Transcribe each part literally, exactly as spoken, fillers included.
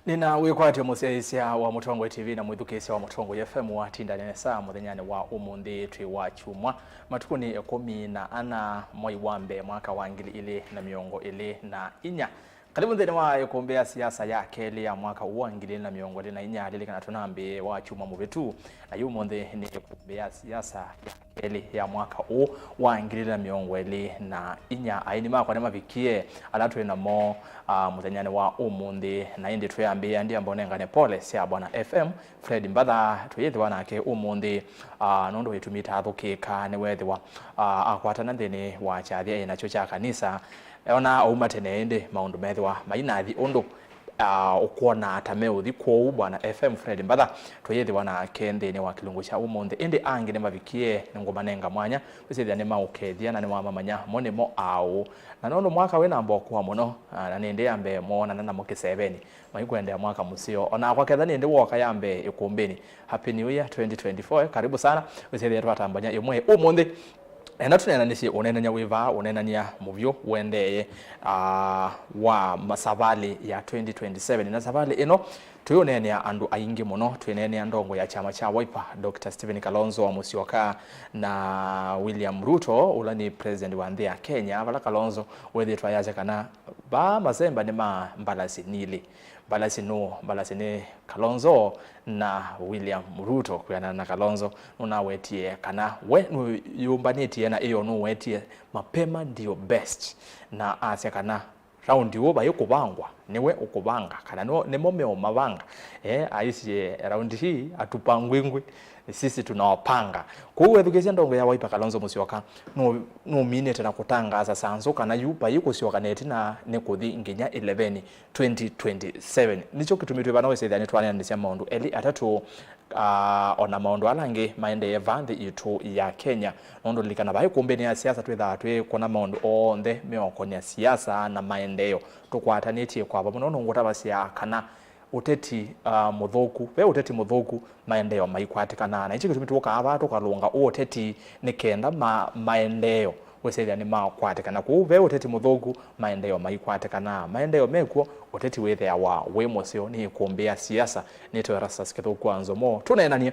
Nĩna wĩkwatyo mũsyaĩĩsya wa Mũtongoi T V na mwĩthukĩĩsya wa Mũtongoi F M watinda nesa mũthenyanĩ wa ũmũnthĩ twĩ wa kyumwa, matukũnĩ ĩkũmi na ana mwai wa mbee mwaka wa ngili ilĩ na mĩongo ĩlĩ na inya. Karibu nthĩnĩ wa ĩkũmbĩ ya siasa ya kelĩ ya mwaka ũũ wa ngili ilĩ na mĩongo ĩlĩ na inya. Lilikana tũnambĩĩe wa kyumwa mũvĩtu, na yu ũmũnthĩ nĩ ĩkũmbĩ ya siasa ya kelĩ ya mwaka ũũ wa ngili ilĩ na mĩongo ĩlĩ na inya. Aini makwa nĩmavikie ala twĩ namo, ah, mũthenyanĩ wa ũmũnthĩ, na ĩndĩ twĩambĩĩa, ndiamba ũnengane pole sya Bwana F M Fred Mbatha, tũyĩthĩwa nake ũmũnthĩ, ah, nũndũ wa itumi itaathũkĩĩka nĩweethĩwa, ah, akwatana nthĩnĩ wa kyathya ĩ nakyo kya kanisa. Ona auma tene, ĩndĩ maũndũ methĩwa mainathi ũndũ, ah, ũkwona ta meũthi. Kwoou Bwana F M Fred Mbatha tũyĩthĩwa nake nthĩnĩ wa kĩlungu kya ũmũnthĩ, ĩndĩ angĩ nĩmavikie, nĩngũmanenga mwanya kwĩsĩthya nĩmaũkethya na nĩwamamanya mo nĩmo aũ. Na nũndũ mwaka wĩ na mbokũa mũno, ah, na nĩ ĩndĩ ya mbee moonana namo kĩseveni, maikwendea mwaka mũseo. Onakwa ketha nĩ ĩndĩ woka ya mbee ĩkũmbĩnĩ, Happy New Year twenty twenty-four, eh, karibu sana. Wĩsĩthĩa twatambany'a ĩmwe ũmũnthĩ. Enda tũneenanĩsye ũneenany'a wĩ vaa, ũneenany'a mũvyũ ũendee, ah, wa ma-, savalĩ ya twenty twenty-seven. Na savalĩ ĩno, tũyũneenea andũ aingĩ mũno. Twĩneenea ndongo ya kyama kya Wiper, Doctor Stephen Kalonzo Musyoka, na William Ruto, ũla nĩ president wa nthĩ ya Kenya, vala Kalonzo wethĩĩtwe ayasya kana vaa masemba nĩ ma mbalasi nilĩ. Mbalasi nũũ? Mbalasi nĩ Kalonzo na William Ruto. Kwĩanana na Kalonzo, nũnawetie kana we nũyũmbanĩtye na ĩyo nũwetie mapema ndio best, na asya kana raundi ũũ vai kũvangwa, nĩwe ũkũvanga, kana nĩmo meũmavanga. Eh, aisye raundi hii hatupangwi ngwi, sisi tunawapanga. Kwoou wethukĩĩsya ndongo ya Wiper Kalonzo Musyoka, nũ-, nũminĩte na kũtangaasa sanzũ kana yu vai kũsyoka na ĩtina nĩ kũthi nginya ĩleveni twenty twenty-seven. Nĩkyo kĩtumi twĩ vana wĩsĩthĩa nĩtwaneanĩsya maũndũ elĩ atatũ, ah, ona maũndũ ala angĩ maendee vaa nthĩ itũ ya Kenya. Nũndũ lilikana, vai ĩkũmbĩnĩ ya siasa twĩthaa twĩkũna maũndũ onthe meũkonya siasa na maendeeo. Tũkwatanĩtye kwa vamwe, nũndũ ngũtavasya kana ũteti, ah, mũthũku, ve ũteti mũthũku, maendeeo maikwatĩkanaa. Na nĩkyo kĩtumi tũkaa vaa tũkalũnga ũteti nĩ kenda ma-, maendeeo wĩsĩthĩa nĩmakwatĩkana. Kwoou ve ũteti mũthũku, maendeeo maikwatĩkanaa. Maendeeo mekw'o, ũteti wĩthĩawa wĩ mũseo. Nĩ ĩkũmbĩ ya siasa. Nĩtwe Erastus Kĩthũku wa Nzomo. Tũneenanie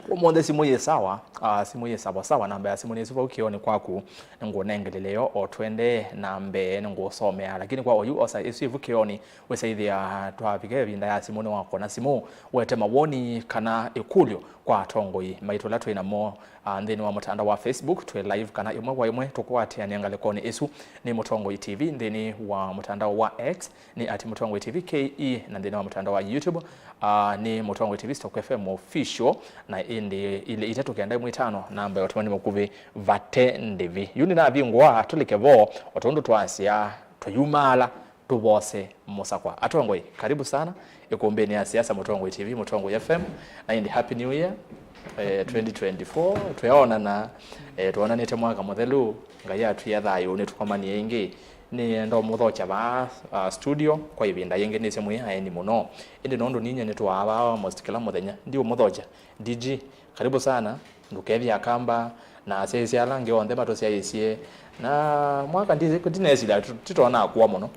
ũmũnthĩ. Simũ yĩ sawa, ah, simũ yĩ sawa sawa. Namba ya simũ nĩ ĩsu vau kĩonĩ kwaku. Nĩngũnengelele yo o twendee na mbee, nĩngũũsomea. Lakini kwa oyu osa ĩsu ĩvu kĩonĩ, wĩsaithĩa twavika ĩvinda ya simũ nĩwakona simũ, wete mawoni kana ĩkũlyo kwa atongoi maitũ ala twĩ namo, ah, nthĩnĩ wa mũtandao wa Facebook. Twĩ live kana ĩmwe kwa ĩmwe tũkũatĩanĩa ngalĩkonĩ ĩsu. Nĩ Mũtongoi T V nthĩnĩ wa mũtandao wa X, nĩ at Mũtongoi T V K E, na nthĩnĩ wa mũtandao wa YouTube, ah, nĩ Mũtongoi T V Stock F M Official, na ĩndĩ ilĩ itatũ kenda ĩmwe itano, namba ya ũtũmani mũkuvĩ vate ndĩvi. Yu nĩnavingũa, tũlike vo, o tondũ twasya, tũyumaala, tũvose mũsakwa. Atongoi, karibu sana ĩkũmbĩnĩ ya siasa, Mũtongoi T V, Mũtongoi F M, na ĩndĩ Happy New Year, eh, twenty twenty-four. Tweonana, eh, twonanĩte mwaka mũthelu, Ngai atwĩa thayũ, nĩtũkomanie ĩngĩ. Nĩenda ũmũthokya vaa, ah, studio kwa ĩvinda yĩngĩ, nĩsĩ mwĩ aeni mũno. Ĩndĩ nũndũ ninyie nĩtũaa vaa almost kĩla mũthenya, ndiũmũthokya. D G, karibu sana. Ndũkethya kamba, na asyaĩĩsya ala angĩ onthe matũsyaĩĩsye. Na mwaka ndi-, ndinesĩla tu-, titona kũa mũno.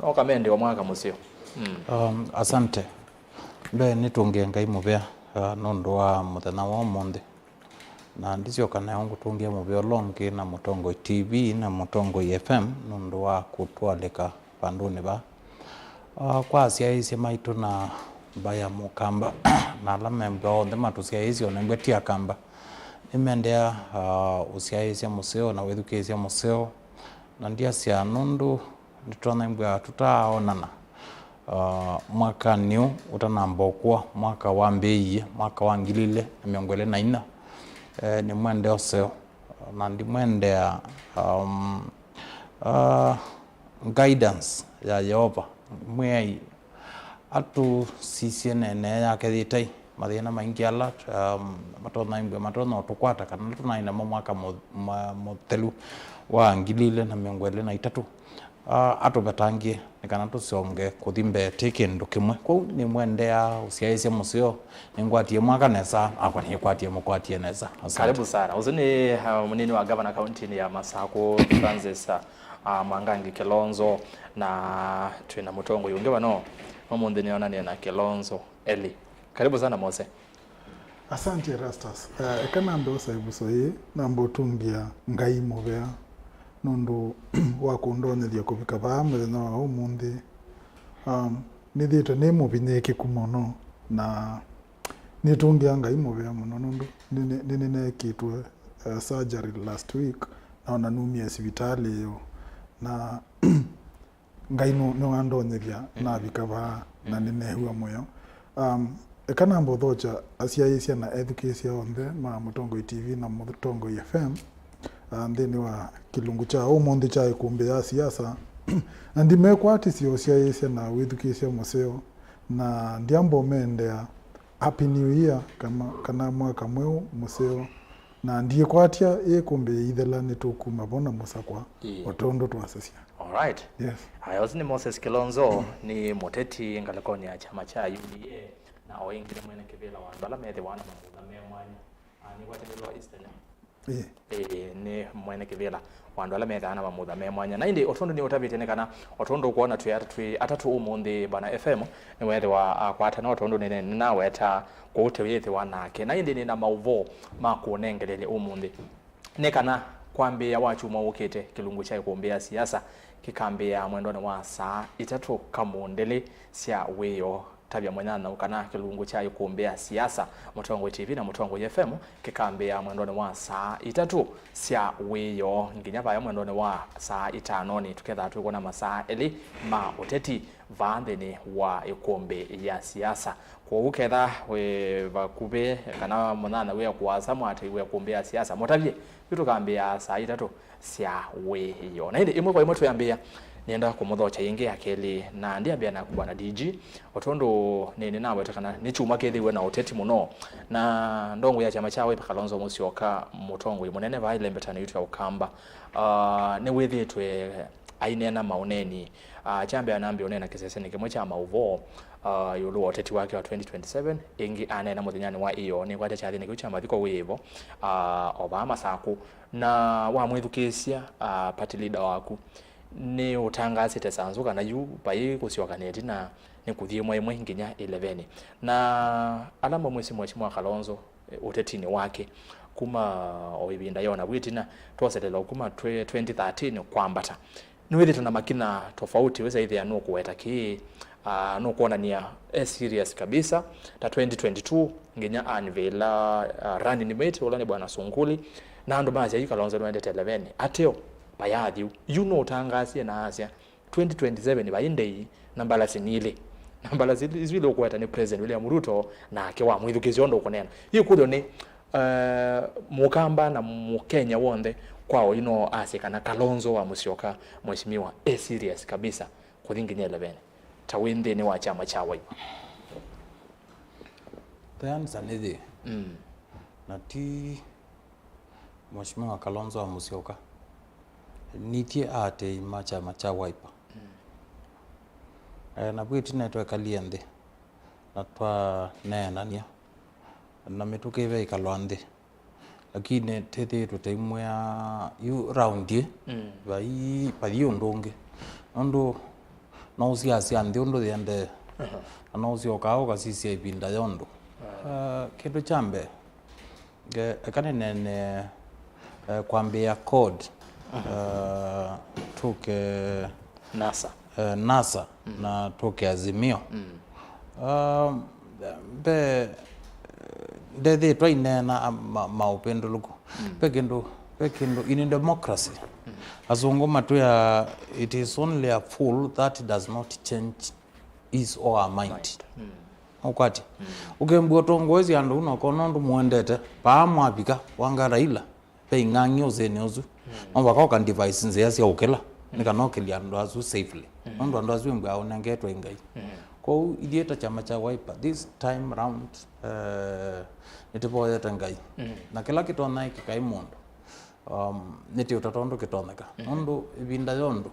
No kamendewa mwaka mũseo. Mm. Um, asante. Mbee nĩtũngĩe Ngai mũvea, uh, nũndũ wa mũthenya wa ũmũnthĩ. Na ndisyoka nayo ngũtũngĩa mũvea ũla ũngĩ na Mũtongoi T V na Mũtongoi F M nũndũ wa kũtũalĩka vandũnĩ vaa. Ah, kwa asyaĩĩsya maitũ na mbaĩ ya Mũkamba, na ala membwa onthe matũsyaĩĩsya, o nembwa ti Akamba, nĩmendeea, ah, ũsyaĩĩsya mũseo na wĩthukĩĩsya mũseo, na ndyasya nũndũ nĩtũnembwa tũtaaonana, ah, mwakanĩ ũũ ũtanamba ũkũa, mwaka wambĩĩie, mwaka wa ngili ilĩ na mĩongo ĩlĩ na inya, eh, nĩmwendea ũseo, na ndimwendea, um, ah, guidance ya Yeova. Mwĩai atũsisye nenee yake yĩtai, mathĩna maingĩ ala, um, matonya imbwe, matonya ũtũkwata, kana tũnaĩ namo mwaka mũ-, mwa-, mũthelu wa ngili ilĩ na mĩongo ĩlĩ na itatũ, ah, atũvetangĩe nĩ kana tũsonge kũthi mbee twĩ kĩndũ kĩmwe. Kwoou nĩmwendeaa ũsyaĩĩsya mũseo, nĩngwatie mwaka nesa, akwa nĩkwatie mũkwatie nesa. Asante. Karibu sana. Ũsu nĩ, uh, mũnini wa gavana kauntinĩ ya Masakũ, Francis, uh, a Mwangangi Kilonzo, na twĩ na mũtongoi ũngĩ vano ũmũnthĩ nĩonanie na Kilonzo Eli. Karibu sana Mose. Asante Erastus. Eh, eka nambe ũsa ĩvuso yĩĩ, nambe ũtũngĩa Ngai mũvea nũndũ wa kũndonyethya kũvika vaa mũthenya wa ũmũnthĩ. Um, nĩthĩĩtwe nĩ mũvinyĩĩkĩku mũno na nĩtũngĩa Ngai mũvea mũno nũndũ nĩnĩ- nĩnĩnekĩtwe, eh, surgery last week, na ona numie sivitalĩ ĩyo, na Ngai nũ- nĩwandonyethya navika vaa na nĩneew'a mũyo. Um, eka nambe ũthokya asyaĩĩsya na ethukĩĩsya onthe ma Mũtongoi T V na Mũtongoi F M, uh, nthĩnĩ wa kĩlungu kya ũmũnthĩ kya ĩkũmbĩ ya siasa. Na ndimekwatisye ũsyaĩĩsya na wĩthukĩĩsya mũseo, na ndyamba ũmendea Happy New Year kama, kana mwaka mweũ mũseo. Na ndiĩkwatya ĩkũmbĩ yĩithela nĩtũkuma vo na mũsakwa, ĩĩ, o tondũ twasasya. Alright. Yes. Aya, ũsu nĩ Moses Kilonzo, nĩ mũteti ngalĩkonĩ ya kyama kya U D A, na o ĩngĩ nĩ mwene kĩvĩla wa andũ ala methĩwa na mamutha me mwanya. Ah, nĩkwatĩlĩlwa Eastern. Ĩĩ. Ĩĩ, nĩ mwene kĩvĩla wa andũ ala methĩwa na mamutha me mwanya. Na ĩndĩ, o tondũ nĩ ũtavĩtye nĩ kana, o tondũ ũkwona twĩ at- twĩ atatũ ũmũnthĩ, Bwana F M nĩwethĩwa akwatana, o tondũ nĩ- nĩ- nĩnaweta kũu tewĩthĩwa nake. Na ĩndĩ nĩ na maũvoo ma kũnengelelya ũmũnthĩ. Nĩ kana kwambĩĩa wa kyumwa ũkĩte, kĩlungu kya ĩkũmbĩ ya siasa kĩkambĩĩa mwendonĩ wa saa itatũ kamũndĩlĩ sya wĩoo. Tavya mũnyanyau kana kĩlungu kya ĩkũmbĩ ya siasa, Mũtongoi T V na Mũtongoi F M kĩkambĩĩa mwendonĩ wa saa itatũ sya wĩoo nginya vaya mwendonĩ wa saa itanonĩ, tũkethĩwa twĩkwona masaa elĩ ma ũteti vaa nthĩnĩ wa ĩkũmbĩ ya siasa. Kwoou ketha wĩ vakuvĩ kana mũnyanyau wĩ kũasa mwatĩĩwe ĩkũmbĩ ya siasa, mũtavye, yu tũkambĩĩa saa itatũ sya wĩoo. Na ĩndĩ ĩmwe kwa ĩmwe twĩambĩĩa, nĩenda kũmũthokya yĩngĩ ya kelĩ, na ndĩambĩa naku Bwana D G, o tondũ nĩ- nĩnaweta kana nĩ kyumwa kĩthĩiwe na ũteti mũno, na ndongoi ya kyama kya Wiper Kalonzo Musyoka, mũtongoi mũnene vaa ĩlembeta nĩ itũ ya Ũkamba, ah, nĩwĩthĩĩtwe aineena maũneeni. Ah, kyambĩa nambĩa ũneena kĩsesenĩ kĩmwe kya maũvoo, ah, ĩũlũ wa ũteti wake wa twenty twenty-seven, ĩngĩ aneena mũthenyanĩ wa ĩoo nĩkwatya kyathĩnĩ kĩu kya mathiko wĩ ĩvo, ah, o vaa Masakũ. Na wamwĩthukĩĩsya, ah, party leader waku, nĩ ũtangaasĩte sanzu kana yu vai kũsyoka na ĩtina, nĩ kũthi ĩmwe ĩmwe nginya ĩleveni. Na ala mamwĩsĩ Mheshimiwa Kalonzo, eh, ũtetinĩ wake kuma o ĩvinda yona vu ĩtina, twoselela o kuma twe- twenty thirteen kwambata, nĩwĩthĩtwe na makina tofauti, wĩsa ĩthĩa nũkũweta kĩĩ, ah, nũkwonany'a e serious kabisa, ta twenty twenty-two nginya anvĩla, ah, running mate ũla nĩ Bwana Sunkuli, na andũ masya yu Kalonzo nũendete ĩleveni. Ateo, vayathi u. Yu nũtangaasie na asya, twenty twenty-seven vai ndei, na mbalasi nilĩ. Na mbalasi isu ilĩ ũkũweta nĩ President William Ruto, nake wamwĩthukĩĩsya ũndũ ũkũneena. Yĩkũlyo nĩ, eh, Mũkamba na Mũkenya w'onthe kwa oyu no asye kana Kalonzo wa Musyoka, Mheshimiwa, e serious kabisa kũthi nginya ĩleveni, ta wĩ nthĩnĩ wa kyama kya Wiper? The answer nĩ yĩĩ. Mm. Na ti Mheshimiwa Kalonzo wa Musyoka, nĩthyĩ aatĩĩi ma kyama kya Wiper. Mm. Eh, na vu ĩtina twekalie nthĩ na twaneenany'a, na mĩtũkĩ ĩve ĩkalwa nthĩ, lakini tĩthĩĩtwe tũimwĩa yu round ĩ, mm, vai, vai ũndũ ũngĩ. Nũndũ no ũsiasya nthĩ ũndũ yĩendee, aha, na no ũsyokaa ũkasisya ĩvinda ya ũndũ. Ah. Ah, kĩndũ kya mbee, nge- eka nĩneene, eh, kwambĩĩa CORD, aha, eh, tũke NASA, eh, NASA, mm, na tũke Azimio. Mm. Ah, mbe- ndethĩĩtwe aineena ma- maũpĩndũlũku. Mm. Ve kĩndũ, ve kĩndũ in democracy, mm, asũngũ matwĩa, "It is only a fool that does not change his or her mind." Mind. Mm. Ũkwatya? Mm. Ũkembua ũtongoesya andũ na ũkona ũndũ mũendete, paa mwavika, wanga Raila, ve ing'ang'i ũsĩnĩ ũsu. Mm. No vaka ũka devise nzĩa sya ũkĩla, nĩ kana ũkĩlya andũ asu safely. Mm. Nũndũ andũ asu ĩmbwaa ũnengetwe nĩ Ngai. Mm. Kwoou ithyĩ ta kyama kya Wiper, this time round, eh, nĩtũvoyete Ngai. Mm. Na kĩla kĩtonya ĩkĩka ĩ mũndũ, um, nĩtĩũta tondũ kĩtonyeka. Mm. Nũndũ ĩvinda yonthe,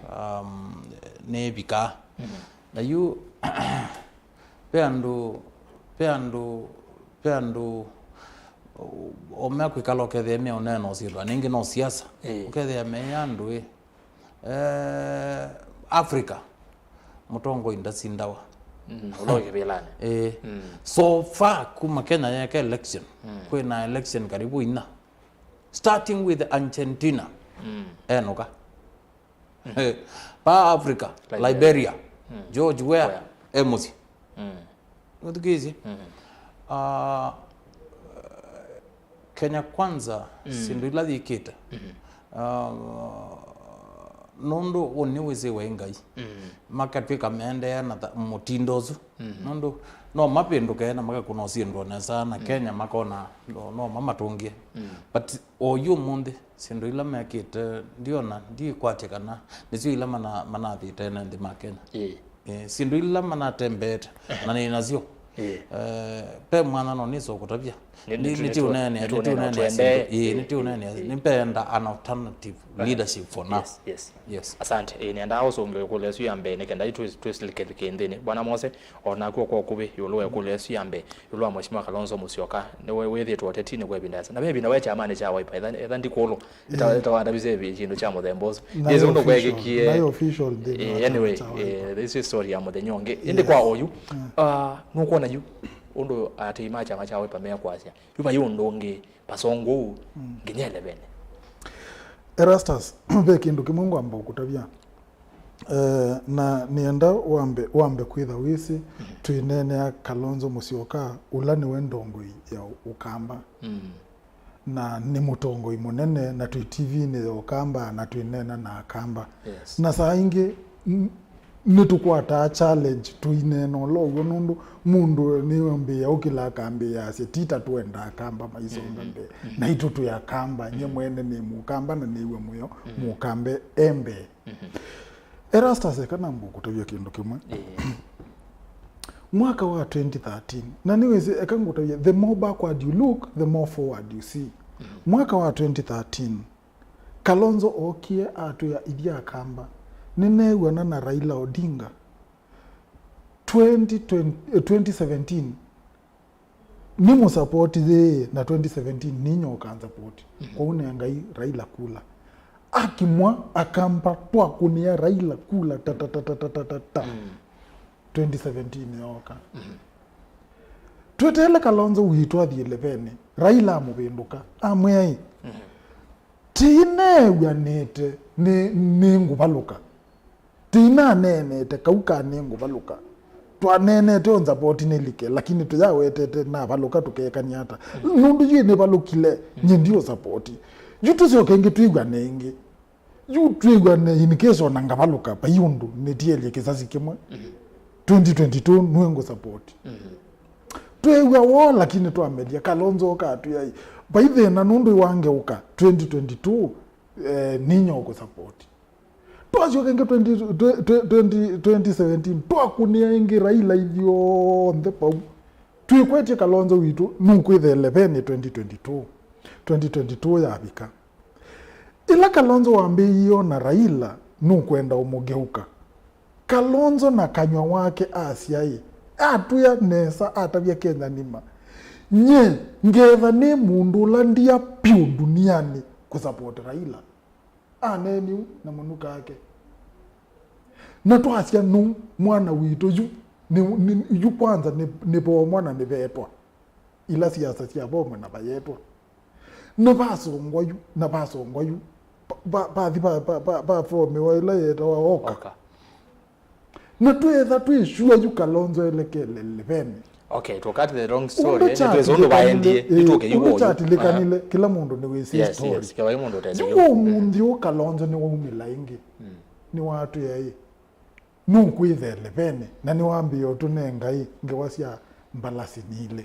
um, nĩĩvikaa. Mm. Na yu, ve andũ, ve andũ, ve andũ, o- o mekwĩkala ũkethĩa me ũneena ũsyĩtwa, nĩngĩ no siasa. Ĩĩ. Ũkethĩa me andũ ĩ, Eh, Africa, mũtongoi ndasindawa. Mm, ũla wĩ kĩvĩlanĩ. Eh, mm, so far kuma Kenya yeka election, mm, kwĩ na election karibu inya, starting with Argentina. Mm. Enũka. Mm. Pa Africa, Liberia. Liberia. Mm. George Weah, Weah, e mũsyĩ. Mm. Ũthukĩĩsye? Mm. Ah, Kenya Kwanza, mm, syĩndũ ila yĩkĩte, mm, ah, nũndũ ũnĩ wĩsĩ wĩ Ngai, mm, makatw'ĩka meendeea na tha-, mũtindo ũsu. Mm. Nũndũ no mavĩndũke na makakũna syĩndũ nesa na, mm, Kenya makona no, no mamatũngĩe. Mm. But oyu ũmũnthĩ, syĩndũ ila mekĩte, ndiona, ndikwatya kana nĩsyo ila mana-, manathĩte ene nthĩ ma Kenya. Ĩĩ. Eh, syĩndũ ila manatembeete, ehe, na nĩ nasyo. Ĩĩ. Eh, pe mwana no nĩso kũtavya. Nĩ, nĩ, nĩ, nĩtũneenea, nĩtũneenea, nĩtũneenea syĩndũ. Ĩĩ, ĩĩ, nĩtũneenea. Ĩĩ. Nĩmpenda an alternative, aha, leadership for now. Yes, yes. Yes. Asante. Ĩĩ, nĩendaa ũsũngĩe ĩkũlyo ĩsu ya mbee nĩ kenda twĩ-, twĩsilĩke nthĩnĩ. Bwana Mose, o naku kwa ũkuvĩ ĩũlũ wa ĩkũlyo ĩsu ya mbee, ĩũlũ wa Mheshimiwa Kalonzo Musyoka, nĩwe wĩthĩĩtwe ũtetinĩ kwa ĩvinda ĩasa. Na ve ĩvinda we kyamanĩ kya Wiper, etha, etha ndikũlũ, ĩta-, ĩtawatavisye ĩvi-, kĩndũ kya mũthemba ũsu. Nĩsĩ ũndũ kwekĩkie. Nayo official ndĩ, eh, na anyway, kyawa. Eh, this is story ya mũthenya ũngĩ. Ĩndĩ kwa oyu, ah, nũkwona yu, ũndũ atei ma kyama kya Wiper mekwasya, yu vai ũndũ ũngĩ, pasongou, mm, nginya elevene. Erastus, ve kĩndũ kĩmwe ngwamba ũkũtavya. Eh, na nĩenda wambe, wambe kwĩtha wĩsĩ, mhm, twĩneenea Kalonzo Musyoka, ũla nĩwe ndongoi ya Ũkamba. Mm. Na nĩ mũtongoi mũnene, na twĩ T V-inĩ ya Ũkamba, na twĩneena na Akamba. Yes. Na saa ingĩ, n-, nĩtũkwataa challenge, tũineena ũla ũw'o, nũndũ mũndũ nĩwambĩĩa ũkĩla akambĩĩa asya, "Tita twenda Akamba maisonga, mhm, mbee." Mhm. Naitũ twĩ Akamba, nye, mhm, mwene nĩ Mũkamba, na nĩw'a mũyo, mhm, Mũkambe e mbee. Mhm. Erastus, eka nambe kũtavya kĩndũ kĩmwe. Ĩĩ. Mwaka wa twenty thirteen, na nĩwĩsĩ, eka ngũtavya, the more backward you look, the more forward you see. Mhm. Mwaka wa twenty thirteen, Kalonzo ookie atwĩa, "Ithyĩ Akamba, nĩneew'ana na Raila Odinga twenty twenty, eh, twenty seventeen." Nĩ mũsapoti yĩĩ na twenty seventeen ninyooka nsapoti. Mhm. Kwoou nengai Raila kula. Akimwa, Akamba twakũnĩa Raila kula ta, ta, ta. Mm. Twenty seventeen yooka. Mhm. Tweteele Kalonzo witũ athi elevenĩ, Raila amũvĩndũka, amwĩa ĩ, mhm, "Tĩneew'anĩte nĩ, nĩngũvalũka. Tĩinaneenete kau ka nĩngũvalũka. Twaneenete o nsapoti nĩlike, lakini tũyawetete navalũka tũkeekany'a ata? Nũndũ yu nĩvalũkile, nye ndiũsapoti. Yu tũsyoke ĩngĩ twĩw'ane ĩngĩ. Yu twĩw'ane in case ona ngavalũka, vai ũndũ nĩtielye kĩsasi kĩmwe. Mhm. Twenty twenty-two nue ngũsapoti." Mhm. Tweew'a woo, lakini twamelya. Kalonzo katwĩa, "Vai thĩna nũndũ wangeũka twenty twenty-two, eh, ninyokũsapoti." Twasyoka ĩngĩ twenty, twenty, twenty seventeen, twakũnĩa ĩngĩ Raila ithyonthe pau. Twĩkwetye Kalonzo witũ nũkwĩtha elevenĩ twenty twenty-two. Twenty twenty-two yavika. Ĩla Kalonzo wambĩĩie ona Raila nũkwenda ũmũgeũka, Kalonzo na kanyw'a wake asya ĩ, atwĩa nesa, atavya Kenya nima, "Nye ngetha nĩ mũndũ ũla ndia vyũ ndunianĩ kũsapoti Raila." Aneeni ũu na mũnuka ake. Na twasya nũũ mwana witũ yu, nĩ, nĩ, yu kwanza nĩ, nĩvomwa na nĩvetwa. Ila siasa syavomwa na vayetwa. Na vasongwa yu, na vasongwa yu. Va, va, vathi va, va, va, vafomiwa ila yetawa oka. Oka. Na twetha twĩ sure yu Kalonzo elekele elevenĩ. Okay, to cut the long story, eh, nĩtwĩsĩ ũndũ vaendie, ĩĩ, nĩtũke yu ũndũ ũyu. Kyatilikanile, aha, kĩla mũndũ nĩwĩsĩ, yes, story. Yes, kĩla mũndũ ũtesĩ yu yu. Ũmũnthĩ ũũ Kalonzo nĩwaumĩla ĩngĩ. Mm. Nĩwatwĩa ĩ, "Nũkwĩtha elevenĩ, na nĩwambĩĩa ũtũnenga ĩ, ngewa sya mbalasi nilĩ."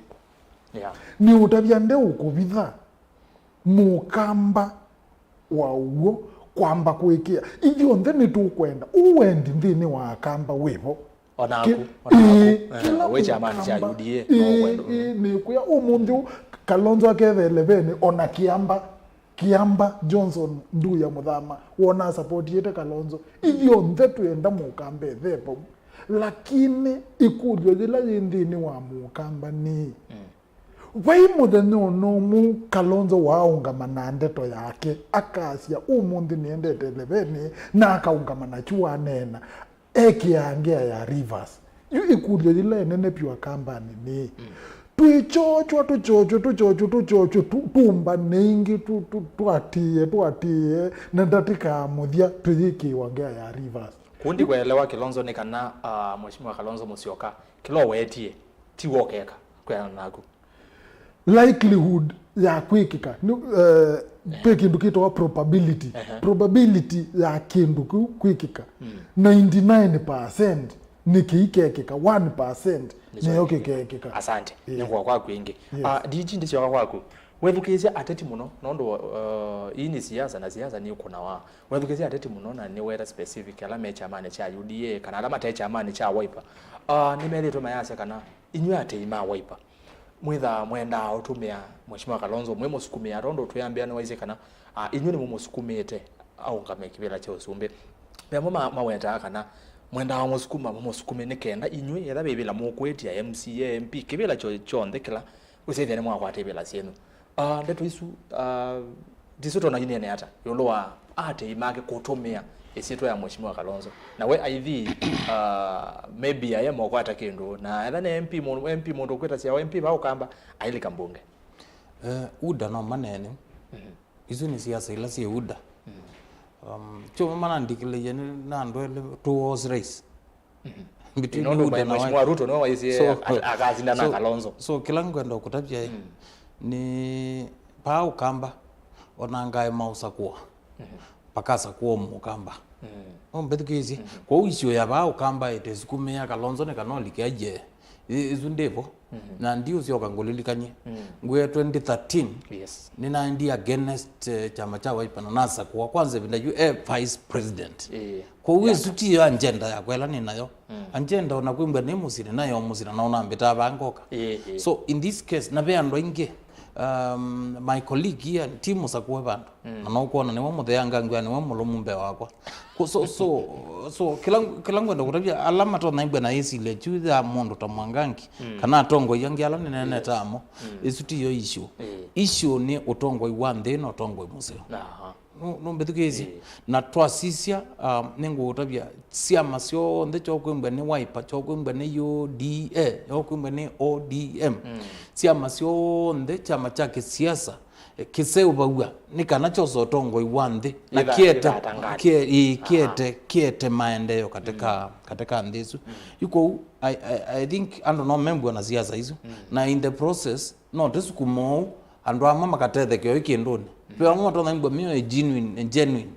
Yeah. Nĩũtavya ndeũkũvitha. Mũkamba wa ũw'o kwamba kũĩkĩĩa. Ithyonthe nĩtũkwenda ũũ wendi nthĩnĩ wa Akamba wĩvo. O naku, ki-, o naku. Ĩĩ, eh, kĩla wĩ kyamani kya Mũkamba, U D A, no ĩĩ, wendo. Ĩĩ, nĩkwĩa ũmũnthĩ ũũ Kalonzo aketha elevenĩ, ona Kĩamba, Kĩamba Johnson Nduya Mũthama, wona asapotĩte Kalonzo. Ithyonthe twĩenda Mũkamba ethe vau. Lakini ĩkũlyo yĩla yĩ nthĩnĩ wa Mũkamba nĩ, mm, Vai mũthenya ona ũmwe Kalonzo waaũngama na ndeto yake, akasya, "Ũmũnthĩ nĩendete elevenĩ," na akaũngama nakyu waneena, ekĩaa ngea ya reverse. Yu ĩkũlyo yĩla ĩnene vyũ Akambanĩ nĩ, "Twĩkyokywa, tũkyokywe, tũkyokywe, tũkyokywe, tu- tũmbanĩe ĩngĩ, tu- tu- tũatĩĩe, tũatĩĩe, na ndatĩka ya mũthya tũyĩkĩĩwa ngea ya reverse." Kũu ndikũelewa Kilonzo nĩ kana, ah, Mheshimiwa Kalonzo Musyoka, kĩla ũwetie, ti w'o ũkeka, kwĩana naku. Likelihood ya kwĩkĩka, nĩ, eh, kwĩ kĩndũ kĩtawa probability. Ehe. Probability ya kĩndũ kĩu kwĩkĩka, ninety-nine percent nĩ kĩikekĩka, one percent nĩyo kĩkekĩka. Asante. Yeah. Nĩngũka kwaku ĩngĩ. Yes. Ah, D G ndĩsyoka kwaku. Wethukĩĩsya ateti mũno, nũndũ, uh, ii nĩ siasa, na siasa nĩkũnawa. Wethukĩĩsya ateti mũno, na nĩweta specific ala me kyamanĩ kya U D A, kana ala mate kyamanĩ kya Wiper. Ah, nĩmethĩĩtwe mayasya kana, "Inyw'ĩ atei ma Wiper, mwĩthaa mwendaa ũtũmĩa Mheshimiwa Kalonzo, mwĩmũsukumĩa," tondũ twĩambĩa nĩwaisye kana, ah, inyw'ĩ nĩmũmũsukumĩte aũngame kĩvĩla kya ũsumbĩ. Ve amwe ma- mawetaa kana mwendaa mũsukuma, mũmũsukume nĩ kenda inyw'ĩ, etha vĩvĩla mũkwĩtya M C A, M P, kĩvĩla kyo- kyonthe kĩla, wĩsĩthya nĩmwakwata ivĩla syenyu. Ah, ndeto isu, ah, ndisu tona ineene ata ĩũlũ wa atei make kũtũmĩa ĩsyĩtwa ya Mheshimiwa Kalonzo. Na we aithi, ah, maybe aye mokwata kĩndũ, na etha nĩ M P, mũ- M P mũndũ ũkwĩtasya M P va Ũkamba, ailika mbunge. Eh, UDA no maneene. Mhm. Isu nĩ siasa ila syĩ UDA. Um, kyo manandikĩlĩie nĩ na andũ elĩ two horse race. Between nũndũ UDA na Mheshimiwa Wiper. Ruto nĩwe waisye, so, at- akasinda na so, Kalonzo. So kĩla ngwenda kũtavya ĩ, nĩ paa Ũkamba, ona ngaĩ maũsakũa, pakasakũa Mũkamba. Ũmbĩthukĩĩsye. Kwoou issue ya paa Ũkamba ĩtĩsukumĩa Kalonzo nĩ kana ũlike aye. Ĩ- isu ndĩvo. Na ndiũsyoka ngũlilikany'e. Ngwĩa twenty thirteen, yes, nĩnaendie against, eh, kyama kya Wiper na nasakũa kwanza ĩvinda yu e vice president. Ĩĩ. Kwoou ĩsu ti yo agenda yakwa ĩla nĩ nayo. Agenda ona kwĩmbwa nĩ mũsyĩ nĩ nayo mũsyĩ na nona mbĩtaa vaa ngoka. Ĩĩ, ĩĩ. So in this case, na ve andũ aingĩ, um, my colleague here, ti mũsakũe vandũ. Na no kwona nĩwe mũtheanga ngwĩa nĩwe mũlũmu mbee wakwa. Ko- so, so, so kĩla, kĩla ngwenda kũtavya ala matonya imbwa na ĩsilya kyu ya mũndũ ta Mwangangi, kana atongoi angĩ ala nĩneenete amo, ĩsu tiyo issue. Issue nĩ ũtongoi wa nthĩ na ũtongoi mũseo. Aha. Nũ- nũmbĩthukĩĩsye. Na twasisya, um, nĩngũũtavya syama syonthe kyokwĩmbwa nĩ Wiper, kyokwĩmbwa nĩ U D A, kyokwĩmbwa nĩ O D M. Syama syonthe, kyama kya kĩsiasa, eh, kĩseũvaw'a nĩ kana kyose ũtongoi wa nthĩ na kĩete, kĩete maendeeo katika, katika nthĩ ĩsu. Yu kwoou, I, I, I think andũ no membwa na siasa isu. Na in the process, no tĩsukuma ũu, andũ amwe makatetheke oĩ kĩndũnĩ. Ve amwe matonya mbwa mĩo ĩ genuine, ĩ genuine.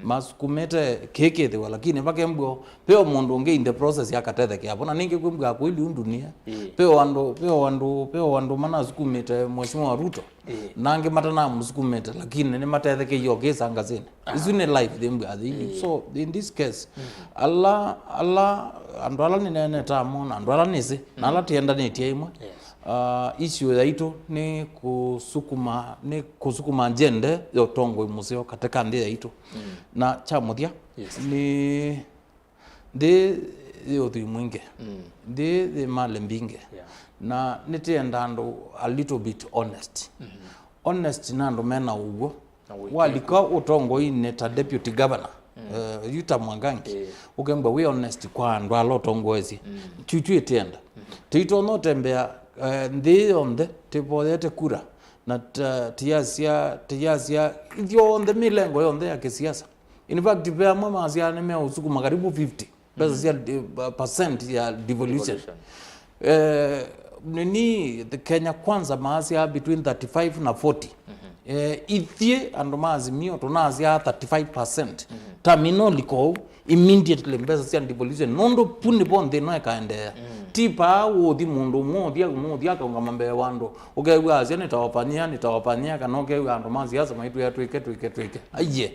Masukumĩte kĩkĩthĩwa, lakini vakembwa ve o mũndũ ũngĩ in the process akatethekea vo. Na ningĩ kwĩmbwa kweli undunia. Ve o andũ, ve o andũ, ve o andũ manasukumĩte Mheshimiwa Ruto. Na angĩ matanamũsukumĩte, lakini nĩmatethekeie o kĩsa ngasĩnĩ. Isu nĩ life thĩmbwa thĩngĩ. So in this case, ala, ala, andũ ala nĩneenete amo na andũ ala nĩsĩ, na ala tĩendanĩtye ĩmwe, uh, issue yaitũ nĩ kũsukuma, nĩ kũsukuma agenda ya ũtongoi mũseo katika nthĩ yaitũ. Na kya mũthya, nĩ nthĩ yĩ ũthwii mwingĩ. Nthĩ yĩ mali mbingĩ. Na nĩtĩenda andũ a little bit honest. Honest na andũ mena ũw'o. Walika ũtongoinĩ ta deputy governor, eh, yu ta Mwangangi, ũkembwa wĩ honest kwa andũ ala ũtongoesye. Kyukyu ĩtĩenda. Tĩitonya ũtembea, eh, nthĩ yonthe, tĩvoyete kura, na ta- tĩyasya, tĩyasya ithyonthe, mĩlengo yonthe ya kĩsiasa. In fact, ve amwe masya nĩmeũsukuma karibu fifty mbesa sya di- pa- percent ya devolution. Eh, nini, the Kenya Kwanza maasya between thirty-five na forty. Eh, ithyĩ andũ ma Azimio tũnasya thirty-five percent. Term ĩno liko ũu, immediately mbesa sya devolution. Nũndũ pu nĩvo nthĩ ĩno ĩkaendeea. Ti paa ũthi mũndũ ũmwe ũthi, ũmwe ũthi akaũngama mbee wa andũ. Ũkew'a asya nĩtawafanyia, nĩtawafanyia, kana ũkew'a andũ ma siasa maitwĩa twĩke, twĩke, twĩke. Aiye.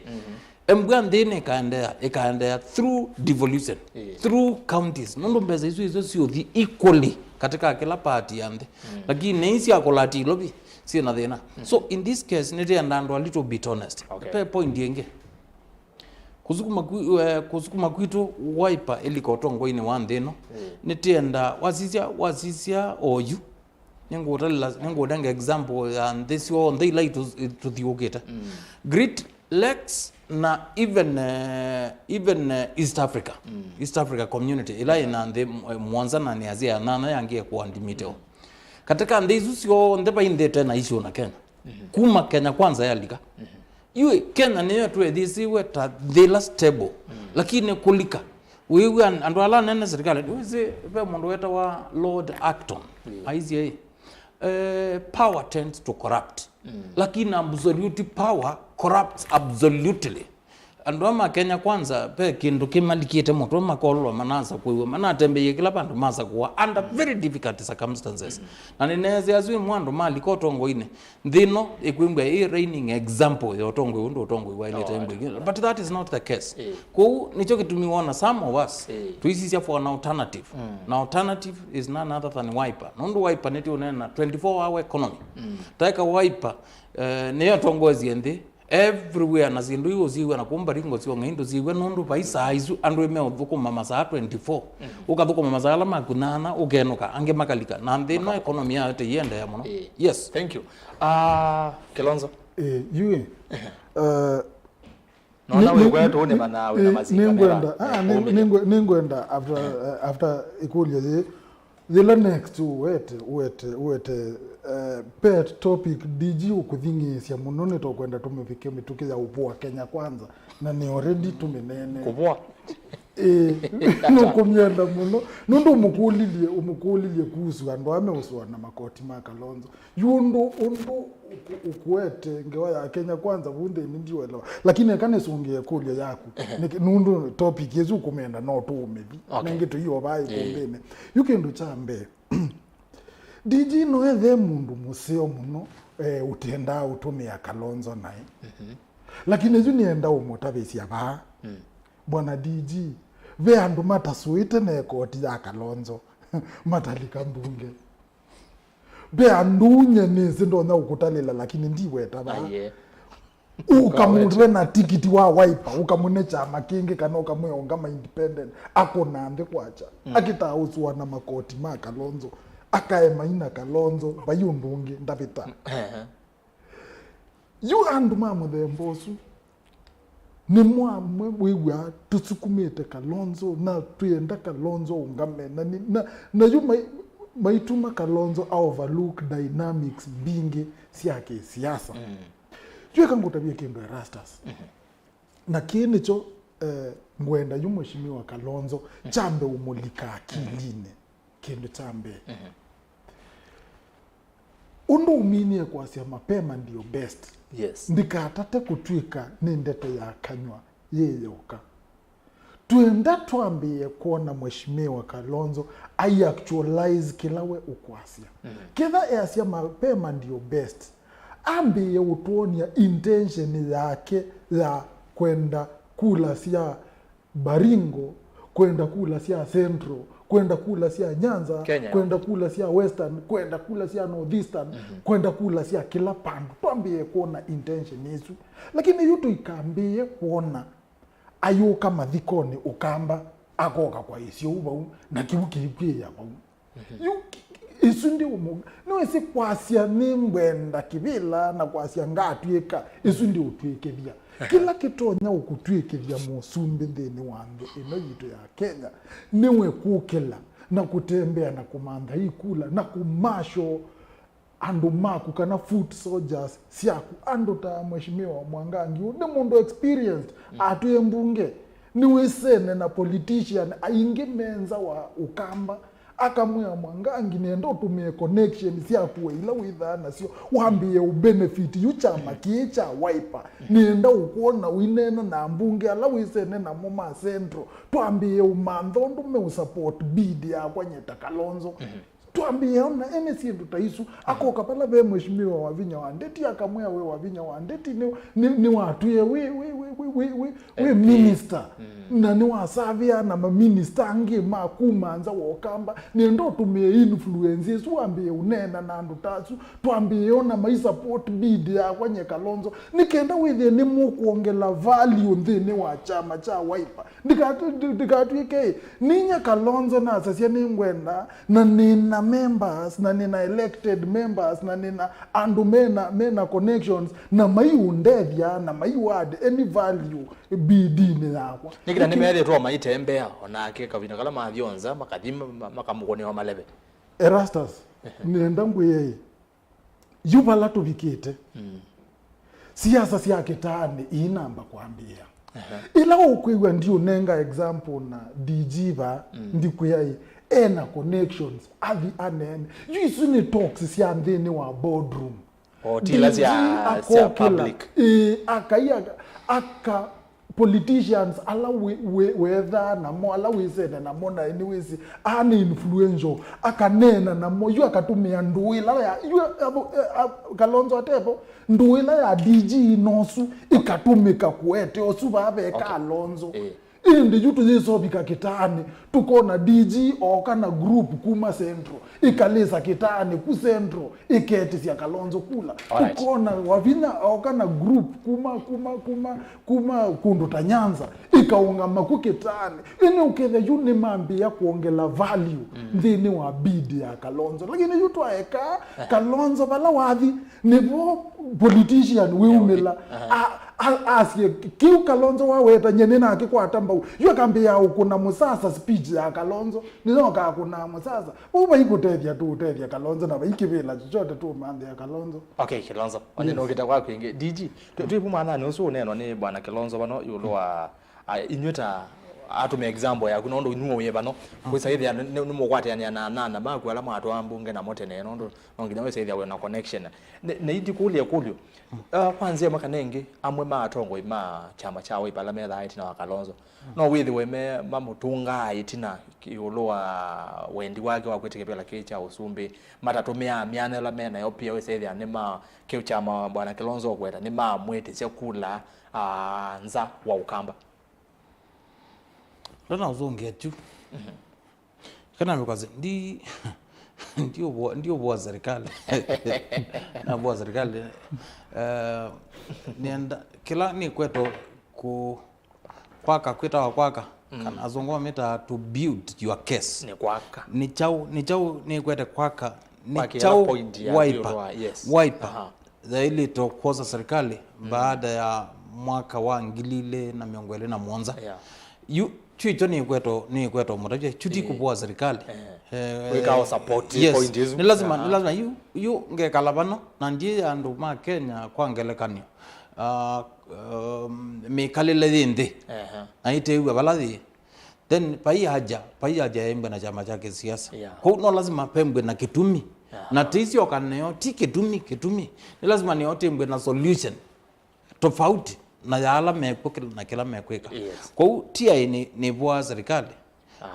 Embwa nthĩ nĩ ĩkaendeea, ĩkaendeea through devolution, through counties. Nũndũ mbesa isu isu siũthi equally katika kila part ya nthĩ. Lakini nĩ isi akũlati ilovi, syĩ na thĩna. So in this case, nĩtĩenda andũ a little bit honest. Okay. Pe point ĩngĩ. Kũsukuma kwi- eh, kũsukuma kwitũ Wiper ĩlika ũtongoinĩ wa nthĩ ĩno, nĩtĩenda wasisya, wasisya oyu, Nĩngũũtalĩla, nĩngũũnenga example ya nthĩ syonthe ila itũ-, itũthiũkĩte. Great Lakes na even, eh, even, eh, East Africa. East Africa Community, ĩla ĩna nthĩ m-, eh, mũonza na nĩ Asia ya nana yangĩe kũandimĩte o. Katika nthĩ isu syonthe vai nthĩ ĩte na issue na Kenya. Kuma Kenya Kwanza yalika. Yu Kenya nĩyo twethĩĩwe ta nthĩ ĩla stable. Lakini kũlika. Wĩw'a an-, andũ ala anene serikali, ndwĩsĩ ve mũndũ wetawa Lord Acton. Aisye, eh, "Power tends to corrupt." Lakini absolute power corrupts absolutely. Andũ ama Kenya Kwanza, ve kĩndũ kĩmalikĩte mũtwe, makolwa, manasakũiwa, manatembeie kĩla vandũ masakũwa under very difficult circumstances. Na nĩneesĩ asu ĩmwe andũ malika ũtongoinĩ, nthĩ ĩno ĩkwĩmbwa ĩ reigning example ya ũtongoi ũndũ ũtongoi waĩlĩte. Oh, ĩmbwa ingĩ. But that is not the case. Kũu nĩkyo kĩtumi wona some of us tũisisya for an alternative. Na alternative is none other than Wiper. Nũndũ Wiper nĩtũũneena twenty-four hour economy. Taeka Wiper, eh, nĩyo ĩtongoesye nthĩ everywhere, na syĩndũ iũ ũsyĩw'a na kũu Baringo syong'ei ndũsyĩw'a, nũndũ vai saa isu andũ meũthũkũma masaa twenty-four. Ũkathũkũma masaa ala maku nana, ũkenũka, angĩ makalika. Na nthĩ ĩno economy yayo tĩiendeea mũno. Yes. Thank you. Ah, Kilonzo. Eh, yu, eh, Nona nĩ-, wĩ nĩ-, kwetu nĩ-, nĩmanaa wĩ na eh, mazinga nĩngwenda, mega. Ah, nĩ-, nĩngwe-, nĩngwenda after, eh, after ĩkũlyo yĩ, yĩla next ũwete, ũwete, ũwete, eh, pet topic D G ũkũthing'ĩĩsya mũno, nĩtũkwenda tũmĩvike mĩtũkĩ ya ũvũa Kenya Kwanza, na nĩ already tũmĩneene. Kũvũa? Eh, nũkũmyenda mũno. Nũndũ ũmũkũlilye, ũmũkũlilye kuhusu andũ ame ũsũa na makoti ma Kalonzo. Yu ũndũ, ũndũ ũku-, ũkuete ngewa ya Kenya Kwanza vu nthĩnĩ ndiũelewa. Lakini eka nĩsũngĩe ĩkũlyo yaku. Nĩkĩ, nũndũ topic ĩsu ũkũmenda no tũũmĩthi. Okay. Nengĩ tũiovaa ĩkũmbĩnĩ. Yu kĩndũ kya mbee. D G no ethe mũndũ mũseo mũno, eh, ũtendaa ũtũmĩa Kalonzo naĩ. Lakini yu nĩenda ũmũtavĩsya vaa. Bwana D G, ve andũ matasũĩte na ĩkoti ya Kalonzo matalika mbunge. Ve andũ nye nĩsĩ ndonya ũkũtalĩla, lakini ndiweta vaa. Aye. Ũkamũve na tikiti wa Wiper, ũkamũne kyama kĩngĩ kana ũkamwĩa ũngama independent, akũna nthĩ kwakya. Akĩtaa ũsũa na makoti ma Kalonzo, akae maina Kalonzo, vai ũndũ ũngĩ ndavĩta. Ehe. Yu andũ ma mũthemba ũsu, nĩmo amwe wĩw'aa tũsukumĩte Kalonzo, na twĩenda Kalonzo ũngame, na, nĩ-, na, na yu mai-, maituma Kalonzo a overlook dynamics mbingĩ sya kĩsiasa. Yu eka ngũtavye kĩndũ, Erastus. Na kĩĩ nĩkyo, eh, ngwenda yu Mheshimiwa Kalonzo kyambe ũmũlika akilinĩ. Kĩndũ kya mbee. Ũndũ ũminie kwasya mapema ndio best. Yes. Ndikatate kũtw'ĩka nĩ ndeto ya kanyw'a yĩ yoka. Twenda twambĩĩe kwona Mheshimiwa Kalonzo ai actualize kĩla we ũkwasya. Ketha easya mapema ndio best, ambĩĩe ũtwony'a intention yake ya kwenda kula sya Baringo, kwenda kula sya Central, kwenda kula sya Nyanza, Kenya, kwenda kula sya Western, kwenda kula sya Northeastern, kwenda kula sya kĩla pandũ. Twambĩĩe kwona intention isu. Lakini yu tũikambĩĩe kwona ayũka mathikonĩ Ũkamba, akoka kwa ĩsyũu vau, na kĩu kĩikwĩĩa vau. Yu, isu ndi ũmũ-, nĩwĩsĩ kwasya nĩngwenda kĩvĩla na kwasya ngatw'ĩka, isu ndi ũtw'ĩkĩthya. Kĩla kĩtonya ũkũtw'ĩkĩthya mũsumbĩ nthĩnĩ wa nthĩ ĩno yitũ ya Kenya, nĩwe kũkĩla na kũtembea na kũmantha ikula na kũmarshal andũ maku kana foot soldiers syaku. Andũ ta Mheshimiwa Mwangangi, ũũ nĩ mũndũ experienced, atwĩe mbunge, nĩwĩsene na politician aingĩ me nza wa Ũkamba, akamwĩa Mwangangi, nĩenda ũtũmĩe connection syaku we ila wĩthaa nasyo, wambĩĩe ũbenefit yu kyama kĩĩ kya Wiper. Nĩenda ũkwona ũineena na ambunge ala wĩsene namo ma Central, twambĩĩe ũmantha ũndũ meũsupport bid yakwa nye ta Kalonzo. Twambĩĩe ona ene syĩndũ ta isu, akoka vala ve Mheshimiwa Wavinya wa Ndeti, akamwĩa, we Wavinya wa Ndeti nĩ, nĩ, nĩwatwĩe wĩ, wĩ, wĩ, wĩ, wĩ, wĩ, wĩ M P, minister, na nĩwasavĩa na maminista angĩ ma kuma nza wa Ũkamba, nĩenda ũtũmĩe influence ĩsu wambĩĩe ũneena na andũ ta asu, twambĩĩe ona mai support bid yakwa nye Kalonzo, nĩ kenda wĩthĩe nĩmũkwongela value nthĩnĩ wa kyama kya Wiper. Ndikatw'ĩke, ndi-, ndikatw'ĩke ĩ, ninya Kalonzo nasasya nĩngwenda, na nĩna members, na nĩna elected members, na nĩna andũ mena, mena connections, na maiũndethya, na maiũ add any value bidinĩ yakwa. Nĩkĩla nĩmethĩtwe maitembea, onake kavinda kala mathi o nza, makathi ma-, ma-, makamũkũnĩwa maleve. Erastus, nĩenda ngwĩe ĩ, yu vala tũvikĩte, siasa sya kĩtaanĩ iinamba kwambĩĩa. Ĩla ũkwĩw'a ndiũnenga example na D G va, ndikwĩa ĩ, ena connections, athi anene. Yu isu nĩ talks sya nthĩnĩ wa boardroom. O, ti ila sya, D G sya akokĩla, public. Ĩĩ, akai aka, aka politicians ala wĩ, wĩ, wethaa namo, ala wĩsene namo, na nĩwĩsĩ, aa nĩ influential, akaneena namo, yu akatũmĩa ndũũ ĩla ya, yu, avo, e, a, Kalonzo atevo, ndũũ ĩla ya D G inosu, ĩkatũmĩka kũete osu vaa ve Kalonzo. Ĩĩ. Ĩndĩ yu tũyĩsovika kĩtaanĩ, tũkona D G ooka na group kuma Central, ĩkalĩsa kĩtaanĩ ku Central, ĩketĩsya Kalonzo kula. Alright. Tũkona Wavinya ooka na group kuma, kuma, kuma, kuma kũndũ ta Nyanza, ĩkaũngama ku kĩtaanĩ. Ĩndĩ ũkethĩa yu nĩmambĩĩa kwongela value nthĩnĩ wa bid ya Kalonzo. Lakini yu twaeka Kalonzo vala wathi, nĩvo politician wĩumĩla. A-, a-, asye, kĩu Kalonzo waweta, nye nĩnakĩkwata mbau. Yu akambĩĩa ũkũna mũsasa speech ya Kalonzo. Nĩyo akakũnaa mũsasa. Vau vaikũtethya tũũtethya Kalonzo, na vaikĩvĩla chochote tũũmanthĩa Kalonzo. Okay, Kilonzo. Onye nũkĩte kwaku ĩngĩ. D G, twĩ, twĩ vu mwananĩ ũsu ũneenwa nĩ Bwana Kilonzo vano ĩũlũ wa, a, inyuĩ ta atũmĩa example yaku, nũndũ inyuĩ wĩ vano, kwĩsa ĩthĩa nĩ, nĩ, nĩmũkwatĩanĩa na anana maku ala mwatwaa mbunge namo tene, nũndũ no nginya wĩsa ĩthĩa wĩ na connection. Nĩ, nĩ indi kũlya ĩkũlyo. Uh, kwa nzĩa ĩmwe kana ĩngĩ, amwe ma atongoi ma kyama kya Wiper ala methaa ĩtina wa Kalonzo, no wĩthĩwe me mamũtũngaa ĩtina ĩũlũ wa wendi wake wa kwĩtĩkĩa kĩvĩla kĩĩ kya ũsumbĩ, matatũmĩaa myanya ĩla me nayo pia, wĩsa ĩthĩa nĩ ma kĩu kyama Bwana Kilonzo ũkweta, nĩmamwĩtĩsya kula, ah, nza wa Ũkamba. Ndona ũsũngĩa tu. Kana because ndi, ndiũvũa, ndiũvũa serikali. Navũa serikali. Eh, nĩenda, kĩla nĩkwetwa ku-, kwaka, kwĩtawa kwaka, kana azungu mamĩtaa to build your case. Nĩ kwaka. Nĩ kyaũ, nĩ kyaũ nĩkwete kwaka, nĩ kyaũ point ya Wiper, yes. Wiper yaĩlĩte kwosa serikali baada ya mwaka wa ngili ilĩ na mĩongo ĩlĩ na mũonza. Yeah. Yu, kyu ikyo nĩkwetwa, nĩkwetwa mũtavya, kyu ti kũvũa serikali. Eh, wĩka o support, yes, point isu. Nĩ lazima, nĩ lazima, yu, yu ngekala vano, na ndiĩ andũ ma Kenya kwa ngelekany'o. Ah, um, mĩkalĩle yĩ nthĩ, na ĩteew'a vala yĩ, then vai haja, vai haja yaimbwe na kyama kya kĩsiasa. Yeah. Kwoou no lazima pembwe na kĩtumi. Na tĩisyoka nĩyo, ti kĩtumi, kĩtumi. Nĩ lazima nĩyo tĩmbwe na solution tofauti na ya ala mekw'o kĩla, na kĩla mekwĩka. Yes. Kwoou ti aĩ nĩ, nĩvũaa serikali.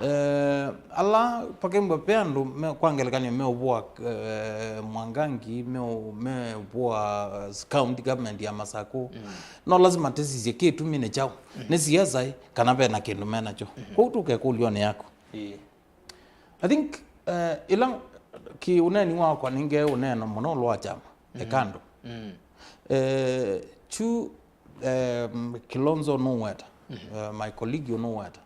Eh, ala pakembwa pe andũ me, kwa ngelekany'o meũvũa, eh, Mwangangi, meũ-, meũvũa, eh, county government ya Masakũ. No lazima tĩsisye kĩtumi nĩ kyaũ. Nĩ siasa ĩ, kana ve na kĩndũ me nakyo. Kwoou tũke kũlyonĩ yaku. Ĩĩ. I think, eh, ĩla ki ũneeni wakwa nĩngee ũneeno mũno ũlũ wa kyama, ekando. Eh, kyu, eh, Kilonzo nũweta, eh, my colleague ũnũweta,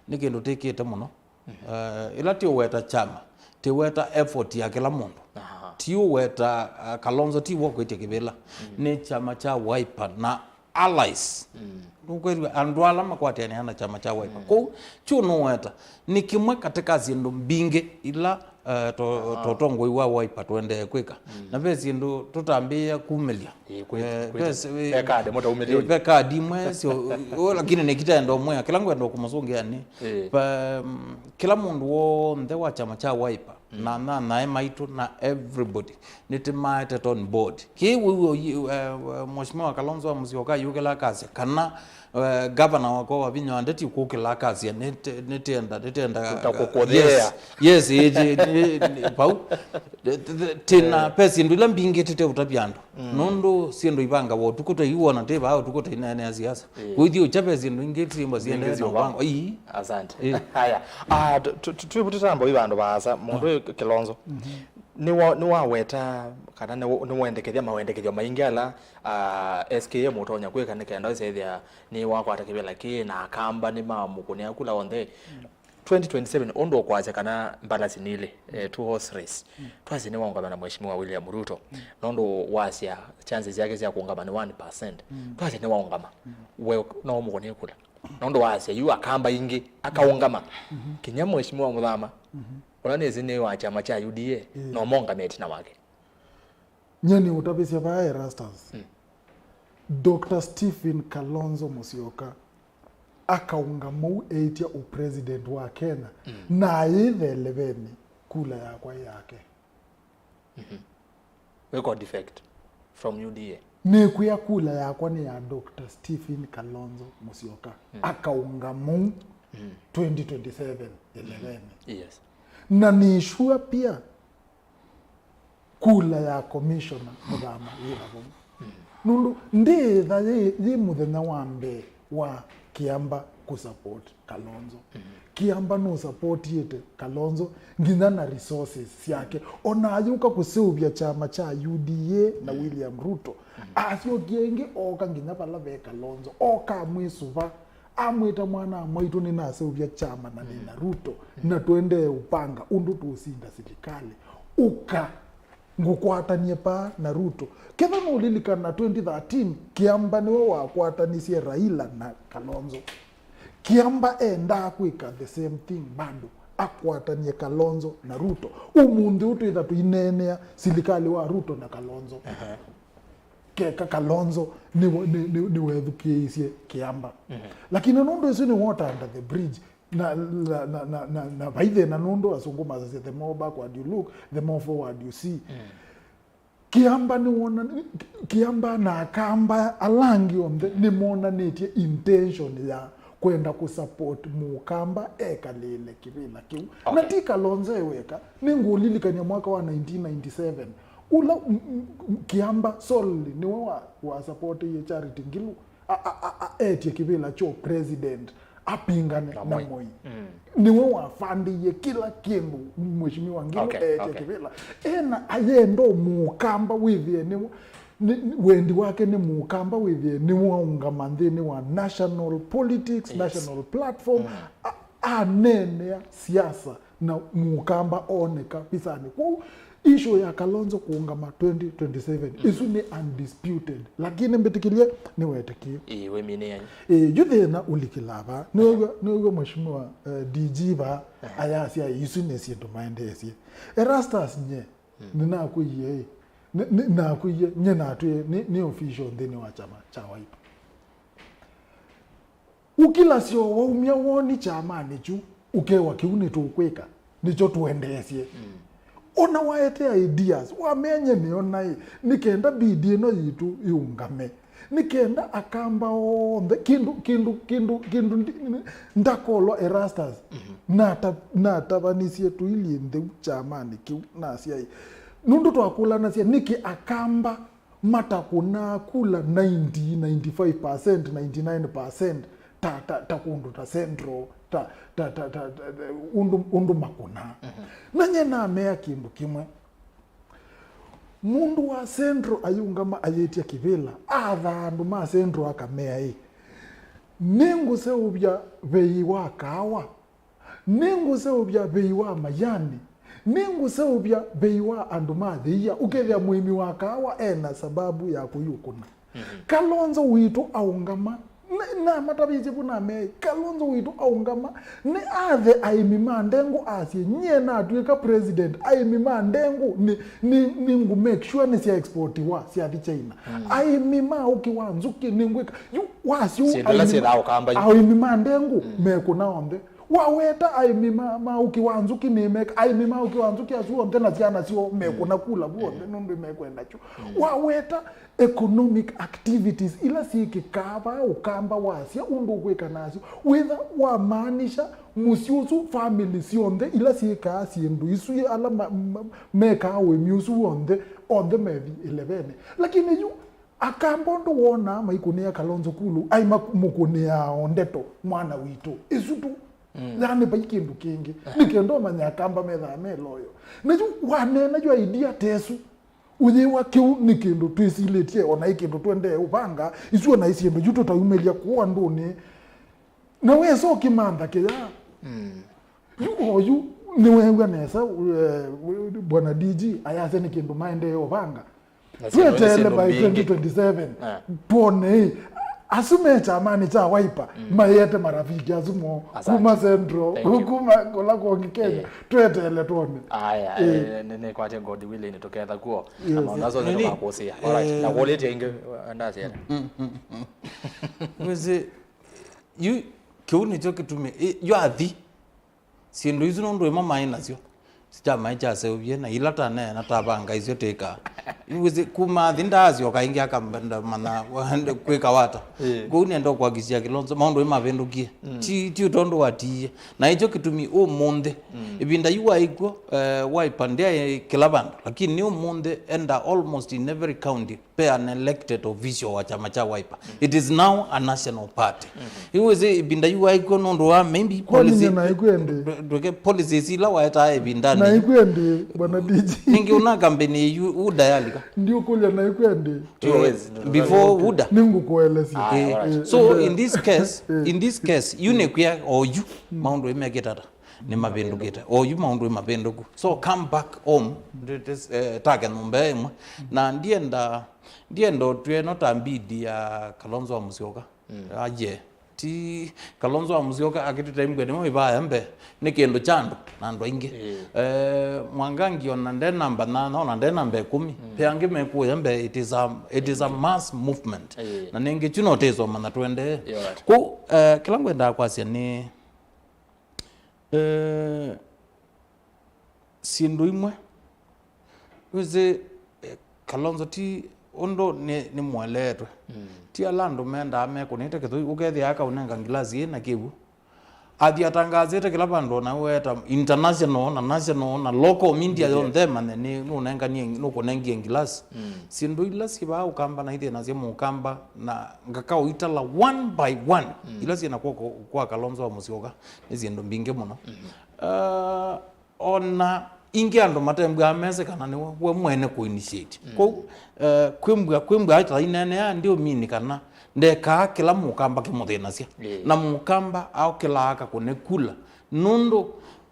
nĩ kĩndũ tĩkĩte mũno. Eh, ĩla tĩũweta kyama, tĩweta effort ya kĩla mũndũ. Aha. Tiũweta, ah, Kalonzo ti wa kwĩtya kĩvĩla. Nĩ kyama kya Wiper na allies. Nũkwĩthĩwa andũ ala makwatĩanĩa na kyama kya Wiper. Kwoou, kyu nũweta, nĩ kĩmwe katĩ ka syĩndũ mbingĩ ila, eh, to-, to-, ũtongoi wa Wiper tũendee kwĩka. Na ve syĩndũ tũtambĩĩa kumĩlya. Ĩĩ, kwĩ-, eh, kwĩ-, ve s-, ve kadi mũtaumĩlya. Eh, ve kadi imwe syo, o, lakini nĩkitaenda ũmwĩa, kĩla ngwenda kũmũsũngĩa nĩ, pa, mm, kĩla mũndũ w'onthe wa kyama kya Wiper, na, na, na ananae maitũ na everybody, nĩtĩmaetete on board. Kĩĩ wĩw'e, eh, eh, Mheshimiwa Kalonzo wa Musyoka ayũkĩla akasya, kana, eh, gavana wakwa Wavinya wa Ndeti ũkũkĩla akasya, nĩtĩ-, nĩtĩenda, nĩtĩenda, kũkũthea. Yes, yes, ĩ, ĩ, ĩ, ĩ, vau. Tĩ-, tĩ-, tĩna, eh, ve syĩndũ ila mbingĩ tĩteũtavya andũ. Nũndũ syĩndũ ivangawa ũtukũ ta iwona tĩ vaa ũtukũ ta ineenea siasa. Ĩĩ. Kwĩthi ũkya ve syĩndũ ingĩ syĩmba siendee na ũvango. Ii. Asante. Ĩĩ. Haya. Ah, tu-, tu-, tu-, twĩvutĩta mbau vandũ vaasa, mũndũ ũyũ Kilonzo. Nĩwa-, nĩwaweta kana nĩwa-, nĩwendekethya mawendekethyo maingĩ ala, ah, S K M ũtonya kwĩka nĩ kenda ĩsethĩa nĩwakwata kĩvĩla kĩĩ na Akamba nĩmamũkũnĩa kula onthe. Twenty twenty-seven, ũndũ ũkwasya kana mbalasi nĩ ilĩ, eh, two horse race. Twasye nĩwaũngama na Mheshimiwa William Ruto. Nũndũ wasya chances yake sya kũũngama nĩ one percent. Twasye nĩwaũngama. We no ũmũkũnĩe kula. Nũndũ wasya yu akamba ingĩ, akaũngama. Kinya Mheshimiwa Muthama, ũla nĩsĩ nĩ wa kyama kya U D A, no mongame ĩtina wake. Nye nĩ ũtavĩsya vaa Erastus. Doctor Stephen Kalonzo Musyoka akaũngama ũu eĩtya ũpresident wa Kenya, na ayĩtha elevenĩ, kula yakwa ĩ yake. Record defect from U D A. Nĩkwĩa kula yakwa nĩ ya Doctor Stephen Kalonzo Musyoka. Akaũngama ũu twenty twenty-seven elevenĩ. Yes. Na nĩ sure pia kula ya commissioner Muthama yĩ na vau. Nũndũ ndĩĩtha yĩ, yĩ mũthenya wa mbee wa Kĩamba kũsupport Kalonzo. Kĩamba nũsupportiĩte Kalonzo nginya na resources syake. Ona ayũka kũseũvya kyama kya U D A na William Ruto, asyokie ĩngĩ ooka nginya vala ve Kalonzo, ooka amwĩsũva. Amwĩta, mwana wa mwaitũ, nĩnaseũvya kyama na nĩ na Ruto, na tũendee ũpanga ũndũ tũũsinda silikalĩ. Ũka ngũkwatanie paa na Ruto. Ketha nũlilikana twenty thirteen, Kĩamba nĩwe wakwatanisye Raila na Kalonzo. Kĩamba endaa kwĩka the same thing bado, akwatanie Kalonzo na Ruto. Ũmũnthĩ ũũ twĩtha tũineenea silikalĩ wa Ruto na Kalonzo. Keka Kalonzo nĩ, nĩ, nĩ, nĩwethukĩĩisye Kĩamba. Lakini nũndũ ĩsu nĩ water under the bridge, na, na, na, na, na, na vai thĩna nũndũ asũngũ masasya, the more backward you look, the more forward you see. Kĩamba nĩwona, Kĩamba na Akamba ala angĩ onthe nĩmonanĩtye intention ya kwenda kũsupport Mũkamba ekalĩle kĩvĩla kĩu. Na ti Kalonzo e weka, nĩngũlilikany'a mwaka wa nineteen ninety-seven, ũla m-, m-, Kĩamba solely nĩwe wa, wa supportĩie Charity Ngilu a, a, a, a, etye kĩvĩla kyo president apingane na Moi. Nĩwe wafandĩie kĩla kĩndũ, Mheshimiwa Ngilu eetye kĩvĩla. Ena ayenda Mũkamba wĩthĩe nĩ, nĩ, wendi wake nĩ Mũkamba wĩthĩe nĩwaũngama nthĩnĩ wa national politics, national platform. A, aneenea siasa na Mũkamba oneka visanĩ. Kwoou issue ya Kalonzo kũũngama twenty twenty-seven, ĩsu nĩ undisputed. Lakini mbĩtĩkĩlye nĩwetĩkĩe. Ĩĩ, wĩminĩanĩ. Ĩĩ, yu thĩna ũlikĩlaa vaa. Nĩwew'a, nĩwew'a Mheshimiwa, eh, D G vaa ayasya ĩsu nĩ syĩndũ maendeesye. Erastus nye, nĩnakwĩie ĩ. Nĩ, nĩ, nakwĩie, nye natwĩe, nĩ, nĩ official nthĩnĩ wa kyama kya Wiper. Ũkilasyo waumya woni kyamanĩ kyu, ũkewa kĩu nĩtũkwĩka, nĩkyo tũendeesye. Ona waete ideas, wamea nye nĩona ĩ, nĩ kenda bidi ĩno yitũ yĩũngame, nĩ kenda Akamba onthe, kĩndũ, kĩndũ, kĩndũ, kĩndũ ndi-, ndakolwa Erastus, nata-, natavanisye tũilyĩ ntheu kyamanĩ kĩu, nasya ĩ, nũndũ twakũlanasya nĩkĩ Akamba matakũnaa kula ninety, ninety-five percent, ninety-nine percent, ta, ta, ta kũndũ ta Central, ta, ta, ta, ta, ta, ta, ũndũ, ũndũ makũnaa. Na nye namea kĩndũ kĩmwe. Mũndũ wa Central ayũngama ayĩtya kĩvĩla, atha andũ ma Central akamea ĩ, nĩngũseũvya vei wa kaawa. Nĩngũseũvya vei wa Mayani, nĩngũseũvya vei wa andũ ma Thĩia, ũkethĩa mũĩmi wa kaawa e na sababu ya kũiũkũna. Kalonzo witũ aũngama, na, namatavĩsye vu namea, Kalonzo witũ aũngama, nĩ athe aĩmi ma ndengũ asye, nyie natw'ĩka president, aĩmi ma ndengũ nĩ, nĩ, nĩngũ make sure nĩsya exportiwa syathi China. Aĩmi ma ũkĩ wa nzũkĩ nĩngwĩka, yu wasyo syĩndũ ila syĩthaa Ũkamba yu. Aĩmi ma ndengũ mekũna onthe. Waweta aĩmi ma, ma ũkĩ wa nzũkĩ nĩmeka, aĩmi ma ũkĩ wa nzũkĩ asu onthe na syana syoo mekũna kula vu onthe nũndũ mekwenda kyu. Waweta economic activities ila syĩkĩkaa vaa Ũkamba wasya ũndũ ũkwĩka nasyo. Wĩtha wamaanisha mũsyĩ ũsu, family syonthe ila syĩkaa syĩndũ isu, ala ma, ma, mekaa ũĩmi ũsu w'onthe, onthe methi ĩlevenĩ. Lakini yu Akamba ũndũ wonaa maikũnĩa Kalonzo kulu, ai mak-, mũkũnĩaa o ndeto, mwana witũ. Ĩsu tu. Yaani vai kĩndũ kĩngĩ. Nĩ kenda ũmanye Akamba methaa me loyal. Na yu waneena yu idea ta ĩsu, ũyĩwa kĩu nĩ kĩndũ twĩsilĩtye, ona ĩ kĩndũ tũendee ũvanga, isu ona ĩ syĩndũ yu tũtaumĩlya kũũ andũnĩ. Na wesa ũkĩmantha kĩya. Yu oyu nĩweew'a nesa, eh, Bwana D G ayasya nĩ kĩndũ maendee ũvanga. Na syĩndũ, tweteele syĩndũ by mbingĩ. Twenty twenty-seven. Ah. Twone, ĩ, asu me kyamanĩ kya Wiper, mm, mayete marafiki asu mo, asante, kuma Central, thank you, kuma kũla kũngĩ Kenya. Eh. Tweteele twone. Aya, eh, nĩ, nĩkwatya God willing, tũketha kuo. Yes. Na maũndũ asu nĩ nĩnĩ, tũkakũsĩa. Alright, eh, na kũlĩtya ĩngĩ, eh, ndasya. Mm, mm, mm, mm. Wĩsĩ, yu, kĩu nĩkyo kĩtumi, ĩ, yu athi. Syĩndũ isu nũndũ ĩmwe maĩ nasyo, kyamaĩ kyaseũvie, na ila taneena tavanga isyo tĩkaa. Wĩsĩ, kuma athi ndaasyoka ĩngĩ akamba ndamanya kwĩka wata. Ĩĩ. Kwoou nĩenda ũkwakisya Kilonzo, maũndũ nĩmavĩndũkie. Mm. Ti, ti tondũ watiie. Na ĩkyo kĩtumi ũmũnthĩ, mm, ĩvinda yu waĩ kw'o, eh, Wiper ndyaĩ kĩla vandũ, lakini nĩ ũmũnthĩ enda almost in every county pe an elected official wa kyama kya Wiper. Mm. It is now a national party. Mm-hmm. Yu wĩsĩ ĩvinda yu waĩ kw'o nũndũ wa maybe policy. Kwani naĩ kwĩ ndĩ? Ndũ-, ndwĩke policies ila waetaa ĩvindanĩ. Naĩ kwĩ ndĩ, Bwana D G. Ningĩ ũna kampeni yu UDA yalika. Ndiũkũlya naĩ kwĩ ndĩ. Tio, eh, wezi, before UDA. Nĩngũkũelesya. Aya, eh, alright. Eh, so, eh, in this case, eh, in this case, yu nĩkwĩa oyu, mm, maũndũ ĩmekĩte ata? Nĩmavĩndũkĩte. Oyu maũndũ nĩmavĩndũku. So come back home, ndete, eh, take nyũmba ĩmwe. Na ndienda, ndienda ũtw'e ĩno ta mbidi ya Kalonzo wa Musyoka. Mm. Aye. Ti Kalonzo wa Musyoka akĩtũtembw'a nĩmo ĩvaya mbee. Nĩ kĩndũ kya andũ na andũ aingĩ. Ĩĩ. Eh, Mwangangi ona nde namba nyanya, ona nde namba ĩkũmi. Mm. Pe angĩ mekũya mbee, it is a, it is a mass movement. Ĩĩ. Na nĩngĩ kyu no tĩsomana tũendee. Ĩĩ, alright. Kũu, eh, kĩla ngwendaa kwasya nĩ Eh, syĩndũ imwe, wĩsĩ, eh, Kalonzo ti ũndũ nĩ, nĩ mũeleetwe. Mm. Ti ala andũ mendaa mekũnĩte kĩthũi, ũkethĩa akaũnenga ngilasi ĩ na kĩw'ũ. Athi atangaasĩte kĩla vandũ, ona weta international, na national, na local media yonthe ĩmanye nĩ, nũnenganie, nũkũnengie ngilasi. Mm. Syĩndũ ila syĩ vaa ũkamba na ithĩna sya mũkamba, na ngakaũitala one by one, mm, ila syĩ na kw'oko kwa Kalonzo wa Musyoka. Nĩ syĩndũ mbingĩ mũno. Mhm. Ah, ona ingĩ andũ matembwaa mese kana nĩwe we mwene kũ initiate. Mm. Kwoou, eh, kwĩmbwa, kwĩmbwa ata ineenea ndiũmini kana ndekaa kĩla mũkamba kĩmũthĩnasya. Ĩĩ. Na mũkamba aũkĩlaa akakũne kula. Nũndũ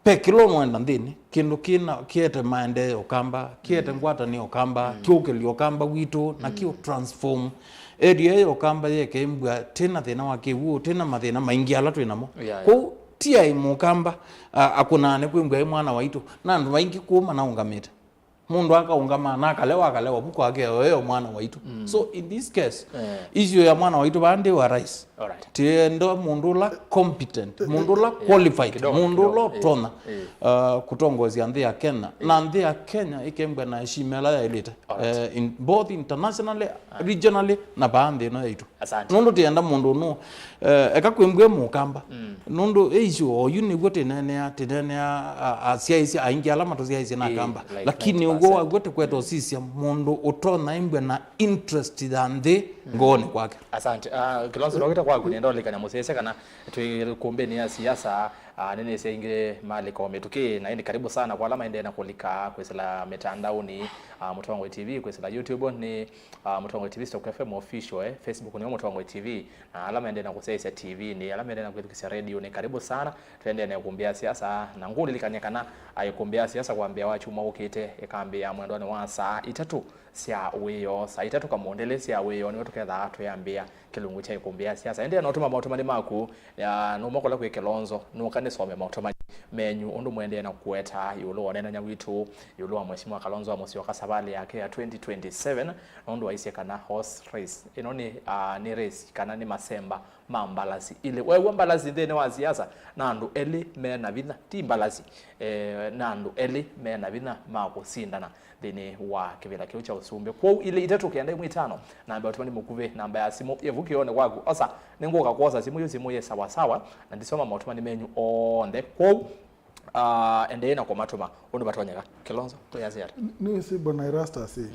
pe kĩla ũnwenda nthĩnĩ, kĩndũ kĩna, kĩete maendeeo ũkamba, kĩete, mm, ngwatanĩo ũkamba, mm, kĩũkĩlyo ũkamba witũ, na, mm, kĩũ transform area ĩyo ũkamba yeke mbua, tĩna thĩna wa kĩw'ũ, tĩna mathĩna maingĩ ala twĩ namo. Yeah, yeah. Kwoou, ti aĩ mũkamba, a, akũnaa nĩ kwĩmbwa ĩ mwana waitũ, na andũ aingĩ kũu manaũngamĩte. Mũndũ akaũngama na akalewa, akalewa vu kwake, oyo mwana waitũ. Mm. So, in this case, eh, issue ya mwana waitũ vaa ndĩ wa rais. Alright. Tienda mũndũ ũla competent, mũndũ ũla, eh, qualified, kidogo, mũndũ ũla, kidogo, eh, ũtonya, eh, uh, kũtongoesya nthĩ ya Kenya. Eh. Na nthĩ ya Kenya ĩkembwa na heshima ĩla yaĩlĩte. Alright. Eh, in, both internationally, ah, regionally, na vaa nthĩ ĩno yaitũ. Asante. Nũndũ tienda mũndũ ũnũ, eh, eka kwĩmbwe mũkamba. Mm. Nũndũ ĩisu oyu nĩw'o tĩneenea, tĩneenea, a, asyaĩĩsya aingĩ ala matũsyaĩĩsye na, eh, akamba. Like, lakini ninety percent. Ũw'o waw'o tũkweta ũsisya mũndũ ũtonya ĩmbwe na interest ya nthĩ, mm, ngoonĩ kwake. Asante. Ah, Kilonzo, ndokĩte kwaku, nĩenda ũlikana mũsyaĩĩsya kana twĩ kũmbĩnĩ ya siasa, ah, nĩnĩsĩ aingĩ malika o mĩtũkĩ, na ĩndĩ karibu sana kwa ala maendee na kũlika kwĩsĩla mĩtandaonĩ, ah, Mũtongoi T V, kwĩsĩla YouTube nĩ, ah, Mũtongoi T V Stock F M Official, eh, Facebook nĩyo Mũtongoi T V, na ala maendee na kũsyaĩĩsya T V nĩ, ala maendee na kwĩthukĩsya radio nĩ, karibu sana. Tũendee na ĩkũmbĩ ya siasa, na ngũlilikany'a kana, ah, ĩkũmbĩ ya siasa kwambĩa wa kyumwa ũkĩte ĩkambĩĩa mwendonĩ wa saa itatũ sya wĩoo, saa itatũ kamũndĩlĩ sya wĩoo nĩwe tũkethaa twĩambĩa kĩlungu kya ĩkũmbĩ ya siasa. Ĩndĩ no tũma maũtũmani maku, ya, nũma kũla kwĩ Kilonzo, nũka nĩsome maũtũmani menyu ũndũ mũendee na kũeta ĩũlũ wa ũneenany'a witũ ĩũlũ wa Mheshimiwa Kalonzo wa Musyoka savalĩ yake ya twenty twenty-seven, nũndũ aisye kana horse race ĩno nĩ, ah, nĩ race kana nĩ masemba ma mbalasi ilĩ. Weew'a mbalasi nthĩnĩ wa siasa na andũ elĩ me na vinya, ti mbalasi, eh, na andũ elĩ me na vinya ma kũsindana nthĩnĩ wa kĩvĩla kĩu kya ũsumbĩ. Kwoou ilĩ itatũ kenda ĩmwe itano, namba ya ũtũmani mũkuvĩ, namba ya simũ yĩ vu kĩoonĩ waku. Osa, nĩngũka kwosa simũ yu, simũ yĩ sawa sawa, na ndisoma maũtũmani menyu onthe. Kwoou, ah, endeei na kũmatũma ũndũ vatonyeka. Kilonzo, tũyasya ata? Nĩwĩsĩ, Bwana Erastus, mm,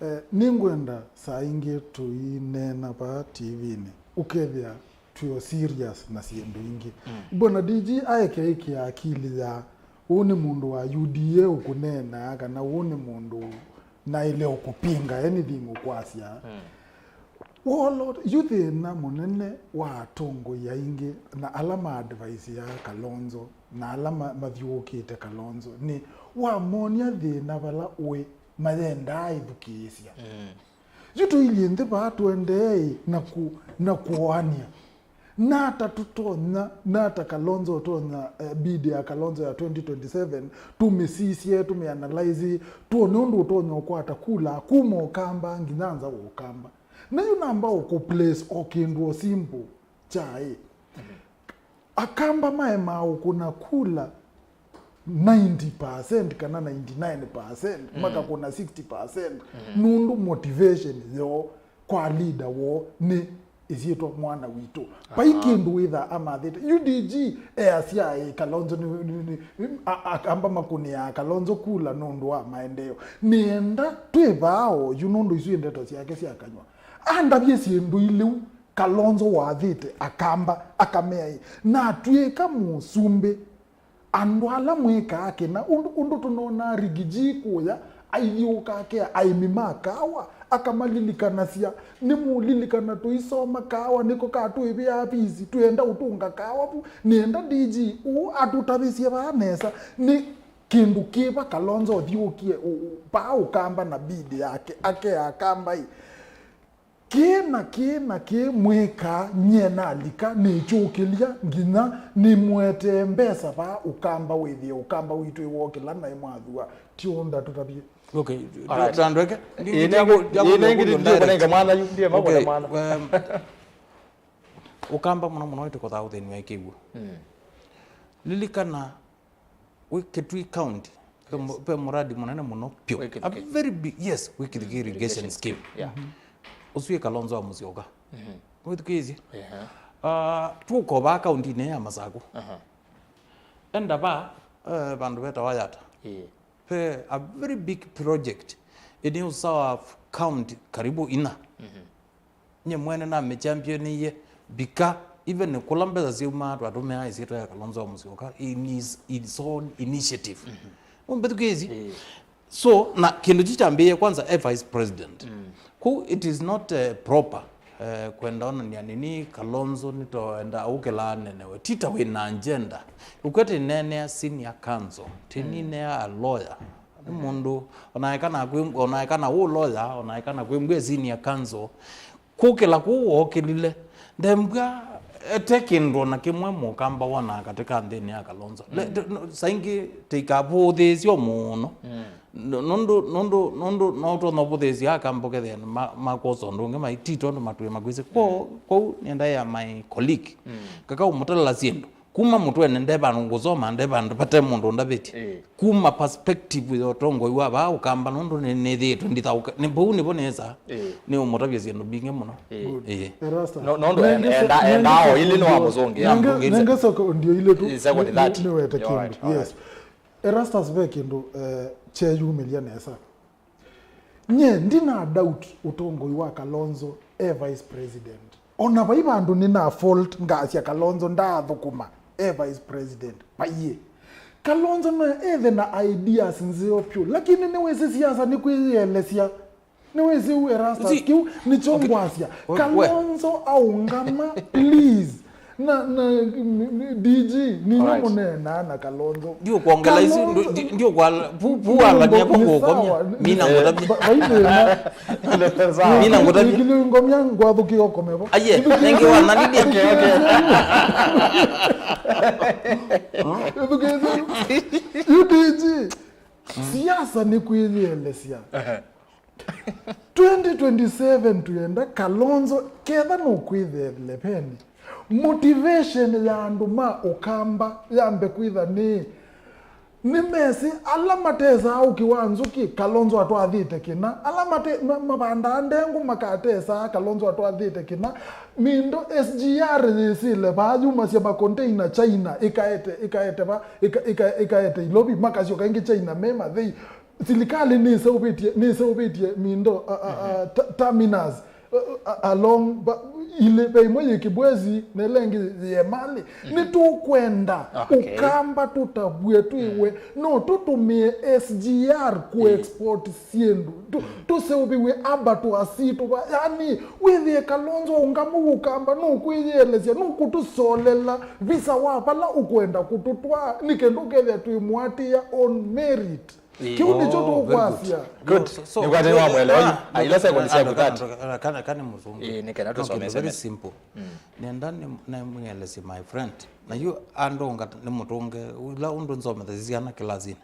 eh, nĩngwenda saa ingĩ tũineena vaa T V-nĩ, ũkethĩa twĩ o serious na syĩndũ ingĩ. Mm. Bwana D G aeke ĩkĩa akili ya, ũũ nĩ mũndũ wa U D A ũkũneenaa, kana ũũ nĩ mũndũ naĩle ũkũpinga anything ũkwasya. Mm. Wolo, yu thĩna mũnene wa atongoi aingĩ na ala ma advise ya Kalonzo, na ala ma- mathyũũkĩte Kalonzo nĩ wamonia thĩna vala ũĩ, mayendaa ĩthukĩĩsya. Yu tũilyĩ nthĩ vaa tũendee na ku- na kũoania. Nata tũtonya, nata Kalonzo ũtonya, eh, bid ya Kalonzo ya twenty twenty-seven, tũmĩsisye, tũmĩanalyze, tuone ũndũ ũtonya ũkwata kula kuma Ũkamba nginya nza wa Ũkamba. Na yu namba ũkũ place o kĩndũ o simple kyaĩ. Akamba maemaa ũkũna kula ninety percent kana ninety-nine percent, makakũna sixty percent, nũndũ motivation yoo kwa leader woo nĩ ĩsyĩtwa mwana witũ. Vai kĩndũ wĩthaa amathĩte. U D G easya ĩ Kalonzo nĩ, nĩ, nĩ, a- Akamba makũnĩaa Kalonzo kula nũndũ wa maendeeo. Nĩenda twĩ vaa oyu nũndũ isu ndeto syake sya kanyw'a. Andavye syĩndũ ilĩu Kalonzo wathĩte Akamba, akamea ĩ, natw'ĩka mũsumbĩ, andũ ala mwĩkaa kĩna, ũndũ, ũndũ tũnonaa Riggy G kũya, aithyũũka akea aĩmi ma kaawa, akamalilikana sya, nĩmũlilikana tũisoma kaawa, nĩko kaa tũĩvĩaa visi, twĩenda ũtũnga kaawa vu, nĩenda D G ũũ atũtavĩsye vaa nesa, nĩ kĩndũ kĩva Kalonzo ũthyũũkie ũ- ũ- vaa Ũkamba na bid yake, akea Akamba ĩ, kĩ na kĩ na kĩ mwĩkaa, nyie nalika nĩkyũkĩlya nginya nĩmũetee mbesa vaa Ũkamba wĩthĩe Ũkamba witũ ĩwokĩla naĩ mwathua. Ti ũũ ndatũtavye. Okay, Alright. Tandweke. Ĩĩ, nengu- ĩĩ, nengi- ndiye kũnenga mwana yu, ndiye makũne mwana. Ũkamba mũno mũno ĩtũkothaa ũthĩni wa ĩkĩw'o. Lilikana wĩ Kitui County, ve mu- ve muradi mũnene mũno vyũ. Wĩ Kitui. A very big, yes, wĩ Kitui irrigation scheme. Yeah. Ũsu wĩ Kalonzo wa Musyoka. Wĩthukĩĩsye? Yeah. Uh, tũkovaa kauntinĩ ya Masaku. Enda va, uh, vandũ vetawa Yata. Yeah. Ve a very big project. Ĩnĩ ũsawa county karibu ina. Nye mwene namĩchampioniie mbika, even kũla mbesa syaumaa twatũmĩaa ĩsyĩtwa ya Kalonzo wa Musyoka in his, in his own initiative. Ũmbĩthukĩĩsye? Ĩĩ. So, na kĩndũ kyu kyambĩĩe kwanza e vice president. Kũu it is not, eh, proper, eh, kwenda onania nini Kalonzo nĩtoenda ũkĩlaa nenewe. Tita wĩ na agenda. Ũkwete neenea senior counsel, tininea a lawyer. Nĩ mũndũ, onaekana kwĩ, onaekana wũ lawyer, onaekana kwĩ mbwe senior counsel, kũkĩla kũu wookĩlile, ndembwa ete kĩndũ ona kĩmwe mũkamba wonaa katĩ ka nthĩnĩ ya Kalonzo. Le- te- no- saingĩ tĩikavũthĩĩsyo mũno. No- nũndũ, nũndũ, nũndũ no ũtonya ũvũthĩĩsya akamba ũkethĩa nĩ ma- makwosa ũndũ ũngĩ mai ti tondũ matwĩ makwĩsĩ. Kwo- kwoou nĩendaĩa my colleague, kaka ũmũtalela syĩndũ. Kuma mũtwene nde vandũ ngũsoma, nde vandũ vate mũndũ ũndavĩtye. Ĩĩ. Kuma perspective ya ũtongoi wa vaa Ũkamba, nũndũ nĩ- nĩthĩĩtwe ndithaũka. Nĩ vau nĩvo nĩsa, ĩĩ, nĩ ũmũtavya syĩndũ mbingĩ mũno. Ĩĩ. Good. Ĩĩ. Erastus. No- nũndũ Nenge enda- so- enda- nenge endaa o ili nĩ wa sekundio- mũzũngĩ. Nenge- Ambugĩte. Nenge sekundio ile tu. Ĩ, sekundio nĩ- thirty. Nĩwete You're kĩndũ. Right, all Yes. Right. Erastus, ve kĩndũ, eh, kyeyumĩlya nesa. Nye ndina doubt ũtongoi wa Kalonzo e vice president. Ona vai vandũ nĩna fault ngasya Kalonzo ndaathũkũma e vice president. Vaiĩ. Kalonzo no ethe na ideas nzeo vyũ, lakini nĩwĩsĩ siasa nĩ kwĩyĩelesya. Nĩwĩsĩ u Erastus, Usi- kĩu nĩkyo Okay. ngwasya. We- we- Kalonzo aũngama, please. Na, na, n- n- D G, ninyo Alright. mũneenaa na Kalonzo. Ndiũkwongela isu, Kalonzo- ndi- ndi- ndiũkwala- vu- vualania vo Ni ngũkomya. Sawa. Mina Eh, ngũtavye. Ba- vai thĩna. Ndio sawa. Mina ngũtavye. Nĩkĩlĩ ngomya ngwathũkĩa ũkome vo. Aye, nengi wananithia. Okay, okay. Ĩthukĩĩsye. U D G. Siasa nĩ kwĩyĩelesya. Ehe. Twenty twenty-seven twĩenda Kalonzo, ketha nũkwĩthĩa leveni, motivation ya andũ ma Ũkamba yambe kwĩtha nĩ, nĩmesĩ ala matesaa ũkĩ wa nzũkĩ, Kalonzo atwathĩte kĩna, ala mate, ma, mavandaa ndengũ makatesaa, Kalonzo atwathĩte kĩna, mindo S G R yĩsĩle vaa yumasya makonteina China, ĩkaete, ĩkaete va, ĩka, ĩka, ĩkaete Ilovi, makasyoka ĩngĩ China me mathei, Silikalĩ nĩseũvĩtye, nĩseũvĩtye mindo, a, a, a, ta- terminals, a, a, along, ba- ilĩ, ve ĩmwe yĩ Kibwezi, na ĩla ĩngĩ yĩ Emali. Nĩtũkwenda Ũkamba tũtavw'e twĩwe, no tũtũmĩe S G R kũ-export syĩndũ. Tũ-, tũseũvĩw'e abattoirs sitũ va, yani, wĩthĩe Kalonzo Ũngamũ Ũkamba nũkwĩyĩelesya, nũkũtũsolela visa wa vala ũkwenda kũtũtwaa, nĩ kenda ũkethĩa twĩmũatĩĩa on merit. Kĩu nĩkyo tũkwasya. Good. Nĩkwatĩwa mwele oyu. Ah, ila seconds syaku thirty. Kana, kana mũsungu. Ĩĩ, nĩ kana tũsome very simple. Nenda nĩ, nĩmwĩelesye my friend. Na yu andũ ngata nĩ mũtũnge, ila ũndũ nzomethesya syana kĩlasinĩ.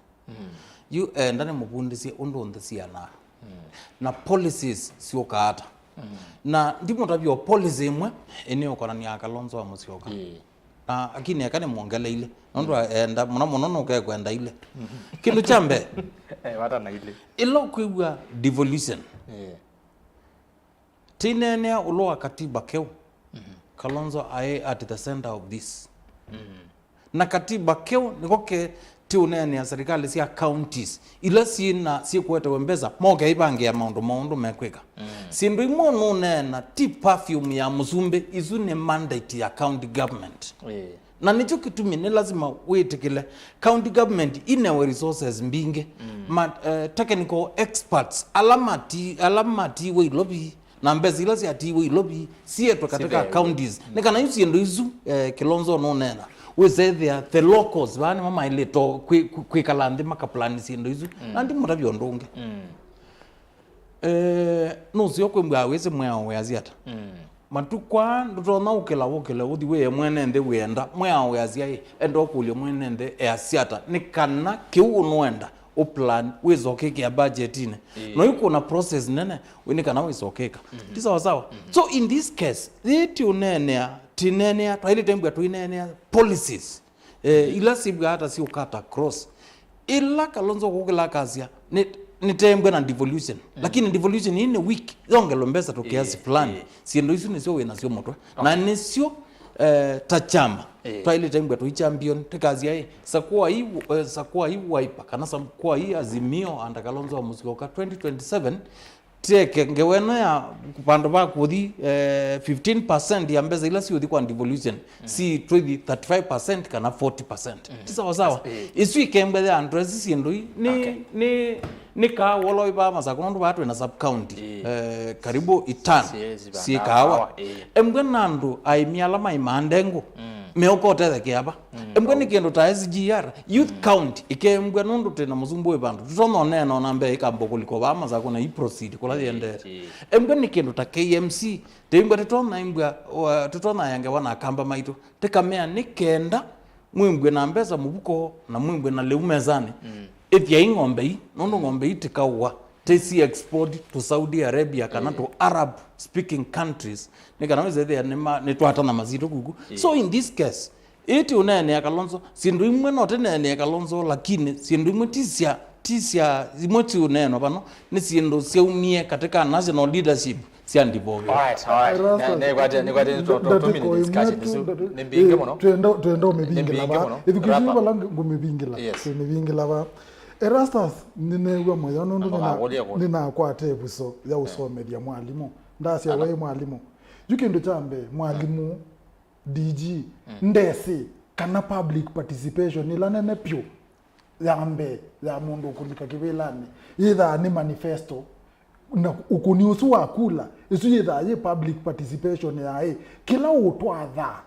Yu enda nĩmũvundĩsye ũndũ nthĩ sianaa. Na policies syũkaa ata. Na ndimũtavya o policy ĩmwe ĩnĩũkonania Kalonzo wa Musyoka. Na akini eka nĩmwongeleile. Nũndũ enda, mũno mũno nũkekwenda ile. Kĩndũ kya mbee, Eh, vata na ile. Ĩla ũkwĩw'a devolution. Eh. Tineenea ũlũ wa katiba keũ. Kalonzo aĩ at the center of this. Na katiba keũ nĩko ke tiũneenea serikali sya counties ila syĩna syĩkũetewe mbesa moke ivangĩa maũndũ moo ũndũ mekwĩka. Syĩndũ imwe nũneena ti perfume ya mũsumbĩ, isu nĩ mandate ya county government. Ĩĩ. Na nĩkyo kĩtumi nĩ lasima wĩtĩkĩle county government inewe resources mbingĩ. Ma, eh, technical experts ala mati-, ala matiiwe Ilovi, na mbesa ila syatiiwe Ilovi sietwe katika counties. Nĩ kana yu syĩndũ isu, eh, Kilonzo nũneena, wĩsethĩa the locals vaa nĩmo maĩlĩte kwĩ-, kwĩ-, kwĩkala nthĩ makaplan syĩndũ isu. Na ndimũtavya ũndũ ũngĩ. Eh, nũseo kwĩmbwa wĩsĩ mwĩao wĩasya ata? Matukũ aa ndũtonya ũkĩla wũkĩle ũthi wĩe mwene nthĩ wĩenda mwĩao wĩasya ĩ, enda ũkũlye mwene nthĩ easya ata, nĩ kana kĩu ũnũenda ũplan wĩsokĩkĩa budgetinĩ. Ĩĩ. No yu kwĩna process nene wĩ nĩ kana wĩsokĩka. Ti sawa sawa? So in this case, yĩĩ ti ũneenea, tineenea, twaĩlĩte mbwa tũineenea policies. Eh, ila sibwa hata si ukata cross. Ila Kalonzo kukila kasia, ni, nitembwe na devolution. Lakini devolution ii ni weak, yongelo mbesa tu kiasi fulani. Syĩndũ isu nisyo wĩ nasyo mũtwe. Na nisyo, eh, ta chama. Twailite mbwa tui champion, tikasia ĩ, sakua ii, eh, sakua ii Wiper, kana sakua ii Azimio, anda Kalonzo wa Musyoka twenty twenty-seven, Teke ngewa ĩno ya vandũ va kũthi, eh, fifteen percent ya mbesa ila siũthi kwa devolution, si twithi thirty-five percent kana forty percent. Ti sawa sawa? Ĩĩ. Isu ikembwe ya andũ esi syĩndũ ii, nĩ, nĩ, nĩ kaa wolo ivaa Masakũ, nũndũ vaa twĩ na sub county, eh, karibu itano syĩ kaawa. Embwe na andũ aĩmi ala maimaa ndengũ, meũka ũtethekea va? Embwe nĩ kĩndũ ta S G R, youth count, ĩkembwa nũndũ twĩ na mũsumbĩ wĩ vandũ. Tũtonya ũneena ona mbee ĩkamba kũlika vaa Masakũ na i proceed kũla yĩendete. Embwe nĩ kĩndũ ta K M C, tĩimbwa tũtonya imbwa, tũtonya ya ngewa na akamba maitũ. Tĩkamea nĩ kenda mwĩmbwe na mbesa mũvuko na mwĩmbwe na lĩu mesanĩ. Ĩthyai ng'ombe ii, nũndũ ng'ombe ii tĩkaũa. Tĩsi export to Saudi Arabia kana to Arab speaking countries. Nĩ kana wĩsethĩa nĩ ma-, nĩ twatana masitũ kuku. So in this case, ĩĩ ti ũneenea Kalonzo, syĩndũ imwe no tĩneenea Kalonzo, lakini syĩndũ imwe ti sya, ti sya, imwe ti ũneenwa vano, nĩ syĩndũ syaumie katika national leadership sya ndivovyo. Alright, alright. Ne, ne, kwate, ne, kwate, to, to, two minute discussion isu. Nĩ mbingĩ mũno. Twenda, twenda ũmĩvingĩla va. Ĩthukĩĩsye vala ngũmĩvingĩla. Yes. Ngũmĩvingĩla va. Erastus, nĩneew'a mũyo nũndũ nĩna-, nĩnakwata ĩvuso ya ũsomethya mwalimũ. Ndasya we mwalimũ. Yu kĩndũ kya mbee, mwalimũ, D G, ndesĩ kana public participation ĩla nene pyũ ya mbee ya mũndũ ũkũlika kĩvĩlanĩ yĩthaa nĩ manifesto, na ũkũni ũsu wa kula, ĩsu yĩthaa yĩ public participation ya ĩ, kĩla ũtwathaa,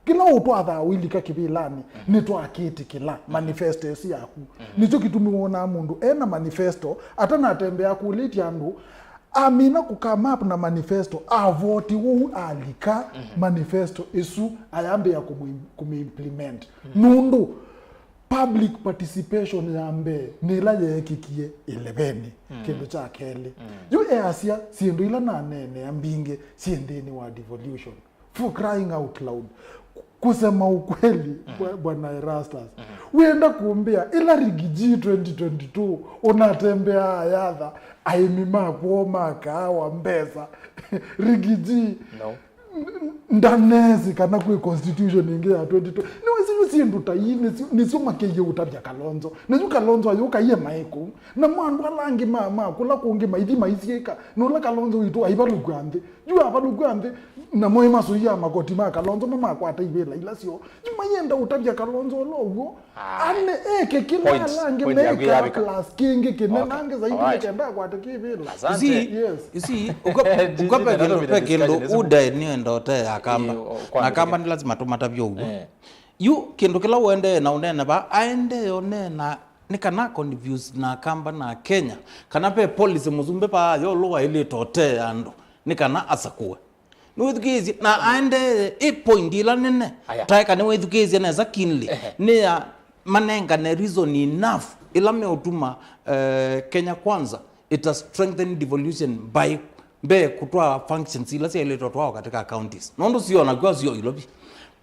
kĩla ũtwathaa ũilika kĩvĩlanĩ, nĩtwakĩtĩkĩla manifesto ĩsu yaku. Nĩkyo kĩtumi wonaa mũndũ ena manifesto, atanatembea kũlĩtya andũ, amina kũ come up na manifesto, avoti ũu alika, manifesto ĩsu ayambĩĩa kũmũ-, kũmĩimplement. Nũndũ public participation ya mbee nĩ ĩla yeekĩkie ĩlevenĩ, kĩndũ kya kelĩ. Yu easya syĩndũ ila naneenea mbingĩ syĩ nthĩnĩ wa devolution. For crying out loud. Ku-, kusema ukweli, bwa-, Bwana Erastus. Wĩenda kũmbĩa, ĩla Riggy G twenty twenty-two, ũnatembeaa ayatha aĩmi ma kwoo ma kaawa mbesa. Riggy G, n-, n-, ndanesi kana kwĩ constitution ĩngĩ ya twenty twenty. Nĩwĩsĩ yu Syĩndũ ta ii nĩsyo, nĩsyo makĩie ũtavya Kalonzo. Na yu Kalonzo ayũka iye maĩ kũu. Namo andũ ala angĩ ma, ma kũla kũngĩ maithi maisyĩka. Na ũla Kalonzo witũ aivalũkw'a nthĩ. Yu avalũkw'a nthĩ, namo ĩmasũia makoti ma Kalonzo mamakwata ivĩla ila syoo. Yu mayenda ũtavya Kalonzo ũla ũw'o. Ane eke kĩla point, ala angĩ point yaku mekaa yavika. Plus kĩngĩ kĩnenange zaidi. Alright. Nĩkenda akwate kĩvĩla. Asante. You see, yes. You see, uka-, uka pe kĩndũ, pe kĩndũ udae nĩenda ũtee ya kamba. Ĩĩ, o-, na kamba nĩ lazima tũmatavye ũw'o. Eh. Yu kĩndũ kĩla ũendee na ũneena vaa, aendee ũneena nĩ kana confuse na kamba na Kenya, kana ve policy mũsumbĩ vaa yo ũla waĩlĩte ũtee andũ, nĩ kana asakũe. Nĩwĩthukĩĩsye, na aendee ĩ point ĩla nene. Aya. Taeka nĩwĩthukĩĩsye nesa keenly. Ehe. Nĩ ya manengane reason enough ĩla meũtuma, eh, Kenya Kwanza ita strengthen devolution by mbee kũtwaa functions ila syaĩlĩtwe twao katika counties. Nũndũ sio nakw'a sio ilovi.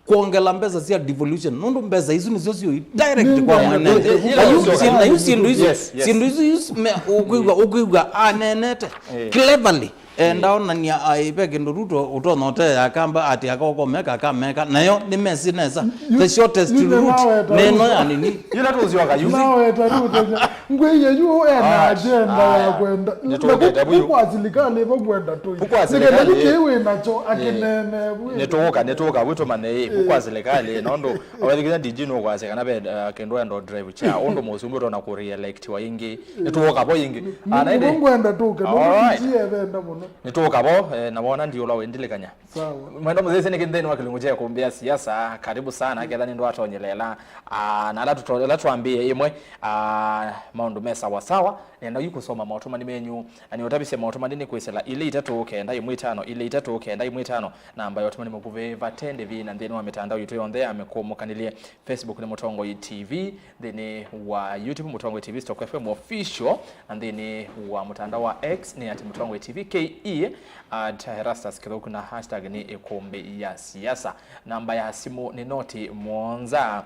Kwongela mbesa sya devolution, nũndũ mbesa isu nĩsyo sio direct kwa mwene. Nĩ, nĩ, nĩ, na yu, nĩ, na yu syĩndũ isu, yes, yes. Syĩndũ isu, isu me, ũkwĩw'a, ũkwĩw'a anenete, eh, cleverly. Eh, ndaonania, ai, ve kĩndũ Ruto ũtonya ũtee ya kamba atĩ akaokomeka, akameka. Nayo nĩ mesi nesa. The shortest route nĩ ĩno ya nini. Yĩla tũsyoka, you see? Naweta rĩu tenya. Ngwĩie yu ena agenda ya kwenda. Nĩtũkĩte na vu yu. Kwa silikalĩ ĩvo kwenda tũi. Vu kwa silikalĩ. Nĩkenda yu kĩĩ wĩ nakyo, eh, akĩnene vu. Nĩtũũka, nĩtũũka vu tũmanye ĩ, vu kwa silikalĩ, nũndũ awethikĩnya D G nũkwasya kana ve, eh, kĩndũ endo drive cha, ũndũ mũsumbĩ ũtonya kũ re-electiwa ĩngĩ. Nĩtũũka vo ĩngĩ. Nĩ, ah, na ĩndĩ nĩvo ngwenda tũke, nũndũ D G evenda mũno. Nĩtũũka vo, eh, na wona ndiũla wĩndilikanya. Sawa. Mwenda mũthĩsĩ nĩkĩ nthĩnĩ wa kĩlungu kya kũmbĩa siasa, karibu sana, ketha nĩ ndwatonyelela. Ah, na ala tũto-, ala twambĩe ĩmwe, ah, maũndũ me sawa sawa, nenda yu kũsoma maũtũmani menyu, na nĩ ũtavisye maũtũmani nĩ kwĩsĩla ilĩ itatũ kenda ĩmwe itano, ilĩ itatũ kenda ĩmwe itano, namba ya ũtũmani mũkuvĩ vate ndĩvi na nthĩnĩ wa mĩtandao yitũ yonthe ya mĩkũmũkanĩlye. Facebook nĩ Mũtongoi T V, nthĩnĩ wa YouTube Mũtongoi T V Stock F M Official, na nthĩnĩ wa mũtandao wa X nĩ at Mũtongoi T V K E, at Erastus Kĩthũku, na hashtag nĩ ĩkũmbĩ ya siasa. Namba ya simũ nĩ noti mũonza,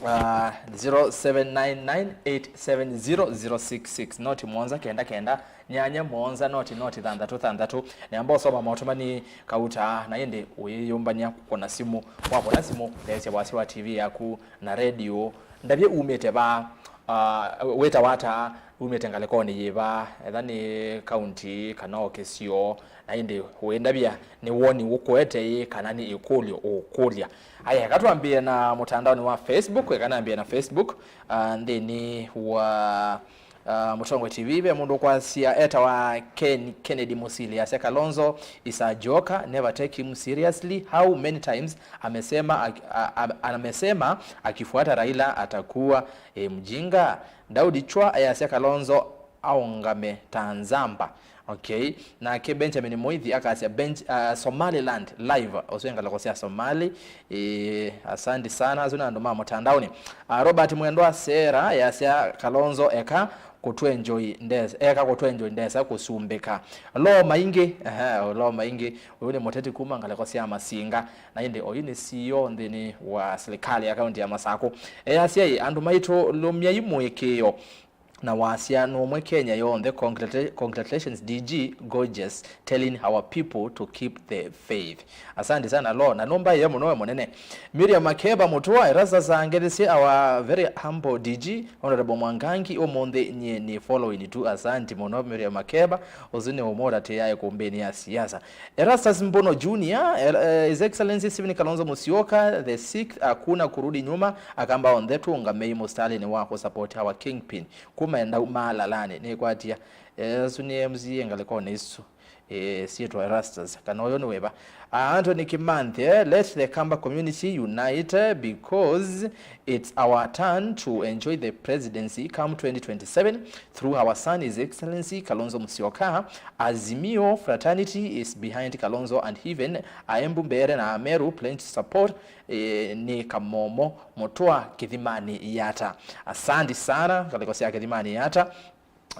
uh, zero seven nine nine eight seven zero zero six six, noti mũonza kenda kenda nyanya mũonza noti noti thanthatũ thanthatũ. Nĩamba ũsoma maũtũmani kauta, na ĩndĩ ũyĩyũmbany'a kũkũna simũ. Wakũna simũ, theesya wasya wa T V yaku na redio. Ndavye umĩte va, ah, wĩtawa ata, umĩte ngalĩkonĩ yĩva, etha nĩ kaunti kana o kĩsio, na ĩndĩ ũĩndavya nĩ woni ũkũete ĩ kana nĩ ĩkũlyo ũkũlya. Aya, eka twambĩe na mũtandaonĩ wa Facebook, eka nambĩe na Facebook, ah, nthĩnĩ wa Uh, Mũtongoi T V, ve mũndũ ũkwasya etawa Ken, Kennedy Mũsili, asya, "Kalonzo is a joker, never take him seriously. How many times amesema aki-, a-, a-, amesema akifuata Raila atakuwa, eh, mjinga?" Daudi Chwa ayasya, "Kalonzo aũngame ta nzamba." Okay. Nake Benjamin Muithi akasya, Benj-, uh, Somaliland live, ũsu ngalĩko sya Somali. Ĩĩ, asanti sana, asu nĩ andũ ma mũtandaonĩ. Ah, Robert Mwendwa Sera yasya, "Kalonzo eka kũtwenjoi ndesa, eka kũtwenjoi ndesa kũsumbĩka." Loo Maingĩ, ehe, Loo Maingĩ, ũyũ nĩ mũteti kuma ngalĩko sya Masinga, na ĩndĩ oyu nĩ C E O nthĩnĩ wa silikalĩ ya kaunti ya Masakũ. Easya ĩ, "Andũ maitũ, lũmyai mũĩkĩĩo na wasya nũmwe Kenya yonthe. Congratu-, congratulations D G, gorgeous, telling our people to keep the faith." Asante sana Loo, na nũmbaĩe mũno we mũnene. Miriam Makeba Mũtũa, Erastus angethesye our very humble D G, Honorable Mwangangi, ũmũnthĩ nyie nĩ following tu. Asante mũno Miriam Makeba, ũsu nĩ ũmwe ũtatĩae kũmbĩnĩ ya siasa. Erastus Mbono Junior, er-, eh, His Excellency Stephen Kalonzo Musyoka the sixth, hakuna kurudi nyuma, Akamba onthe tũũngamei mũsitalĩnĩ wa kũsupport our kingpin. Kuma endau malalanĩ, nĩkwatia. Eh, asu nĩ M C A ngalĩkonĩ isu. Eh, syĩtwa Erastus, kana ũyũ nĩ wĩva? Ah, Anthony Kimanthi, eh, let the Kamba community unite, eh, because it's our turn to enjoy the presidency come twenty twenty-seven through our son, His Excellency Kalonzo Musyoka. Azimio fraternity is behind Kalonzo and even Aembu Mbeere na Ameru pledge support, eh, nĩ Kamomo Mũtũa Kĩthimanĩ Yata. Asanti sana, ngalĩko sya Kĩthimanĩ Yata.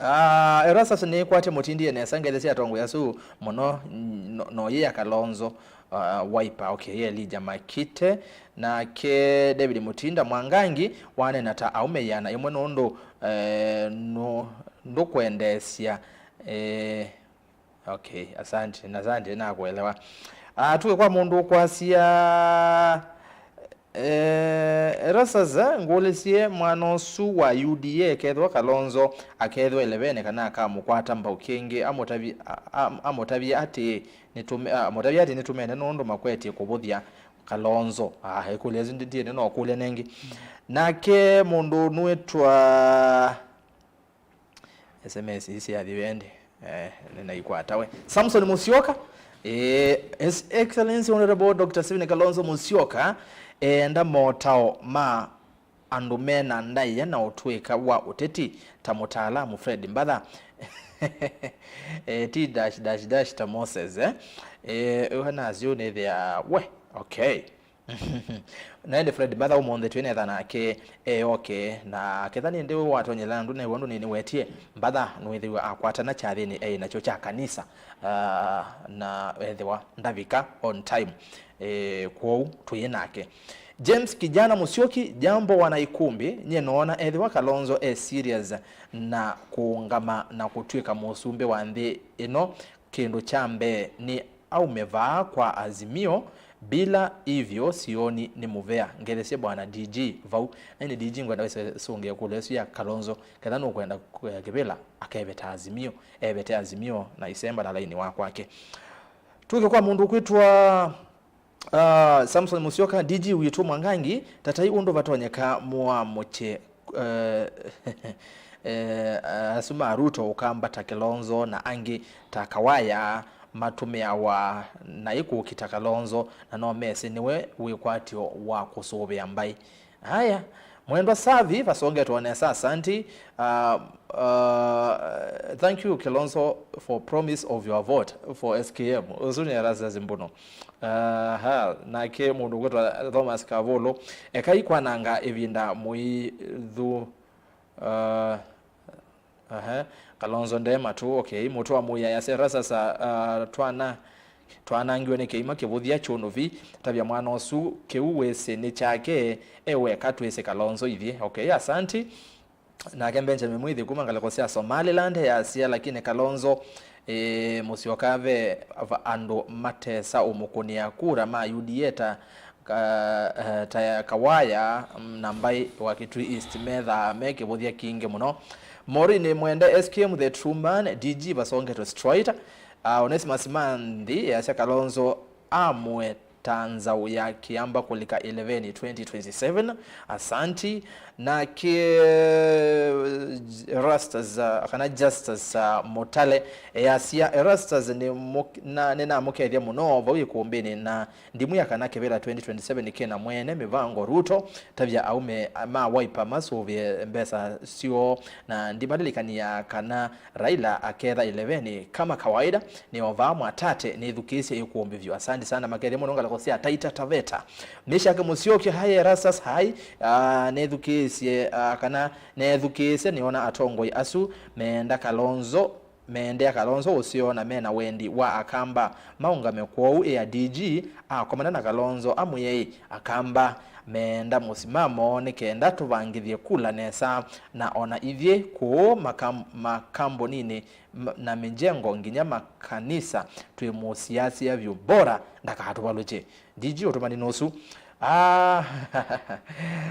Ah, Erastus nĩkwatya mũtindie nesa ngethe sya atongoi asu mũno, no, no yĩ ya Kalonzo, ah, Wiper, okay, yĩ Elijah Makite, nake David Mutinda Mwangangi wanena ta aume ĩana ĩmwe nũndũ, eh, nũ-, ndũkwendeesya, eh, okay, asante, na asante, nakuelewa. Ah, tuke kwa mũndũ ũkwasya, Eh, Erastus, eh, ngũlĩsye mwana ũsu wa U D A, kethĩwa Kalonzo akethĩwa ĩleveni kana akamũkwata mbau kĩngĩ, amũtavye, a-, a-, amũtavye atĩĩ, nĩtũme-, a-, amũtavye atĩĩ, nĩtũmene nũndũ makwetye kũvũthya Kalonzo. Ah, ĩkũlyo ĩsu ndi-, ndiĩne no kũlya nengĩ. Nake mũndũ nũĩtwa S M S ii syathi wendi. Eh, nĩnaikwata we. Samson Musyoka. Eh, His Excellency Honorable Doctor Stephen Kalonzo Musyoka, eenda motao ma andũ mena ndaĩa na ũtũĩka wa ũteti ta mũtaalamu Fred Mbatha. Eh, ti dash, dash, dash ta Moses, eh. Eh, ũhana asyo nĩthĩa, we, okay. Na ĩndĩ Fred Mbatha ũmũnthĩ twĩ netha nake e oke, na ketha nĩ ndĩ we watonyela ndũ nĩw'o ndũ nĩnĩwetie, Mbatha nũĩthĩwa akwatana kyathĩnĩ e nakyo kya kanisa, ah, na ethĩwa ndavika on time. Eh, kwoou twĩ nake. James Kijana Musyoki, jambo wana Ikumbi, nyie noona ethĩwa Kalonzo e serious na kũũngama na kũtw'ĩka mũsumbĩ wa nthĩ ĩno, kĩndũ kya mbee nĩ aume vaa kwa Azimio, bila hivyo sioni nĩ mũvea. Ngethesye bwana D G vau. Na ĩndĩ D G ngwenda wĩsũngĩe ĩkũlyo ĩsu ya Kalonzo, ketha nũkwenda kũ-, kĩvĩla akeveta Azimio, evete Azimio na isemba na laini wa kwake. Tũke kwa mũndũ ũkwĩtwa, ah, Samson Musyoka, D G witũ Mwangangi, tatai ũndũ vatonyeka mũamũkye eh, eh, asu ma Ruto ũkamba ta Kilonzo na angĩ ta Kawaya matũmĩawa naĩ kũkita Kalonzo, na no mesĩ nĩwe wĩkwatyo wa kũsũvĩa mbaĩ. Haya, mwendwa Savi, vasongetwe nesa, asanti. Uh, uh, thank you, Kilonzo, for promise of your vote for S K M. Ũsu nĩ Erastus Mbuno. Aha, nake mũndũ ũkwĩtwa Thomas Kavũlũ, ekai kwananga ĩvinda mũithu, uh, aha, Kalonzo nde matũ, okay, mũtũ wa mũya ya sera sasa, uh, twana, twanangiwe nĩ kĩima kĩvũthya kyũnũvi, tavya mwana ũsu kĩu wĩsĩ nĩ kyake, e weka twĩsĩ Kalonzo ithyĩ, okay, asanti. Nake Benjamin Mwithi kuma ngalĩko sya Somaliland easya, lakini Kalonzo, eh, Musyoka ve va andũ matesa ũmũkũnĩa kura ma U D A ta, ka, eh, ta ya Kawaya, mm, na mbaĩ wa Kitui East methaa me kĩvũthya kingĩ mũno. Maureen Mwende, S K M the true man, D G vasongetwe straight. Ah, Onesimus Manthi easya Kalonzo amwe ta nzaũ ya kĩamba kũlika ĩleveni twenty twenty-seven. Asanti. Nake Erastus, uh, kana Justus, uh, Mutale, easya, Erastus nĩ mũ-, na, nĩnamũkethya mũno vau ĩkũmbĩnĩ, na ndimwĩa kana kĩvĩla twenty twenty-seven kĩna mwene mĩvango Ruto, tavya aume ma Wiper masũvĩe mbesa syoo, na ndimalilikania kana Raila aketha ĩleveni kama kawaida, nĩ o vaa Mwatate, nĩthukĩĩsye ĩkũmbĩ vyũ. Asanti sana, makethya mũno ngalĩko sya Taita Taveta. Meshaki Musyoki, hi Erastus, hi. Ah, nĩthukĩĩsye, ah, kana neethukĩĩsye, nĩona atongoi asu meenda Kalonzo, meendea Kalonzo ũseo na mena wendi wa Akamba maũngame, kwoou ĩa D G akomana na Kalonzo amwĩei Akamba meenda mũsimamo nĩ kenda tũvangĩthye kula nesa, na ona ithyĩ kũũ makam-, makamboninĩ m-, na mĩjengo, nginya makanisa, twĩmũsiasya vyũ, bora ndakatũvalũkye. D G ũtũmani nũsu. Ah,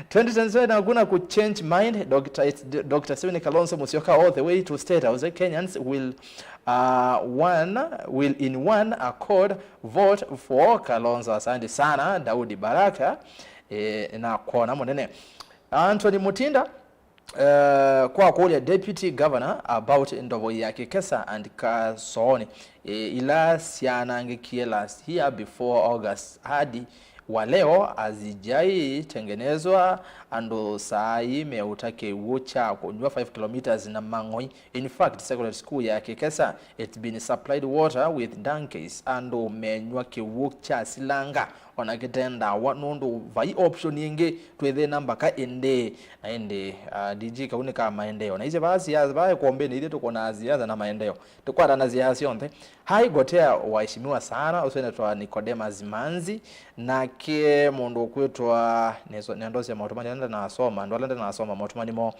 twenty twenty-seven hakuna ku change mind. Doctor, it's D-, Doctor Stephen Kalonzo Musyoka all the way to State House. Kenyans will, uh, one, will in one accord vote for Kalonzo. Asante sana, Daudi Baraka. Eh, na kona mũnene. Anthony Mutinda, Eh, kwa kũlya Deputy Governor about ndovo ya Kĩkesa and Kasooni, eh, ila syanangĩkie last year before August, hadi wa leo hazijai tengenezwa, andũ saa hii meuta kĩw'ũ kya kũnywa five kilometers na mang'oi. In fact, secondary school ya Kĩkesa, it's been supplied water with donkeys, andũ menywa kĩw'ũ kya silanga. Ona kĩte ndawa, nũndũ vai option ĩngĩ, twĩthĩna mbaka ĩndĩ. Na ĩndĩ, ah, D G, kau nĩ ka maendeeo. Na isye vaa siasa, vaa ĩkombĩnĩ ithyĩ tũkũnaa siasa na maendeeo. Tũkwatana siasa syonthe. Hi, Gotea, waheshimiwa sana, ũsu nĩtwa Nicodemus Manzi, nake mũndũ ũkwĩtwa, nĩso-, nĩandosya maũndũ manene. ndanasoma, andũ ala ndanasoma motũmani moo.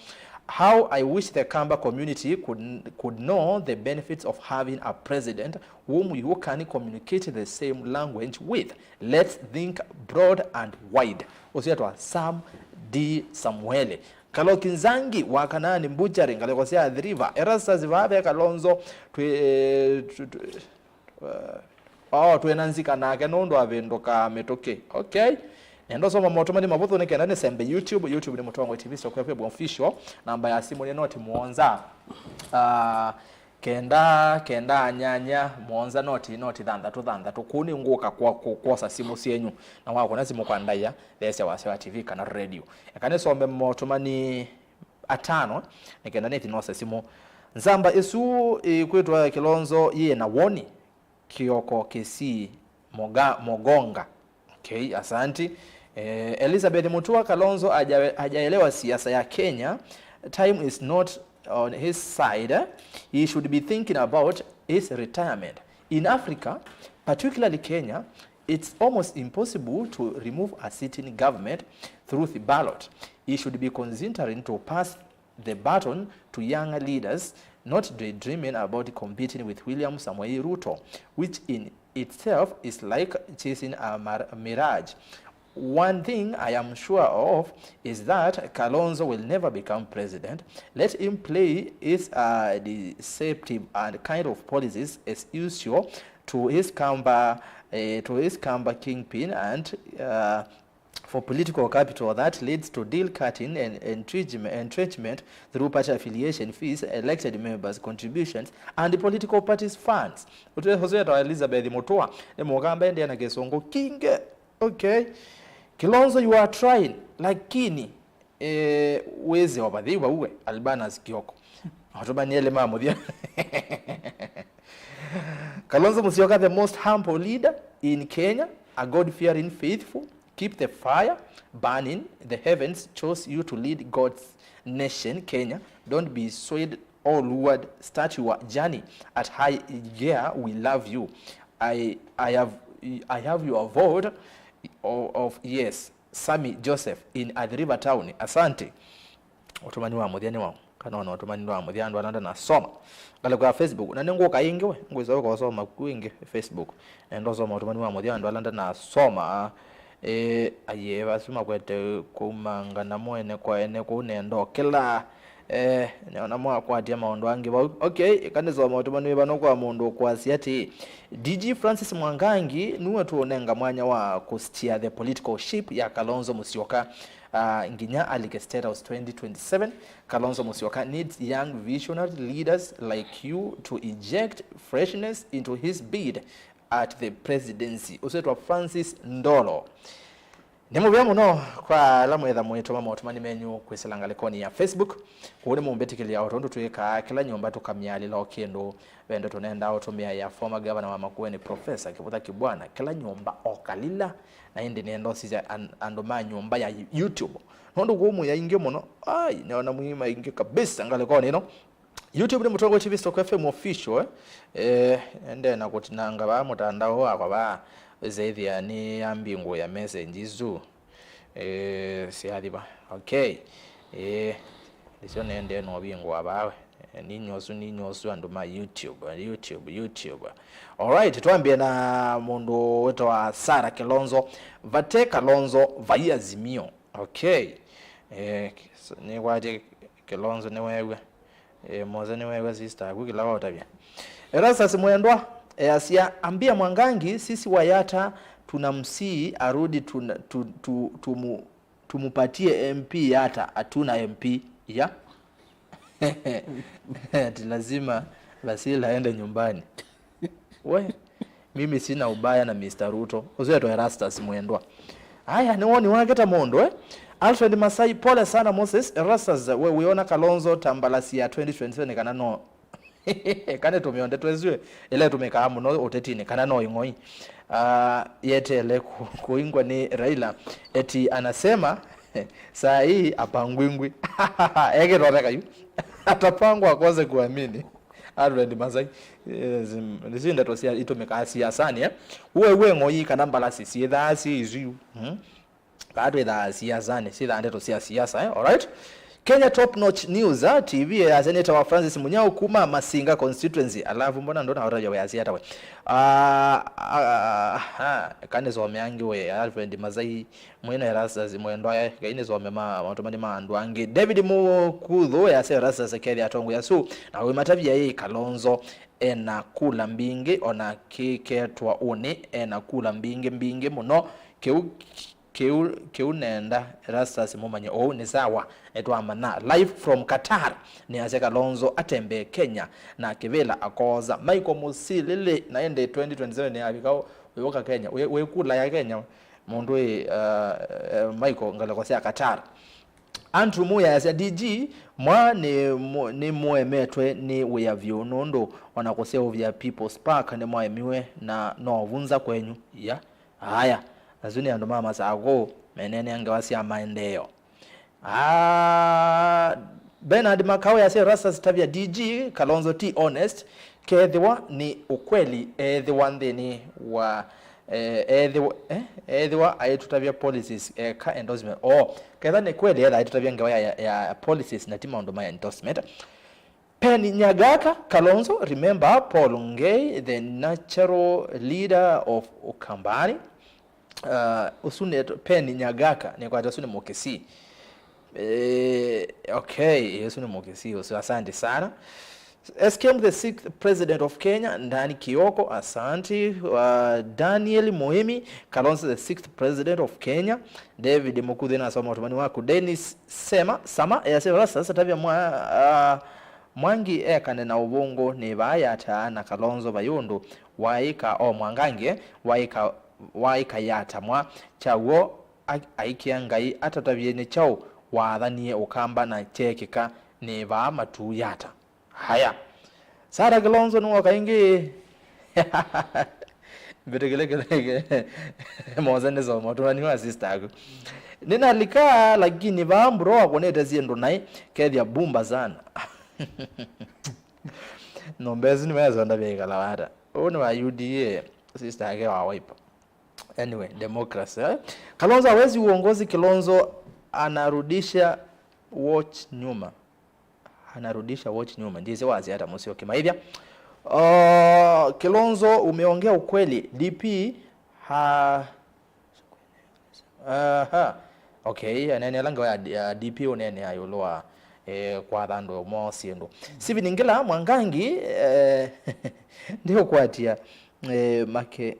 How I wish the Kamba community could, could know the benefits of having a president whom you can communicate the same language with. Let's think broad and wide. Ũsu etwa Sam D Samueli. Kaloki Nzangi wa Kanaani Mbuchari, ngalĩko sya Athi River. Erastus vaa ve Kalonzo, twĩ, eh, tw-, tw-, eh, oh, twĩ na nzika nake nũndũ avĩndũkaa mĩtũkĩ. Okay. Nenda ũsoma motũmani mavũthũ nĩ kenda nĩsembe YouTube. YouTube nĩ Mũtongoi T V Stock F M Official. Namba ya simũ nĩ noti mũonza. Ah, kenda, kenda, nyanya, mũonza, noti, noti, thanthatũ, thanthatũ. Kũu nĩ ngũka kwa, kwa, kwosa simũ syenyu. Na wakũna simũ kwa ndaĩa, theesya wasya wa T V kana radio. Eka nĩsome motũmani atano, nĩ kenda nĩthi nose simũ. Nzamba ĩsu ĩkwĩtwa Kilonzo yĩ na woni, Kioko Kisii, Moga-, Mogonga. Okay, asanti. Eh, Elizabeth Mutua, Kalonzo haja-, hajaelewa siasa ya Kenya. Time is not on his side. He should be thinking about his retirement. In Africa, particularly Kenya, it's almost impossible to remove a sitting government through the ballot. He should be considering to pass the baton to younger leaders, not daydreaming about competing with William Samoei Ruto, which in itself is like chasing a mar-, mirage. One thing I am sure of is that Kalonzo will never become president. Let him play his, uh, deceptive and kind of policies as usual to his Kamba, eh, to his Kamba kingpin and, uh, for political capital that leads to deal cutting and entrenchment, entrenchment through party affiliation, fees, elected members' contributions, and political parties' funds. Ũtwe-, ũsu wĩtawa Elizabeth Mutua, nĩ Mũkamba ĩndĩ ena kĩsũngũ kingĩ. Okay. Kilonzo, you are trying, lakini, eh, wĩsĩ o vathei vau we, Albanus Kioko. Atũmani elĩ ma mũthya. Kalonzo Musyoka, the most humble leader in Kenya, a God-fearing faithful, keep the fire burning, the heavens chose you to lead God's nation, Kenya. Don't be swayed, oh Lord, start your journey at high gear, we love you. I, I have, I have your vote of, of yes. Sammy Joseph in Athi River Town, asante. Ũtũmani wa mũthya nĩ waũ? Kana ona ũtũmani wa mũthya andũ ala ndanasoma. Ngalĩko ya Facebook. Na nĩngũka ĩngĩ we, ngwĩsa ũkosoma ku ĩngĩ Facebook. Nenda ũsoma ũtũmani wa mũthya andũ ala ndanasoma. Eh, aye, asu makwete kũmangana mwene kwa ene kũu nenda ũkĩla. Eh, nĩona mwakwatya maũndũ angĩ vau. Okay, ĩka nĩsoma ũtũmani wĩva no kwa mũndũ ũkwasya atĩĩ, D G Francis Mwangangi nĩwe tũũnenga mwanya wa kũsteer the political ship ya Kalonzo Musyoka, ah, nginya alike State House twenty twenty-seven. Kalonzo Musyoka needs young visionary leaders like you to inject freshness into his bid at the presidency. Ũsu wĩtwa Francis Ndolo. Nĩ mũvea mũno kwa ala mwĩtha mũitũma motũmani menyu kwĩsĩla ngalĩkonĩ ya Facebook. Kũu nĩ mũmbĩtĩkĩlya o tondũ twĩkaa kĩla nyũmba tũkamyalĩla o kĩndũ. Ve ndeto nendaa ũtũmĩa ya former governor wa Makueni, Professor Kĩvũtha Kĩbwana, kĩla nyũmba o kalila. Na ĩndĩ nenda ũsisya an-, andũ ma nyũmba ya YouTube. Nũndũ kũu mwĩ aingĩ mũno. Ai, nĩona mwĩ maingĩ kabisa ngalĩkonĩ ĩno. YouTube nĩ Mũtongoi T V Stock F M Official, eh. Eh, ende na kũtinanga vaa mũtandao wakwa vaa, wĩsa ĩthĩa nĩ ambingũĩa message isu, eh, syathi va. Okay. Eh, nĩsyo nende no vingũa vaa we. Eh, ninyosu, ninyosu andũ ma YouTube, YouTube, YouTube. Alright, twambie na mũndũ wĩtawa Sarah Kilonzo. Vate Kalonzo, vai Azimio. Okay. Eh, nĩkwatie Kilonzo nĩwew'a. Eh, Moze nĩwew'a sister aku kĩla waũtavya. Erastus mwendwa, easya, ambia Mwangangi, sisi wa Yatta tunamsihi arudi tuna-, tu-, tu-, tumu-, tumupatie M P Yatta, hatuna M P. Ya? Ati lazima Basila aende nyumbani. We, mimi sina ubaya na Mister Ruto. Ũsu etwa Erastus mwendwa. Aya, nĩ woni wake ta mũndũ, eh? Alfred Masai, pole sana Moses. Erastus, we wĩona Kalonzo ta mbalasi ya twenty twenty-seven kana no? Kana tũmĩonde twesue, ĩla ĩtũmĩkaa mũno ũtetinĩ, kana no ĩng'oi? Ah, yetele ku-, kũingwa nĩ Raila. Eti anasema, saa hii apangwingwi. Eke twateka yu. Atapangwa akose kuamini. Alfred Masai, eh, sim-, nĩsyo ndeto sya itũmĩkaa siasanĩ, eh? Uwe, uwe ng'oi kana mbalasi syĩthaa syĩ isu yu. Hmm? Vaa twĩthaa siasanĩ, syĩthaa ndeto sya siasa, eh? Alright? Kenya Top Notch News, ah, T V yasya nĩtawa Francis Munyao kuma Masinga constituency. Alafu mbona ndona ũtavya wĩasya atawe? Ah, ah, ah, ah, kanĩsome angĩ we, Alfred Masai, mwĩna Erastus mwendwa, eh, kainĩsome ma, maũtũmani ma andũ angĩ. David Mukuthu yasya Erastus kethĩa atongoĩ asu, na wĩmatavya ĩ Kalonzo ena kula mbingĩ, ona kĩketwa ũnĩ, ena kula mbingĩ, mbingĩ mũno. Kĩu Kĩu, kĩu nenda Erastus mũmanye ũu nĩ sawa, nĩtwamanya. Live from Qatar, nĩasya Kalonzo atembee Kenya na kĩvĩla akoosa Michael Mũsilĩlĩ, na ĩndĩ twenty twenty-seven nĩyavika, wĩũka Kenya, wĩ, wĩ kula ya Kenya, mũndũ wĩ, uh, uh, Michael ngalĩko sya Qatar. Andrew Muya asya, D G, mwa nĩ mu-, nĩmũemetwe nĩ wĩa vyũ, nũndũ ona kũseũvya People's Park nĩmwaemiwe na no vunza kwenyu. Iya. Aya, asu nĩ andũ ma Masakũ, meneenea ngewa sya maendeeo. Ah, Bernard Makau yasya Erastus tavya D G Kalonzo ti honest, kethĩwa nĩ ũkweli, ethĩwa nthĩnĩ wa, eh, ethĩwa, eh, ethĩwa aitũtavya policies eka endorsement. Oh, ketha nĩ kweli etha aitũtavya ngewa ya, ya, ya policies na ti maũndũ ma endorsement. Pen Nyagaka, Kalonzo, remember Paul Ngei, the natural leader of Ukambani. Uh, ũsu nĩ Pen Nyagaka, nĩkwata ũsu nĩ Mũkisii. Eh, okay, ũsu nĩ Mũkisii ũsu, asante sana. S K M the sixth president of Kenya, Ndani Kioko, asante. Uh, Daniel Muimi, Kalonzo the sixth president of Kenya. David Mukuthi, nasoma ũtũmani waku. Dennis Sema, Sama, yasema sasa tavya mwa, uh, Mwangi ekane na ũvũngũ nĩ vaa yataa na Kalonzo vai ũndũ waĩka o Mwangangi waĩka, waĩka yata mwa kyaw'o a-, aikĩa Ngai atatavye nĩ kyaũ waathanie Ũkamba na kyeekĩka nĩ vaa matuu yata. Haya. Sara Kalonzo nĩwoka ĩngĩ. Mbĩtĩkĩle kĩleke. Moze nĩsoma ũtũmani wa sister aku. Nĩnalika lakini vaa mbro akunĩte syĩndũ naĩ kethya bumba sana. Nomba ĩsu nĩwesonda vyaikala wata. Ũũ nĩ wa U D A, sister yake wa Wiper. Anyway, democracy, eh? Kalonzo hawezi uongozi, Kalonzo anarudisha watch nyuma. Anarudisha watch nyuma. Ndizi wazi hata Musyoki maivya. Uh, Kalonzo umeongea ukweli. D P ha Aha. Okay, anene ala ngewa ya, ya D P ũneenea ĩũlũ wa, eh, kwatha andũ moo syĩndũ. Steven Ngila Mwangangi, eh, ndiũkwatia, eh, make,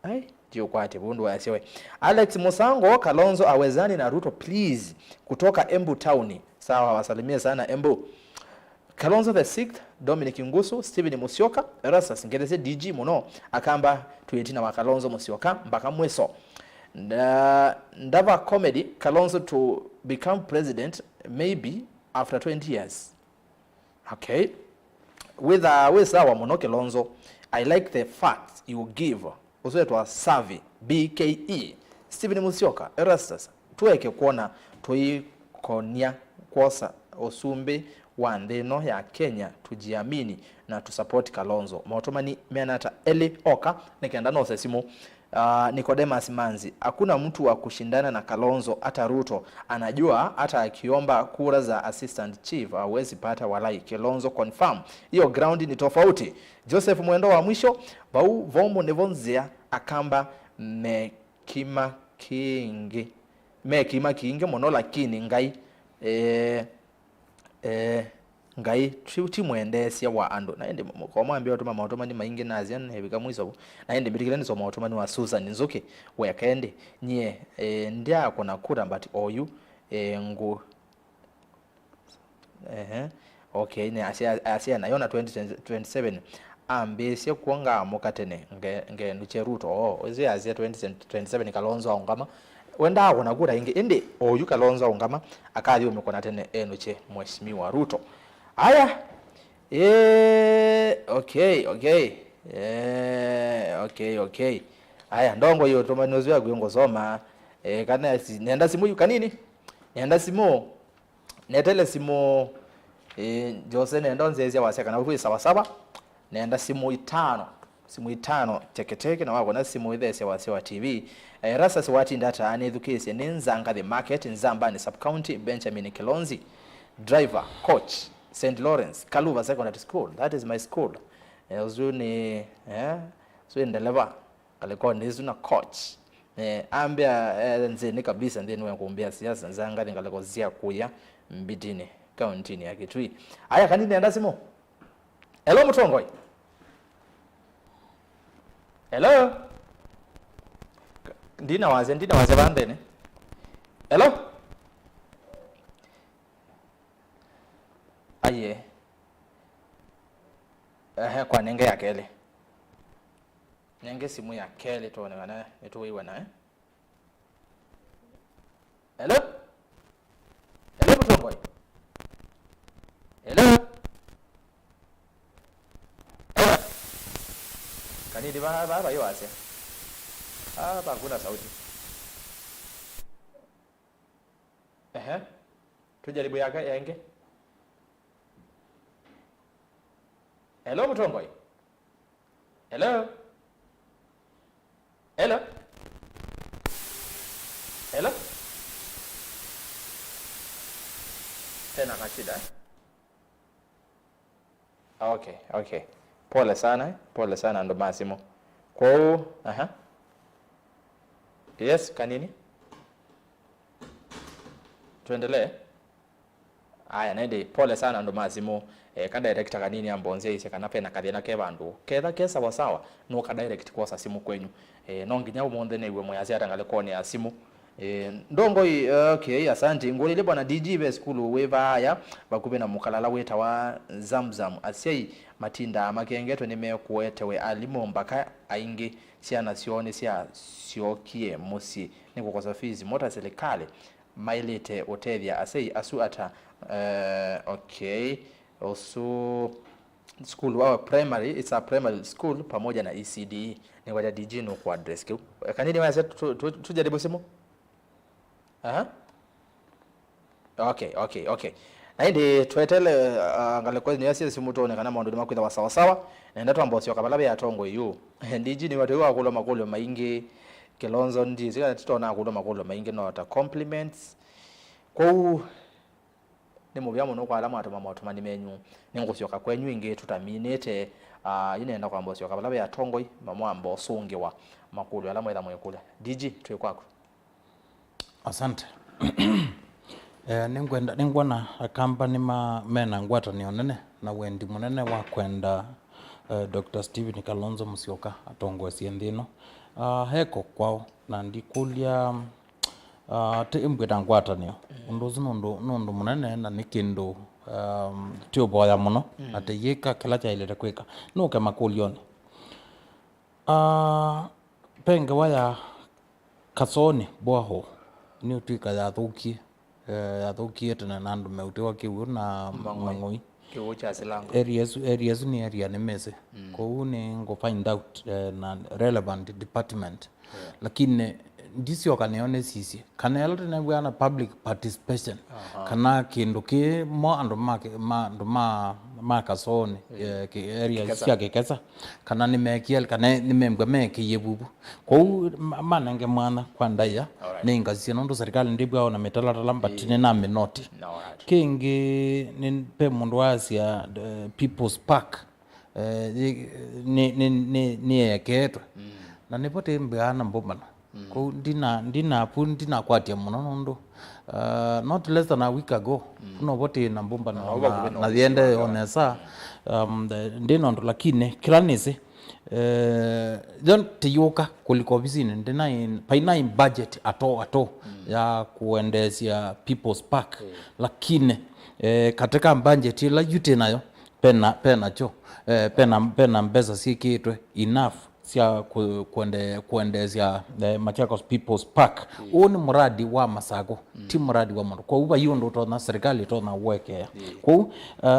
ai, ndiũkwatia, vundu wasya we. Alex Musango, Kalonzo awezani na Ruto, please, kutoka Embu Town. Sawa, wasalimie sana Embu. Kalonzo the sixth, Dominic Ngusu, Stephen Musyoka, Erastus Ngethesye D G mũno, akamba twĩ ĩtina wa Kalonzo Musyoka mpaka mwiso. Nda-, Ndava comedy, Kalonzo to become president maybe after twenty years. Okay. Wĩthaa wĩ sawa mũno Kalonzo. I like the facts you give. Ũsu wĩtwa Savi, B K E. Stephen Musyoka, Erastus, tũeke kwona tũikonia kwosa ũsumbĩ wa nthĩ ĩno ya Kenya, tujiamini na tusupport Kalonzo. Maũtũmani meana ata elĩ oka, nĩ kenda nose simũ. Ah, Nicodemus Manzi, hakuna mtu wa kushindana na Kalonzo, hata Ruto anajua, hata akiomba kura za assistant chief hawezi pata, walai. Kalonzo confirm. Hiyo ground ni tofauti. Joseph Mwendo wa mwisho, vau vomu nĩvo nzĩa, akamba me kĩma kĩingĩ, me kĩma kĩingĩ mũno, lakini Ngai, eh, eh, Ngai ti, ti mwendeesya wa andũ. Na ĩndĩ mũkomwambĩa ũtũma maũtũmani maingĩ nasya nĩvika mwiso vu. Na ĩndĩ mbĩtĩkĩle nĩsoma ũtũmani wa Susan Nzũkĩ weka ĩndĩ, nyie, eh, ndyaakũna kura, but oyu, eh, ngũ Ehe. Okay, nĩ asya, asya nayo na twenty twenty-seven ambĩĩsye kw'o ngaamũka tene, nge-, ngendukye Ruto. Oo, ĩsu yasya twenty twenty-seven Kalonzo aũngama. We ndaakũna kura ĩngĩ, ĩndĩ oyu Kalonzo aũngama, akathi ũmĩkũna tene endukye Mheshimiwa Ruto. Aya. Ĩĩ, okay, okay. Eh, okay, okay. Aya, ndongo yo tũmani ũsu yaku ngũsoma. Eh, kana si-, nenda simũ yu kanini. Nenda simũ. Netele simũ, eh, Jose nenda ũnzĩsya wasya kana kwĩ sawa sawa. Nenda simũ itano. Simũ itano teketeke na wakũna simũ ĩtheesya wasya wa T V. Eh, Erastus watinda ata nĩthukĩĩsye nĩ Nzangathi Market, Nzambani Sub-County, Benjamin Kilonzi, driver, coach, Saint Lawrence, Kaluva Secondary School, that is my school. Eh, ũsu nĩ, eh, ũsu nĩ ndeleva, ngalĩkonĩ ĩsu na coach. Eh, ambĩa, eh, nzĩnĩ kabisa nthĩnĩ wa kũmbĩa siasa, Nzangathi ngalĩko sya kũya Mbitini, kauntinĩ ya Kitui. Aya, kanini enda simũ. Hello, Mũtongoi. Hello? Ndina wasya, ndina wasya vaa nthĩnĩ. Hello? Aye. Ehe, kwa nenge ya kelĩ. Nenge simũ ya kelĩ tuone kana nĩtũwĩw'a nayo. Hello? Hello, Mũtongoi? Hello? Hello? Kanini va, va, va, iwasya. Hapa hakuna sauti. Ehe. Tujaribu yake, ya ĩngĩ. Hello, Mũtongoi? Hello? Hello? Hello? Tena kashida, eh? Okay, okay. Pole sana, eh? Pole sana andũ ma simũ. Kwoou, aha. Yes, kanini. Tuendelee. Aya, na ĩndĩ, pole sana andũ ma simũ. Eh, ka director kanini ambonzya ĩsye kana pena kathĩna ke vandũ. Ketha ke sawa sawa, no ka direct kwosa simũ kwenyu. Eh, no nginya ũmũnthĩ nĩw'e mũyasya ata ngalĩkonĩ ya simũ. Eh, Ndongoi, okay, asante. Ngũlĩlye bwana D G ve sukulu wĩ vaaya vakuvĩ na mũkalala wĩtawa Zamzam. Asyai matindaa makengetwe nĩmekũetewe alimũ mbaka aingĩ syana syoo nĩsyasyokie mũsyĩ nĩ kũkosa fees. Mota silikalĩ maĩlĩte ũtethya asyai asu ata? Eh, okay. Ũsu school wa primary, it's a primary school pamoja na E C D E. Nĩkwatya D G nũkũ address kĩu. Eh, kanini wayasya tu-, tu-, tujaribu simu? Aha. Okay, okay, okay. Na ĩndĩ tweteele, uh, ngalĩko nĩyo syĩ simu tuone kana maũndũ nĩmakwĩthawa sawa sawa. Nenda twamba ũsyoka vala ve atongoi yu. D G nĩwatwĩwa akũlwa makũlyo maingĩ. Kilonzo ndisi kana titona akũlwa makũlyo maingĩ no ta compliments. Kwoou nĩ mũvea mũno kwa ala mwatũma motũmani menyu. Nĩngũsyoka kwenyu ĩngĩ tũtaminĩte. Uh, yu nenda kwamba ũsyoka vala ve atongoi mamwamba ũsũngĩwa makũlyo ala mwetha mwĩkũlya. D G, twĩ kwaku. Asante. Eh, nĩngwenda, nĩngwona Akamba nĩma-, mena ngwatanĩo nene na wendi mũnene wa kwenda, eh, Doctor Stephen Kalonzo Musyoka atongoesye nthĩ ĩno. Ah, eko kwao, na ndikũlya, ah, ti mbwĩta ngwatanĩo. Mm. Ũndũ ũsu nĩ ũndũ, nĩ ũndũ mũnene na nĩ kĩndũ, um, ti ũvoya mũno, mm, na tĩyĩka kĩla kyaĩlĩte kwĩka. Nũke makũlyonĩ. Ah, ve ngewa ya Kasoonĩ borehole nĩũtw'ĩka yathũkie, eh, yathũkie tene na andũ meũtĩwa kĩw'ũ na mang'oi. Mang'oi. Kĩw'ũ kya silango. Area ĩsu, area ĩsu nĩ area nĩmĩsĩ. Mm. Kwoou nĩngũ find out, eh, na relevant department. Yeah. Lakini ndisyoka nĩyo nĩsisye kana ĩla tũnew'aa na public participation, aha, kana kĩndũ kĩ mo andũ ma kĩ-, ma, andũ ma, ma Kasoonĩ, eh, kĩ-, area sya Kĩkesa, kana nĩmekie, kana nĩmembwa mekĩie vuvu. Kwoou ma-, manenge mwanya kwa ndaĩa, alright, nĩngasisye nũndũ serikali ndĩvwao na mĩtalatala, but nĩnamĩnoti. Alright. Kĩngĩ, nĩ, ve mũndũ waasya, eh, People's Park, eh, yĩ-, nĩ, nĩ, nĩ, nĩyeeketwe. Mm. Na nĩvo tĩmbĩaa na mbũmbano. Mm. Kwoou ndina, ndinapu, ndinakwatya mũno nũndũ, uh, not less than a week ago, mm, kuno vo tĩ na mbũmbano na, na yĩendee o nesa, um, the, ndĩ nũndũ, lakini kĩla nĩsĩ, eh, yo tĩyũka kũlika ovisinĩ, ndinai, painai budget at all, at all, mm, ya kũendeesya People's Park. Mm. Lakini, eh, katika budget ĩla yu tĩ nayo, pena, pena kyo, eh, pena, pena mbesa syĩkĩĩtwe enough sya kũ-, kũende-, kũendeesya, eh, Machakos People's Park. Mm. Ũũ nĩ mũradi wa Masakũ, mm, ti mũradi wa mũndũ. Kwoou vai ũndũ ũtonya, serikali ĩtonya ũekea. Mm. Kwoou, eh,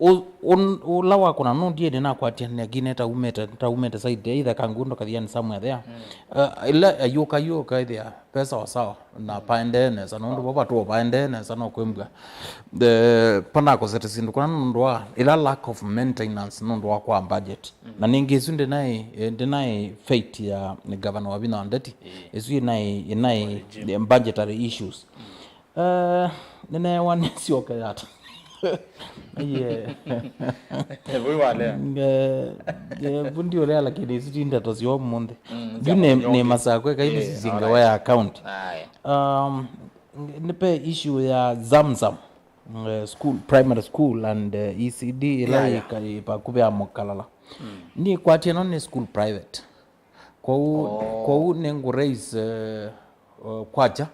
ũ-, ũ-, ũla wakũna nũndie nĩnakwatya nĩakineta umĩte, ta umĩte side either Kangundo Kathiani somewhere there. Mm. Eh, ĩla ayũka yu ũkaĩthĩa ve sawa sawa, na paendee nesa, nũndũ vo vatũo paendee nesa, no kwĩmbwa. Eh, panakosete syĩndũ kũna nũndũ wa ĩla lack of maintenance nũndũ wa kwa budget. Na ningĩ ĩsu ndĩnaĩ, eh, ndĩnaĩ fate ya nĩ governor wa Wavinya Ndeti. Ĩĩ. Ĩsu ĩnaĩ, ĩnaĩ budgetary issues. Eh, nĩneewa nĩsyoke yata. Yeah. Vũi walea. Nge, nge, vu ndiũlea, lakini isu ti ndeto sya ũmũnthĩ. Mm, yu nĩ, nĩ masakwe kai nĩsisinge wa ya account. Aye. Um, nĩ pe issue ya Zamzam, eh, school, primary school and, eh, E C D ĩla ĩka-, ĩ vakuvĩ ya Mũkalala. Nĩkwatie ĩno nĩ school private. Kwoou, kwoou nĩngũ raise, eh, eh, kwakya,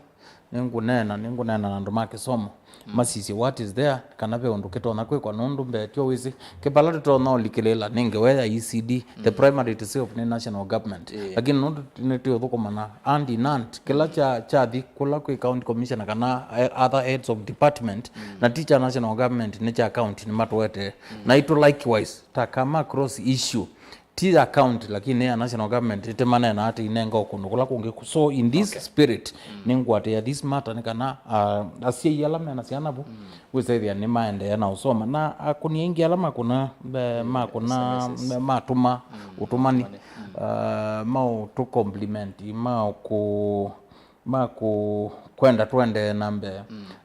nĩngũneena, nĩngũneena na andũ ma kĩsomo, masisye what is there, kana ve ũndũ kĩtonya kwĩkwa, nũndũ mbee tyo wĩsĩ, kĩvala tũtonya ũlikĩlĩĩla nĩ ngewa ya E C D, the primary itself nĩ national government. Lakini nũndũ nĩtũũthũkũma na hand in hand, kĩla kya, kyathi kũla kwĩ county commissioner kana, eh, other heads of department, na ti kya national government, nĩ kya county nĩmatũetee. Naitũ likewise, ta come across issue, ti account, lakini ya national government ĩtĩmanena atĩ inenga o kũndũ kũla kũngĩ. So in this spirit, nĩngũatĩĩa this matter nĩ kana, uh, asyai ala mena syana vu, wĩsethĩa nĩmaendeea na ũsoma. Na akũni aingĩ ala makũna, eh, makũna, matũma ũtũmani, uh, maũtũ compliment, maũkũ ma kũ-, kwenda tũendee na mbee.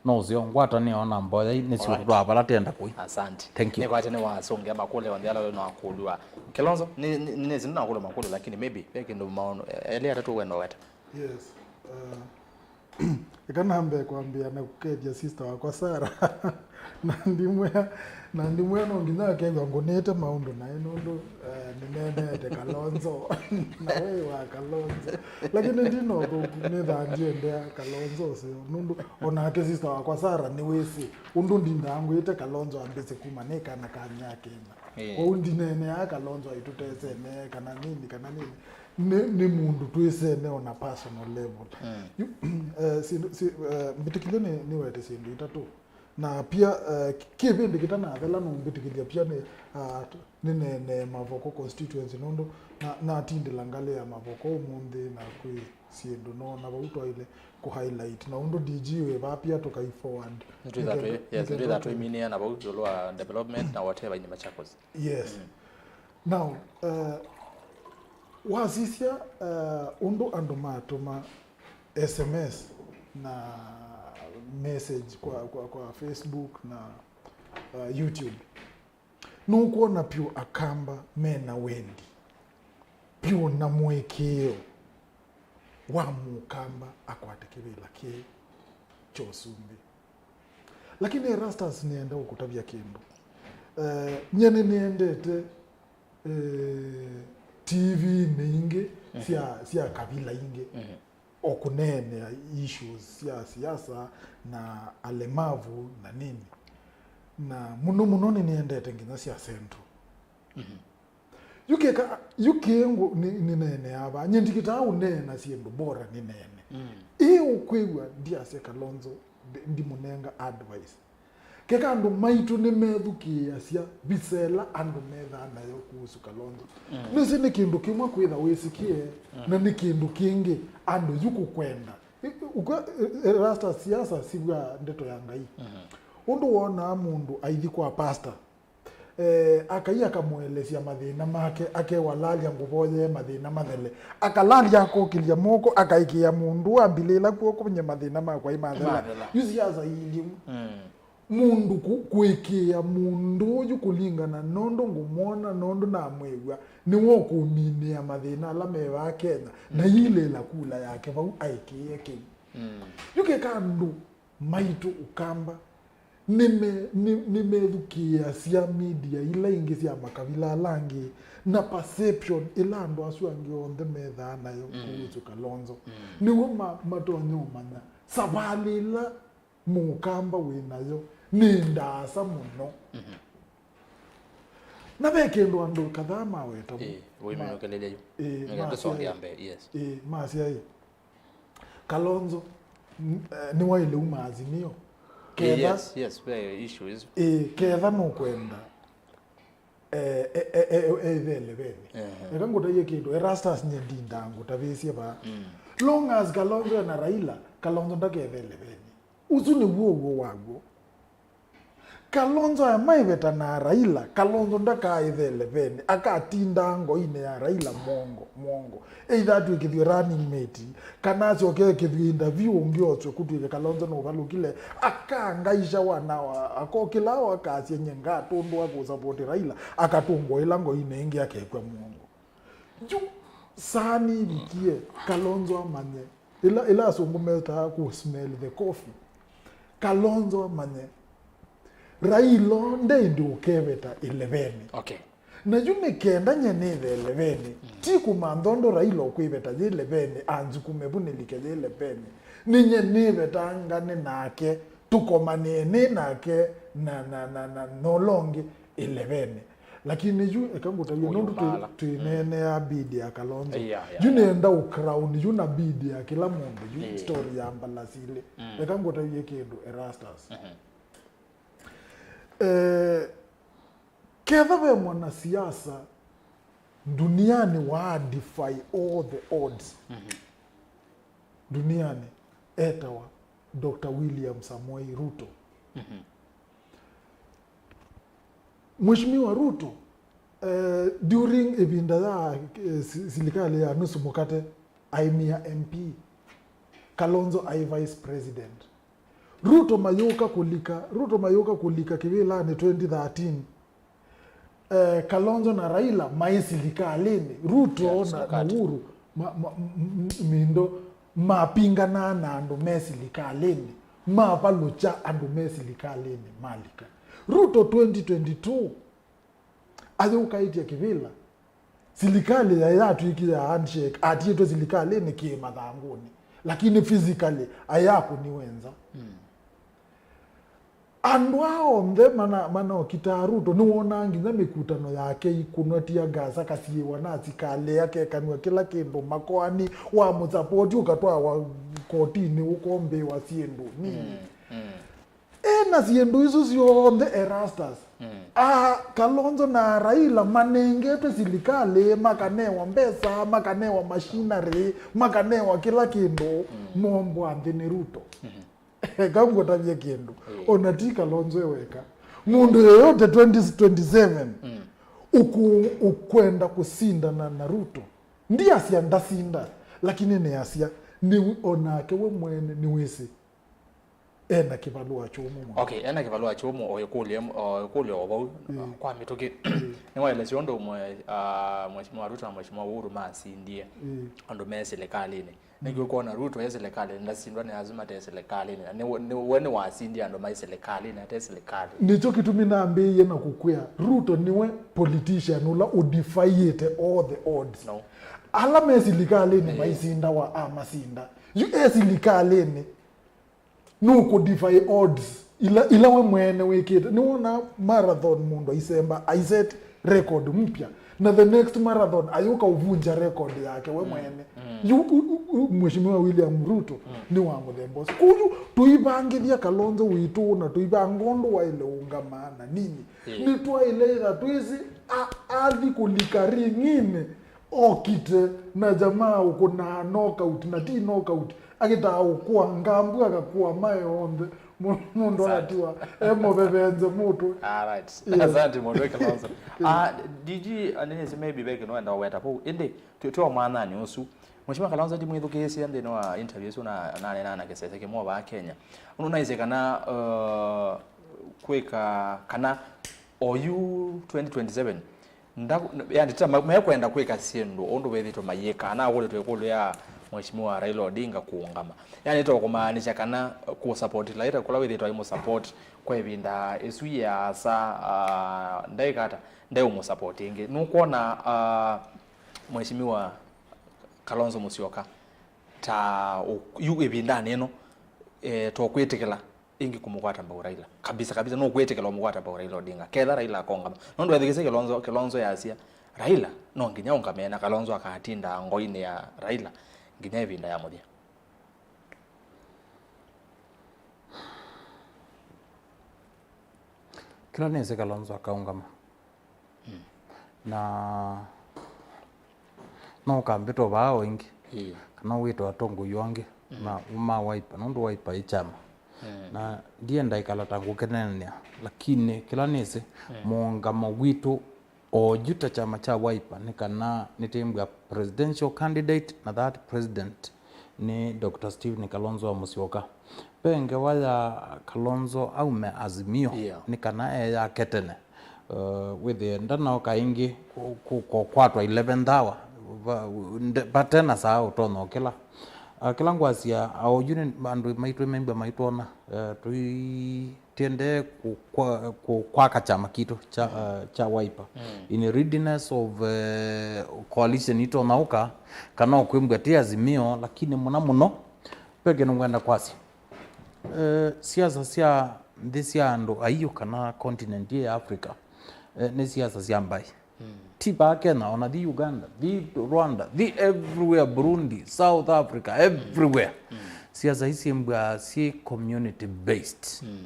No ũseo ngwatanĩo na mboya ii nĩsyo twaa vala tenda kũi. Asante. Thank you. Nĩkwate nĩwasũngĩa makũlyo onthe ala wĩ na wakũlw'a. Kilonzo, nĩ, nĩ, nĩnĩsĩ ndinakũlya makũlyo, lakini maybe ve kĩndũ maũndũ, eh, elĩ atatũ wenda weta. Yes. Uh, eka nambe kwambĩa na kũkethya sister wakwa Sarah. Na ndimwĩa, na ndimwĩa no nginya akethwa ngũnĩte maũndũ naĩ nũndũ, eh, nĩneenete Kalonzo. Na we wa Kalonzo. Lakini ndina ũthũku, nĩthaa ndiendea Kalonzo ũseo. Nũndũ onake sister wakwa Sarah nĩwĩsĩ ũndũ ndindaa ngwĩte Kalonzo ambĩsye kuma nĩ kana ka myaka ĩna. Ĩĩ. Kwoou ndineeneaa Kalonzo aitũtesene kana nini, kana nini. Nĩ, nĩ mũndũ twĩsene on a personal level. Yu, eh, syĩndũ, sy-, eh, mbĩtĩkĩlya nĩ, nĩwete syĩndũ itatũ. Na pia, eh, kĩvĩndĩ kĩtanathela nũmbĩtĩkĩlya pia nĩ, ah, nĩneenee Mavoko constituency nũndũ na, natindĩla ngalĩ ya Mavoko ũmũnthĩ na kwĩ syĩndũ noona vau twaĩle kũ highlight. Na ũndũ D G wĩ vaa pia tũkai forward. Nĩtwĩtha twĩ, yes, nĩtwĩtha twĩminĩa na vau ĩũlũ wa development na whatever in Machakos. Yes. Now, uh, wasisya, uh, ũndũ andũ matũma S M S na message kwa, kwa, kwa Facebook na, uh, YouTube, nũkwona pyũ Akamba mena wendi pyũ na mũĩkĩĩo wa Mũkamba akwate kĩvĩla kĩĩ kya ũsumbĩ. Lakini Erastus, nĩenda ũkũtavya kĩndũ. Eh, nyie nĩnĩendete, eh, T V-inĩ ingĩ sya, sya kavila ingĩ, o kũneenea issues sya siasa na alemavu na nini. Na mũno mũno nĩnĩendete nginya sya Central. Yu keka, yu kĩngũ nĩ, nĩneenea vaa. Nyie ndikitaa ũneena syĩndũ bora nĩneene. Ĩ ũkwĩw'a ndiasya Kalonzo, ndi-, ndimũnenga advice. Keka andũ maitũ nĩmethukĩĩasya visa ĩla andũ methaa nayo kuhusu Kalonzo. Nĩsĩ nĩ kĩndũ kĩmwe kwĩtha wĩsĩkĩe, na nĩ kĩndũ kĩngĩ andũ yu kũkwenda. Ĩ, ũkw'a, ĩ, ĩ, rasta siasa sivw'a ndeto ya Ngai. Ũndũ wonaa mũndũ aithi kwa pastor, Eh, akai akamũelesya mathĩna make, akewalalya ngũvoyee mathĩna mathele. Akalalya akokĩlya moko, akaĩkĩĩa mũndũ ambĩlĩĩla kw'oko nye mathĩna makwa imathela. Imathela. Yu siasa iilimu. Mũndũ kũ-, kũĩkĩĩa mũndũ ũyũ kũlingana nũndũ ngũmwona, nũndũ namwĩw'a, nĩwe ũkũminĩa mathĩna ala me vaa Kenya, na ilĩla kula yake vau aĩkĩĩe kĩu. Yu keka andũ maitũ Ũkamba nĩme-, nĩ-, nĩmethukĩĩasya media ila ingĩ sya makavila ala angĩ, na perception ĩla andũ asu angĩ onthe methaa nayo kũhusu Kalonzo, nĩw'o ma-, matonya ũmanya savalĩ ĩla Mũkamba wĩ nayo nĩ ndaasa mũno. Na ve kĩndũ andũ kadhaa maweta vu. Ĩĩ, ũiminũkĩlĩlya yu. Ĩĩ, nĩgetha masya tũsongea ĩ-, mbee, yes. Ĩĩ, masya ĩ, Kalonzo, n-, eh, nĩwaĩle uma Azimio. Ketha, yes, yes, ve issues. Ĩĩ, ketha nũkwenda, eh, e-, e-, e-, ethele vene. Ehe. Eka ngũtaie kĩndũ, Erastus nye ndindaa ngũtavĩsye vaa. Long as Kalonzo ena Raila, Kalonzo ndakethe elevenĩ. Ũsu nĩw'o ũw'o waw'o. Kalonzo aya maiveta na Raila, Kalonzo ndakaethe elevenĩ, akatindaa ngoinĩ ya Raila mwongo, mwongo. Either atw'ĩkĩthw'e running mate, kana asyoke ekĩthw'e interview ũngĩ oswe kũtw'ĩke Kalonzo nũvalũkile, akangaisha wana wa, akokĩla o akasya nye ngatũndũa kũsapoti Raila, akatũngwa ĩla ngoinĩ ĩngĩ akekw'a mwongo. Yu saa nĩvikie, Kalonzo amanye. Ĩla, ĩla asũngũ metaa ku smell the coffee. Kalonzo amanye. Raila nde ĩndĩ ũkeveta elevenĩ. Okay. Na yu nĩ kenda nye nĩthe elevenĩ, ti kũmantha ũndũ Raila ũkwĩveta yĩ elevenĩ, anzukume vu nĩlike yĩ elevenĩ. Nĩ nye nĩvetangane nake, tũkomanĩe nĩ nake na, na, na, na, na ũla ũngĩ elevenĩ. Lakini yu, eka ngũtavye, nũndũ twĩ, twĩneenea bid ya Kalonzo. Yeah, yeah, yu yeah. Nĩenda ũ crown yu na bid ya kĩla mũndũ, yu story ya mbalasi ilĩ. Eka ngũtavye kĩndũ, Erastus. Eh, ketha ve mwanasiasa duniani wa defy all the odds duniani, etawa Doctor William Samoei Ruto. Mheshimiwa Ruto, eh, during ĩvinda ya, eh, si-, silikalĩ ya nusu mukate, aimia M P, Kalonzo ai vice president. Ruto mayũka kũlika, Ruto mayũka kũlika kĩvĩlanĩ twenty thirteen. Eh, Kalonzo na Raila maĩ silikalĩnĩ. Ruto na, na Uhuru ma, ma, m-, m-, mindo mapinganaa na andũ me silikalĩnĩ, mavalũkya andũ me silikalĩnĩ malika. Ruto twenty twenty-two ayũkaĩtye kĩvĩla, silikalĩ yaĩ yatw'ĩkie ya handshake, atiĩtwe silikalĩnĩ kĩ mathangũnĩ, lakini physically aĩ akũniwe nza. Andũ aa onthe mana, manaokitaa Ruto, nĩwonaa nginya mĩkutano yake ikunwa tear gas, akasiĩwa na asikalĩ, akekanw'a kĩla kĩndũ makoani, wamũsapoti ũkatwawa kotinĩ ũkombĩwa syĩndũ nini. Ena syĩndũ isu syonthe Erastus. A Kalonzo na Raila manengetwe silikalĩ, makanewa mbesa, makanewa machinery, makanewa kĩla kĩndũ, mombwa nthĩ nĩ Ruto. Eka ngũtavye kĩndũ. Ĩĩ. Ona ti Kalonzo e weka. Mũndũ yeyote twenty twenty-seven ũku-, ũkwenda kũsindana na Ruto. Ndiasya ndasinda, lakini nĩasya, nĩ, onake we mwene nĩwĩsĩ ena kĩvalũa kyũmũ mũno. Okay, ena kĩvalũa kyũmũ, o ĩkũlyo, o ĩkũlyo o vau, kwa mĩtũkĩ. Nĩwaelesya ũndũ mwe-, ah, Mheshimiwa Ruto na Mheshimiwa Uhuru masindie andũ me silikalĩnĩ. Nĩkĩ ũkwona Ruto e silikalĩnĩ, ndasindwa nĩ asu mate silikalĩnĩ? Na nĩ, nĩ, we nĩwasindie andũ mai silikalĩnĩ, ate silikalĩnĩ. Nĩkyo kĩtumi nambĩĩie na kũkwĩa, Ruto nĩwe politician ũla ũdefyĩte all the odds. No. Ala me silikalĩnĩ maisindawa amasinda. Yu e silikalĩnĩ, nũkũ defy odds ila, ila we mwene wĩkĩte. Nĩwona marathon mũndũ aisemba, aiset record mpya, na the next marathon ayũka ũvunja record yake we mwene. Yu, u, u, u, Mheshimiwa William Ruto nĩ wa mũthemba ũsu. Kwoou tũivangĩthya Kalonzo witũ na tũivanga ũndũ waĩle ũngama na nini. Nĩtwaĩle ĩtha twĩsĩ a-, athi kũlika ring'inĩ, okite na jamaa ũkũnaa knockout, na ti knockout, akĩtaa ũkũa ngambu, akakũa maĩ onthe. Mũ-, mũndũ agatiwa e mũvevenze mũtwe. All right. Asante, mũndũ Kalonzo. Ah, D G, ah, nĩnĩsĩ maybe ve kĩndũ wenda weta vau. Ĩndĩ, tũ-, twĩ o mwananĩ ũsu. Mheshimiwa Kalonzo ndimwĩthukĩĩsya nthĩnĩ wa interview ĩsu na, naneenaa na kĩsese kĩmwe vaa Kenya. Ũndũ naisye kana, uh, kwĩka kana oyu twenty twenty-seven, Nda-, yani, ta ma-, mekwenda kwĩka syĩndũ ũndũ wĩthĩtwe mayĩka, na akũlĩtwe ĩkũlyo ya Mheshimiwa Raila Odinga kũũngama. Yani, to kũmaanisha kana kũ support Raila kũla wĩthĩtwe aimũsupport kwa ĩvinda ĩsu yĩasa, ah, ndaĩka ata, ndeũmũsupport ĩngĩ. Nũkwona, ah, Mheshimiwa Kalonzo Musyoka ta ũ-, yu ĩvindanĩ ĩno, eh, to kwĩtĩkĩla ĩngĩ kũmũkwata mbau Raila. Kabisa, kabisa, nũkwĩtĩkĩla ũmũkwata mbau Raila Odinga. Ketha Raila akongama. Nũndũ ethĩkĩsye Kilonzo, Kilonzo yasya, Raila no nginya ũngame, na Kalonzo akatinda ngoinĩ ya Raila nginya ĩvinda ya mũthya. Kĩla nĩsĩ Kalonzo akaũngama. Mm. Na no ũkambĩta vaa o ĩngĩ. Ĩĩ. no wĩtwe atongoi angĩ, mm, ma, ma Wiper, nũndũ Wiper ĩ kyama. Mm. Na ndienda ĩkala ta ngũkeneenea, lakini kĩla nĩsĩ, mm, mũũngamo witũ oyu ta kyama kya Wiper nĩ kana nĩtĩmbw'a presidential candidate na that president nĩ Doctor Stephen Kalonzo wa Musyoka. Ve ngewa ya Kalonzo aume Azimio, yeah, nĩ kana eyake tene. Uh, wĩthĩe ndanaoka ĩngĩ kũ-, kũ-, kũkwatwa eleventh hour, va-, nde-, vate na saa ũtonya ũkĩla. Uh, kĩla ngwasya, oyu nĩ andũ maitũ membwa maitwona, uh, tũi-, tiendee kũkwa-, kũ-, kwaka kyama kitũ kya, mm, uh, kya Wiper. Mm. In readiness of, uh, coalition itonyauka, kana ũkwĩmbwa ti Azimio, lakini mũna mũno, ve kĩndũ ngwenda kwasya. Eh, siasa sya nthĩ sya andũ aiũ kana continent ya Africa, eh, nĩ siasa sya mbaĩ. Mm. Ti vaa Kenya, ona thi Uganda, thi Rwanda, thi everywhere, Burundi, South Africa, everywhere. Mm. Siasa isi mbwa si community based. Mm.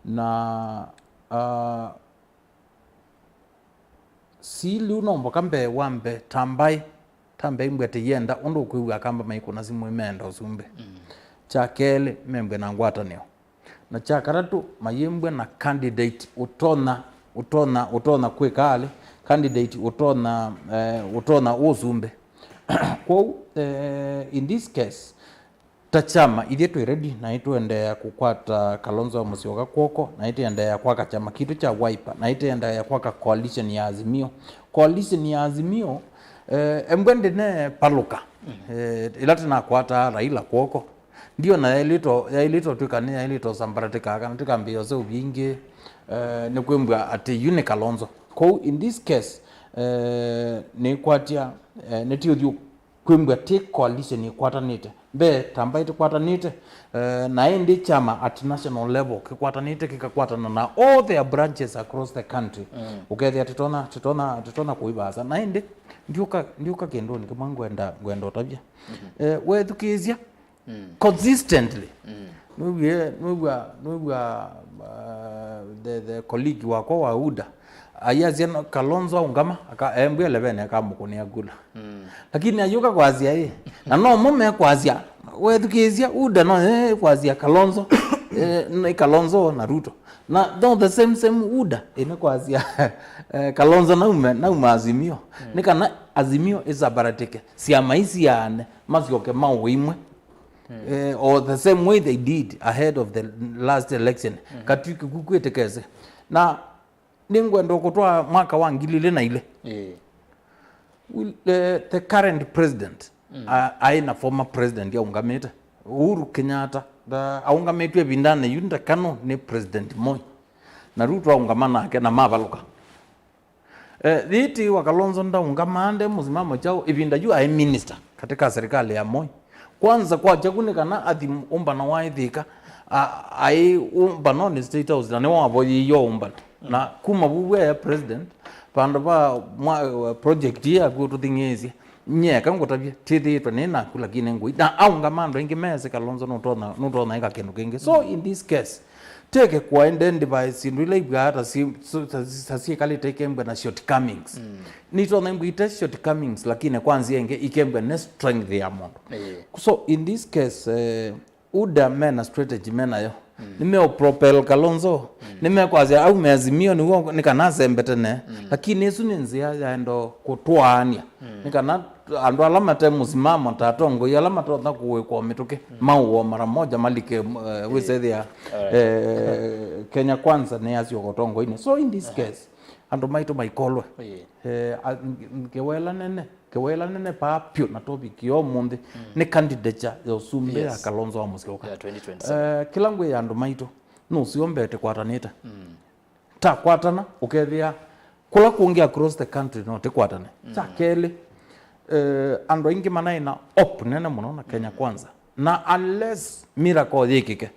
Na, ah, si lĩu no mboka mbee wa mbee, ta mbaĩ, ta mbaĩ mbwa tĩyenda ũndũ ũkwĩw'a Akamba maikũna simũ meenda ũsumbĩ. Mm. Kya kelĩ, membwe na ngwatanĩo. Na kya katatũ, mayĩmbwe na candidate ũtonya, ũtonya, ũtonya kwĩka alĩ, candidate ũtonya, eh, ũtonya ũsumbĩ. Kwoou, eh, in this case, ta kyama, ithyĩ twĩ ready, na ĩtũendeea kũkwata Kalonzo wa Musyoka kw'oko, na ĩtĩendeea kwaka kyama kitũ kya Wiper, na ĩtĩendeea kwaka coalition ya Azimio. Coalition ya Azimio, eh, embwe ndĩnepalũka, eh, ĩla tĩnakwata Raila kw'oko. Ndiona yaĩlĩtwe, yaĩlĩtwe twĩka nĩ yaĩlĩtwe sambaratika kana tũkambĩĩa ũseũvya ĩngĩ, eh, nĩ kwĩmbwa atĩ yu nĩ Kalonzo. Kwoou, in this case, eh, nĩkwatya, eh, nĩtiũthiũ kwĩmbwa ti coalition ĩkwatanĩte. Mbee, ta mbaĩ tĩkwatanĩte, eh, na ĩndĩ kyama at national level kĩkwatanĩte, kĩkakwatana na all their branches across the country. Mm. Ũkethĩa tĩtona, tĩtona, tĩtona kũivasa. Na ĩndĩ, ndiũka, ndiũka kĩndũnĩ kĩmwe ngwenda, ngwenda ũtavya. Mm-hmm. Eh, wethukĩĩsya, mm, consistently. Mm. Nũw'e, nũw'a, nũw'a, uh, the, the colleague wakwa wa UDA. Ayasya no, Kalonzo aũngama, aka, embwĩa levene akamũkũnĩa kula. Mm. Lakini ayũka kwasya ĩ, na no mo mekwasya, wethukĩĩsya UDA no, eh, kwasya Kalonzo, eh, nĩ Kalonzo na Ruto. Na no the same, same UDA, ĩnĩ kwasya, eh, Kalonzo naume, nauma Azimio. Mm. Nĩ kana Azimio ĩsambaratĩke, syama isiaane, masyoke maũĩmwe. Mm. Eh, or the same way they did ahead of the last election. Mm. Katw'ĩke ku kwĩtĩkĩse. Na nĩngwenda kũtwaa mwaka wa ngili ilĩ na ilĩ. Ĩĩ. Will, eh, the current president, mm, a-, aĩ na former president aũngamĩte. Uhuru Kenyatta, nda-, aũngamĩtw'e ĩvindanĩ yu ndakano nĩ President Moi. Na Ruto aũngama nake na mavalũka. Eh, thiiti wa Kalonzo ndaũngamaa nde mũsimamo kyaũ ĩvinda yu aĩ minister katika serikali ya Moi. Kwanza kwakya ku nĩ kana athi ũmbano wa ĩthĩka, a-, aĩ ũmbanonĩ State House, na nĩwe wavoyeiwe ũmbano. Na kuma vu wĩa president, vandũ va mwa-, project ĩĩ yaku ũtũthing'ĩĩsye, nyie eka ngũtavye, twĩthĩĩtwe nĩ naku, lakini ngũi. Na aũngama andũ aingĩ meesĩ Kalonzo nũtonya, nũtonya ĩka kĩndũ kĩngĩ. So in this case, teke kũ identify syĩndũ ila ivwaa ta si-, so-, ta si-, ta syĩkalĩte ikembwe na shortcomings. Mm. Nitonya imbwite shortcomings, lakini kwa nzĩa ĩngĩ ikembwe nĩ strength ya mũndũ. Ĩĩ. So in this case, eh, UDA mena strategy menayo. Mm. Nĩmeo propel Kalonzo. Mm. Nĩmekwasya au me Azimio nĩw'o nĩ kana asembe tene. Mm. Lakini ĩsu nĩ nzĩa yaenda kũtwaania. Mm. Nĩ kana andũ ala mate mũsimamo ta atongoi ala matonya kũĩkwa mĩtũkĩ, mm, maũo mara moja malike, eh, wĩsethĩa, alright, eh, Kenya Kwanza nĩ asyoka ũtongoinĩ. So in this, aha, case, andũ maitũ maikolwe. Ĩĩ. Eh, a-, ng-, ngewela nene, ngewela nene paa pyũ na topic ya ũmũnthĩ, mm, nĩ candidature ya ũsumbĩ ya, yes, Kalonzo wa Musyoka. Ya twenty twenty-seven. Eh, kĩla ngwĩ ya andũ maitũ, nũsyombete kwatanĩte. Mm. Takwatana, ũkethĩa kũla kũngĩ across the country no tĩkwatane. Mm. Kya kelĩ, eh, andũ aingĩ manaĩ na hope nene mũno na Kenya, mm, Kwanza. Na unless miracle yĩkĩke,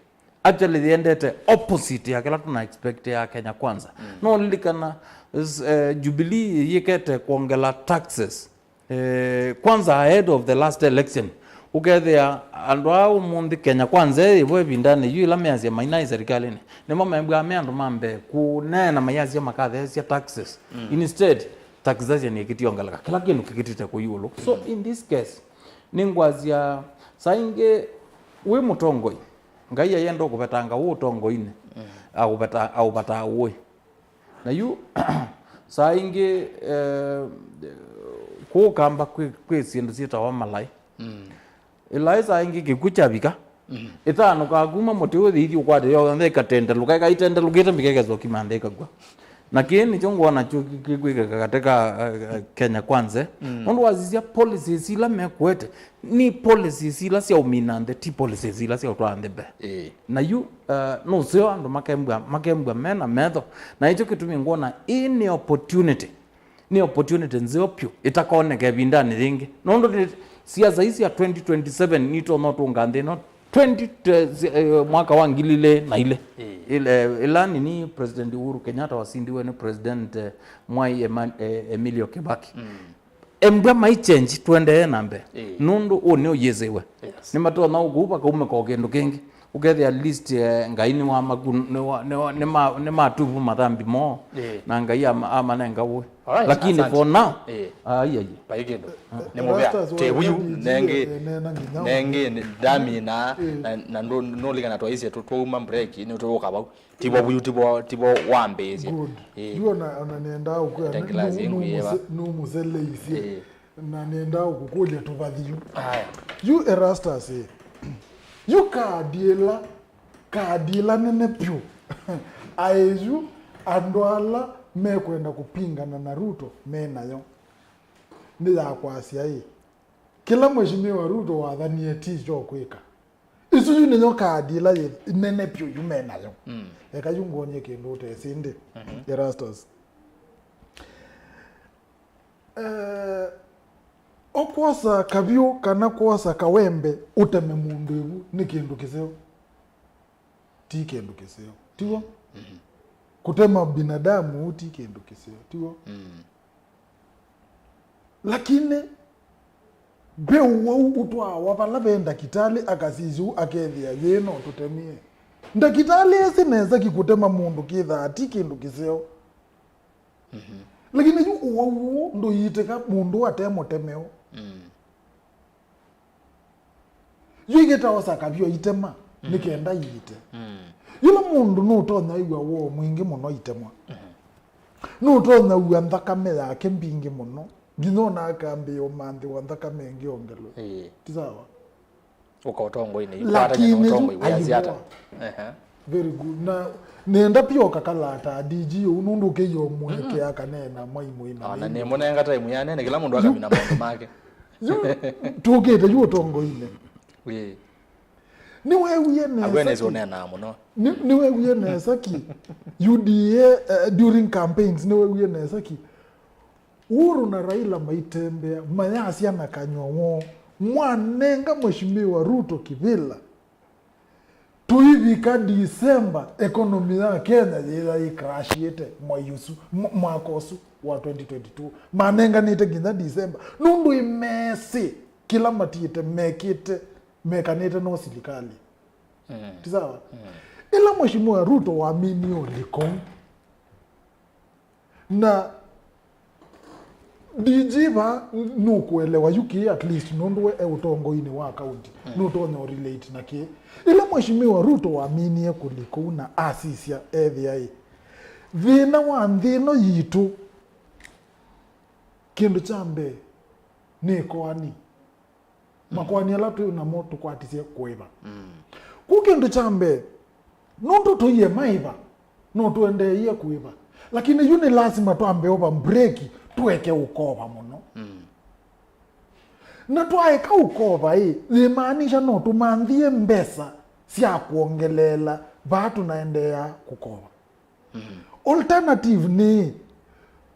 actually yĩendete opposite ya kĩla tũna expect ya Kenya Kwanza. Mm. No lilikana, s-, eh, Jubilee yĩkete kwongela taxes. Eh, kwanza ahead of the last election, ũkethĩa andũ aa ũmũnthĩ Kenya Kwanza ĩvo ĩvindanĩ yu ĩla measya mainaĩ serikalĩnĩ, nĩmo membwaa me andũ ma mbee kũneena mayasya makatheesya taxes. Mm. Instead, taxation ĩkĩtiongeleka, kĩla kĩndũ kĩkĩtĩte kũ ĩũlũ. So, mm, in this case, Nĩngwasya, saa ingĩ wĩ mũtongoi, Ngai ayenda ũkũvetanga wĩ ũtongoinĩ, akũveta- aũvataa ũĩ. Na yu saa ingĩ eh, kũũ Kamba kwĩ, kwĩ syĩndũ syĩtawa malaĩ. Ĩlaĩ saa ingĩ kĩkw'ũ kyavika, ĩtanũkaa kuma mũtĩ ũthi ithi ũkwate yonthe ĩkatendelũka, ĩkaitendelũkĩte mbika ĩkesokima nthĩ ĩkakw'a. Na kĩĩ nĩkyo ngwona kyo kĩ- kĩkwĩkĩka katĩ ka eh, Kenya Kwanza. Nũndũ wasisya policies ila mekuete, nĩ policies ila sya ũmina nthĩ, ti policies ila sya ũtwaa nthĩ mbee. Ĩĩ. Na yu uh, nũseo andũ makembwa makembwa mena metho, na ĩkyo kĩtumi ngwona ĩĩ nĩ opportunity, nĩ opportunity nzeo pyũ ĩtakoneka ĩvindanĩ yĩngĩ, nũndũ nĩ siasa ii sya twenty twenty-seven nitonya ũtũnga nthĩ ĩno twenty, eh, mwaka wa ngili ilĩ na ilĩ. Ĩĩ. Ĩla- ĩla nini President Uhuru Kenyatta wasindiwe nĩ President eh, Mwai Ema- eh, Emilio Kibaki. Embwa mai change, tũendee na mbee. Ĩĩ. Nũndũ ũũ nĩ ũyĩsĩwe. Yes. Nĩmatonya ũkũu vakaumĩka o kĩndũ kĩngĩ. Ũkethĩa at least eh, Ngai nĩwamaku- nĩwa- nĩwa- nĩma- nĩmatuvu mathambi moo. Ĩĩ. Na Ngai ama- amanenga ũĩ. Alright, lakini asante. For now, ĩĩ, ai ai. Vai kĩndũ. Nĩ mũvea. Rastas, tĩ vuyu, already nengĩ, eh, nena nginya nengĩ, nĩ- ndamina, ĩĩ, na- na ndũ- nũlikana twaisye tũ- twauma break, nĩ tũũka vau. Tivo vuyu, tivo, tivo wambĩĩsye. Good. Ĩĩ. Yu ona- ona nĩendaa ũkwĩa, ta nĩ- glass nũ- ĩngĩ nũmũse- ĩva. Nũmũseleisye. Ĩĩ. Na nĩendaa ũkũkũlya tũvathi yu. Aya. Yu Erastus, ĩĩ. Yu kaadi ĩla, kaadi ĩla nene pyũ. Aĩ yu andũ ala mekwenda kũpingana na Ruto me nayo. Nĩ ya kwasya ĩĩ, kĩla Mheshimiwa Ruto wathanie ti kyo kwĩka. Ĩsu yu nĩyo kaadi ĩla yĩ nene pyũ yu me nayo. Eka yu ngwony'e kĩndũ ũtesĩ ĩndĩ, Erastus. Eh, ũkwosa kavyũ kana kwosa kawembe ũteme mũndũ ĩvu nĩ kĩndũ kĩseo? Ti kĩndũ kĩseo, tiw'o? Kũtema binadamu ti kĩndũ kĩseo, tiw'o? Lakini ve ũwau ũtwaawa vala ve ndakĩtalĩ akasisya ũu akethĩa yĩĩ no tũtemie. Ndakĩtalĩ esĩ nesa ki kũtema mũndũ kĩthaa ti kĩndũ kĩseo. Lakini yu ũwau ũũ ndũiitĩka mũndũ ate mũtemeo. Yu igĩtaosa kavyũ itema nĩ kenda iite. Yĩla mũndũ nũtonya ĩw'a woo mwingĩ mũno itemwa. Nũtonya w'a nthakame yake mbingĩ mũno, nginya ona akambĩĩa ũmanthĩwa nthakame ĩngĩ ongelwe. Ĩĩ. Ti sawa? Ũka ũtongoinĩ, lakini yu ũtongoi wĩasya ata? Ayĩvoa. Ehe. Very good. Na nenda pia ũkakalata D G ũu nũndũ ũkĩia ũmwekea kaneena mwaimũina. Ona nĩmũnenga time yanene, kĩla mũndũ akamina maũndũ make. Yu tũkĩte yu ũtongoinĩ. Ĩĩ. Nĩwewie nesa. Akwene ki- ũneenaa mũno. Nĩ- nĩwewie nesa ki U D A, eh, during campaigns, nĩwewie nesa ki Uhuru na Raila maitembea, mayasya na kanyw'a woo, mwanenga Mheshimiwa Ruto kĩvĩla. Tũivika December, economy ya Kenya yĩya yĩkrashiĩte mwai ũsu, mwa- mwaka ũsu wa twenty twenty-two. Manenganĩte nginya December. Nũndũ ĩmesĩ kĩla matiĩte mekĩte, mekanĩte no silikalĩ. Ti sawa? Ĩla Mheshimiwa Ruto waminie ũliko, na D G va nũkũelewa yu kĩĩ, at least nũndũ we e ũtongoinĩ wa kaunti, nũtonya ũrelate na kĩĩ. Ĩla Mheshimiwa Ruto waminie kũli kũu na asisya ethĩa ĩ, thĩna wa nthĩ ĩno yitũ, kĩndũ kya mbee nĩ ĩkoani. Makoani ala twĩ namo tũkwatisye kũĩva. Kũ kĩndũ kya mbee, nũndũ tũie maĩva, no tũendeeie kũĩva. Lakini yu nĩ lasima twambe ũva mbreki, tũeke ũkova mũno. Na twaeka ũkova ĩ, yĩmaanisha no tũmanthie mbesa sya kwongeleela vaa tũnaendeea kũkova. Alternative nĩ,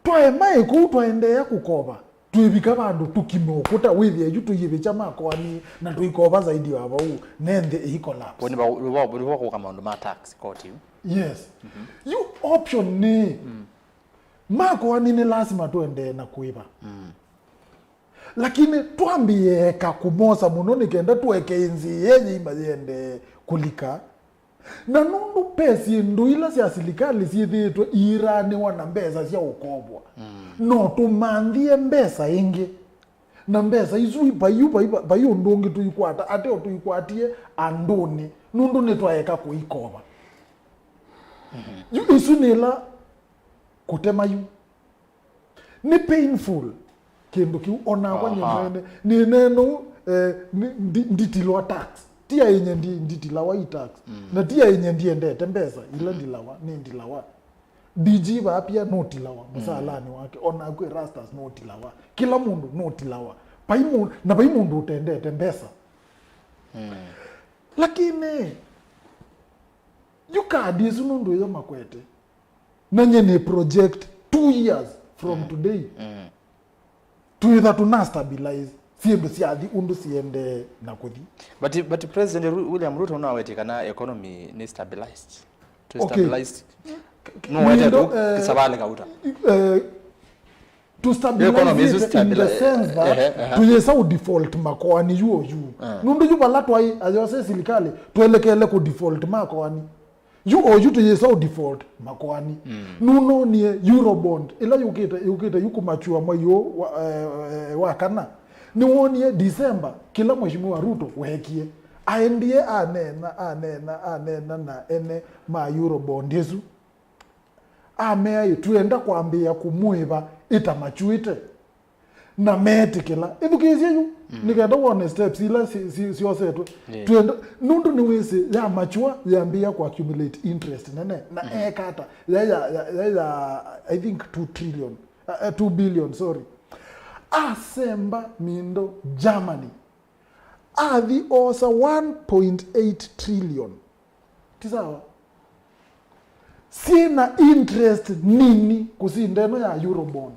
twaema ĩ kũu twaendeea kũkova, twĩvika vandũ tũkime ũkũta, wĩthĩe yu tũiyĩvĩkya makoani na tũikova zaidi wa vau, ne nthĩ ĩicollapse. Nĩvo kũka maũndũ ma tax koti yu. Yes. Yu option nĩ, makoani nĩ lasima tũendee na kũĩva. Lakini twambĩĩe eka kũmosa mũno nĩ kenda tũeke ĩnzĩ yenye ima yĩendee kũlika. Na nũndũ ve syĩndũ ila sya silikalĩ syĩthĩĩtwe iiraanĩwa na mbesa sya ũkovwa, no tũmanthie mbesa ĩngĩ. Na mbesa isu vai yu, vai, vai ũndũ ũngĩ tũikwata, ateo tũikwatie andũnĩ, nũndũ nĩtwaeka kũikova. Yu isu nĩ ila kũtema yu. Nĩ painful kĩndũ kĩu, onakwa nyie mwene nĩneenou, eh, ndi- nditilwa tax. Ti aĩ nye ndi- nditilawa i tax. Na ti aĩ nye ndiendete mbesa ila ndilawa, nĩ ndilawa. D G vaa pia nũtilawa mũsalanĩ wake, ona kwĩ Rastas nũtilawa, kĩla mũndũ nũtilawa. Vai mũ- na vai mũndũ ũtendete mbesa. Lakini yu kadi ĩsu nũndũ ĩyo makwete, na nye nĩ project two years from today, twĩtha tũna stabilize syĩndũ syathi ũndũ siendee na kũthi. But, but President Ru- William Ruto no awete kana economy nĩ stabilized. To Okay. Stabilized. No wete Mindo, tu eh, kisabalĩ kauta. Eh, to stabilize economy is it in the stabilize- sense that ehe, ehe. Tuyĩsa u default makoani yu o yu. Nũndũ yu vala twai ayose silikalĩ twelekele ku default makoani. Yu o yu tuyĩsa u default makoani. Nũnonie Eurobond ĩla yũkĩte, yũkĩte yu kũmatua mwai ũũ wa, eh, eh, wa kana. Nĩwonie December kĩla Mheshimiwa Ruto weekie. Aendie aneena, aneena, aneena na ene ma Eurobond ĩsu. Amea ĩ, twenda kwambĩĩa kũmũĩva ĩta machuĩte. Na meetĩkĩla. Ĩthukĩĩsye yu, nĩ kenda wone steps ila si- si- syosetwe. Twenda, nũndũ nĩwĩsĩ ya mature yambĩĩa ku accumulate interest nene. Na eka ata? Ya, ya, ya, ya, ya, I think two trillion, uh, uh, two billion, sorry. Asemba Mindo Germany. Athi oosa one point eight trillion. Ti sawa? Syĩ na interest nini kũsinda ĩno ya Eurobond.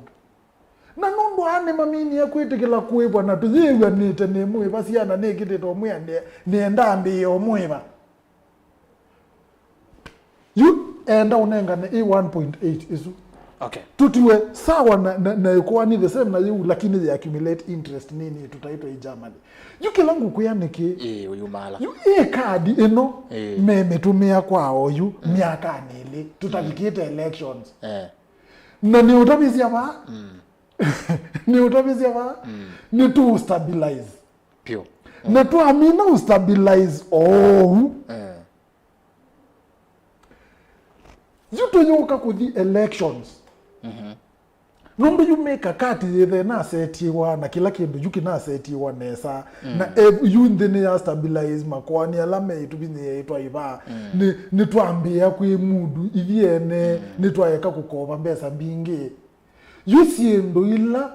Na nũndũ aa nĩmaminie kwĩtĩkĩla kũĩvwa na tũyĩw'anĩte nĩmũĩva syana nĩkĩtĩte ũmwĩa nĩ- nĩenda ambĩĩe ũmwĩva. Yu enda ũnengane ĩ one point eight ĩsu. Okay. Tũtiwe sawa na, na, na ĩkoani the same na yĩu, lakini yĩ accumulate interest nini tũtaitwe ĩ Germany. Yu kĩla ngũkwĩa nĩkĩ? Ĩĩ, ũyumala. Yu ĩ kadi ĩno, ĩĩ, memĩtũmĩa kwa oyu, mm, myakanĩ ĩlĩ, tũtavikĩte elections. Eh. Na nĩ ũtavĩsya vaa? Mm. Nĩ ũtavĩsya vaa? Mm. Nĩ tũ stabilize. Pyo. Na twamina ũ stabilize oou. Eh. Yu tũyũka kũthi elections. Mhm. Nũndũ yu mikakati yĩthe nasetiwa na kĩla kĩndũ yu kĩnasetiwa nesa. Mm. Na ev- yu nthĩ nĩ ya stabilize, makoani ala meĩtu vinyĩĩtwa ivaa. Mm. Nĩ, nĩtwambĩĩa kwĩ mudu ithyene, mm, nĩtwaeka kũkova mbesa mbingĩ. Yu syĩndũ ila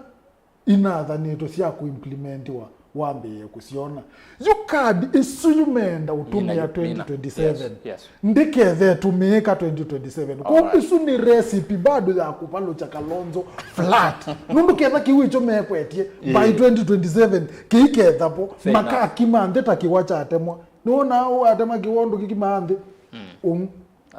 inathanĩtwe sya kũimplimentiwa wambĩĩe kũsyona. Yu kadi ĩsu yu meenda ũtũmĩa mina, mina, twenty twenty-seven. Yes, yes. Ndĩkethe ĩtũmĩĩka twenty twenty-seven. Kwoou, alright, ĩsu nĩ recipe bado ya kũvalũkya Kalonzo flat. Nũndũ ketha kĩu ĩkyo mekwetye, yeah, by twenty twenty-seven kĩiketha vo. Fair enough. Makakima nthĩ ta kĩwa kyatemwa. Nĩwonaa ũũ atema kĩwa ũndũ kĩkimaa nthĩ? Mm. Ũu.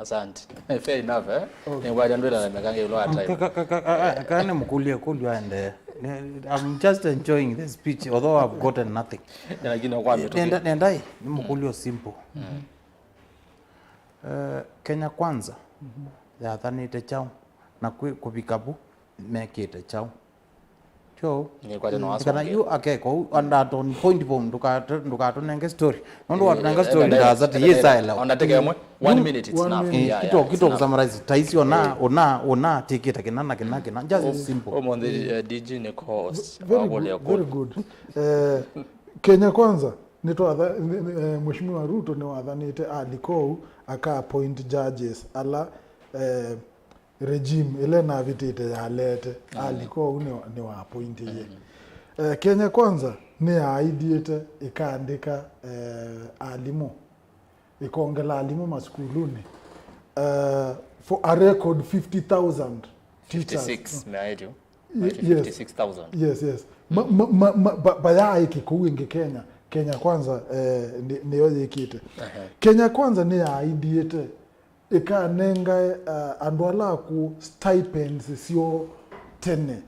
Asante. Fair enough, eh? Okay. Nĩngwatya ndwĩla na mekanga ĩũlũ wa time. Ka- ka- ka- ka- ka- ka- nĩmũkũlye kũlyo aendee. Nĩ- I'm just enjoying the speech, although I've gotten nothing. Lakini kwa mĩtũkĩ. Nenda, nenda ĩ, nĩmũkũlye simple. Mm. Eh, Kenya Kwanza, mhm, yathanĩte kyaũ, na kwĩ kũvika vu mekĩte kyaũ? Kyo. Nĩkwatya no kana asonge. Yu akeko, and at on point form, ndũkatũ- ndũkatũnenge story. Nũndũ, eh, watũnenge, eh, story, eh, ndasa ti, eh, yĩsaela. Ona ndeke ĩmwe. One minute, it's enough. One minute. Yeah, kito, yeah, kito it's enough. Summarize, taisi ona, eh, ona, ona, tikita kina na kina, kina. Just simple. Ũmũnthĩ, eh, D G nĩ co-host. Very good, very good. Eh, Kenya Kwanza, nĩtwatha- nĩ- nĩ- eh, Mheshimiwa Ruto nĩwathanĩte aliko aka appoint judges ala, eh, regime ĩla ĩnavĩtĩte yalete, mm, aliko ũu nĩ, nĩwaappointie. Mm. Eh, Kenya Kwanza nĩyaaidĩte ĩkaandĩka, eh, alimũ, ĩkongela alimũ masukulunĩ, eh, for a record fifty thousand teachers. Fifty-six, meaĩtyo. Ye- yes. Fifty-six thousand. Yes, yes. Ma- ma- ma- ma- ba- bayaaĩke kũu ĩngĩ Kenya. Kenya Kwanza, eh, nĩ- nĩyo yĩkĩte. Aha. Kenya Kwanza nĩyaaidĩte ĩkanengae, uh, andũ ala akũũ stipends syoo tene.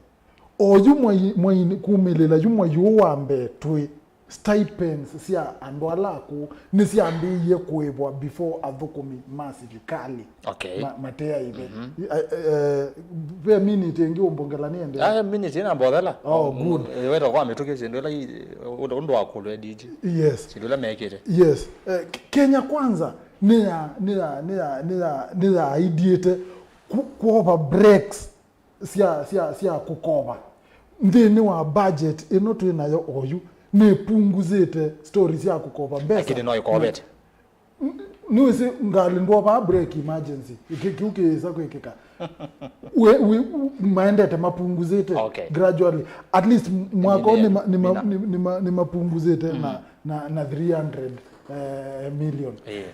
O yu mwai, mwai, kumĩlĩla yu mwai ũũ wa mbee twĩ, Stipends sya andũ ala akũũ nĩsyambĩĩie kũĩvwa before athũkũmi ma silikalĩ. Okay. Ma- mateaĩve. Mhm. I- eh, eh, ve miniti ĩngĩ ũmbongela nĩende. Ah, miniti ĩna mbothela. Oh, good. Eh, weta kwa mĩtũkĩ syĩndũ ĩla i- ũndũ ũndũ wa kũlwa D G. Yes. Syĩndũ ĩla mekĩte. Yes. Eh, K- Kenya Kwanza nĩya nĩya nĩya nĩya nĩyaaidĩte ku- kuova breaks sya sya sya kũkova. Nthĩnĩ wa budget ĩno twĩ nayo oyu, nĩpunguzĩte story sya kũkova mbesa. Lakini no ĩkovete. Nĩwĩsĩ ngalĩ ndwovaa break emergency. Kĩ- kĩu kĩĩsa kwĩkĩka. We- we- maendete mapunguzĩte. Okay. Gradually. At least mwaka ũũ nĩ ma- nĩ ma- nĩ ma- nĩ mapunguzĩte na na na three hundred eh, million. Yeah.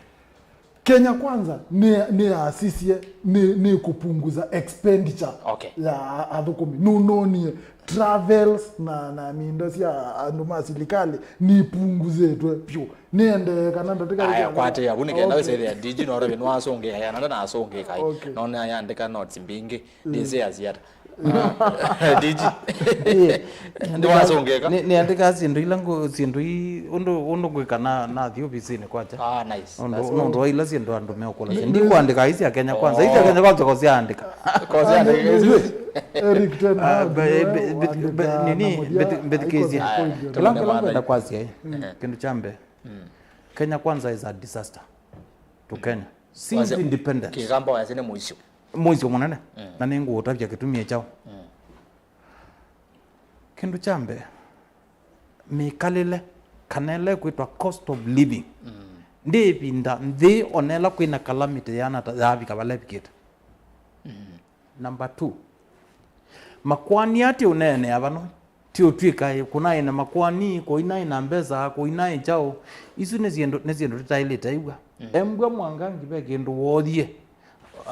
Kenya Kwanza nĩ- nĩyasisye nĩ nĩ kũpunguza expenditure. Okay. Ya a- athũkũmi. Nũnonie travels na na mindo sya andũ ma silikalĩ nĩipunguzĩtwe vyũ. Nĩendee kana ndatĩka? Aya, kwatĩa vu nĩkenda wĩsethĩa D G no reve nĩwasũngĩka, ya nanda nasũngĩka. Okay. Nona yandĩka notes mbingĩ. Ndĩsĩ asiata. D G. Nĩwasũngĩka. Nĩ- nĩandĩkaa syĩndũ ila ngũ- syĩndũ ii ũndũ ũndũ ngwĩka na nathi ovisinĩ kwakya. Ah, nice. Ũndũ- That's good. Nũndũ wa ila syĩndũ andũ meũkũla. Ndikwandĩka isi ya Kenya Kwanza. Isi ya Kenya Kwanza kosyaandĩka. Kosyaandĩka. Eric Ten Hag, be- be- be- be- nini, mbĩthikĩĩsye. Aya, kĩla kĩla ngwenda kwasya ĩ, kĩndũ kya mbee, Kenya Kwanza is a disaster to Kenya since independence. Kĩkamba wayasya nĩ mũisyo. Mũisyo mũnene. Na nĩngũũtavya kĩtumi kyaũ. Kĩndũ kya mbee, mĩkalĩle, kana ĩla ĩkwĩtwa cost of living, ndĩ ĩvinda nthĩ ona ĩla kwĩna calamity yaana ta yavika vala ĩvikĩte. Number two, makoani ati ũneenea vano, ti ũtw'ĩka ĩ, kũnaĩ na makoani, kũinaĩ na mbesa, kũinaĩ kyaũ, isu nĩ syĩndũ nĩ syĩndũ tũtaĩlĩte ĩw'a. Embwa Mwangangi ve kĩndũ woothie.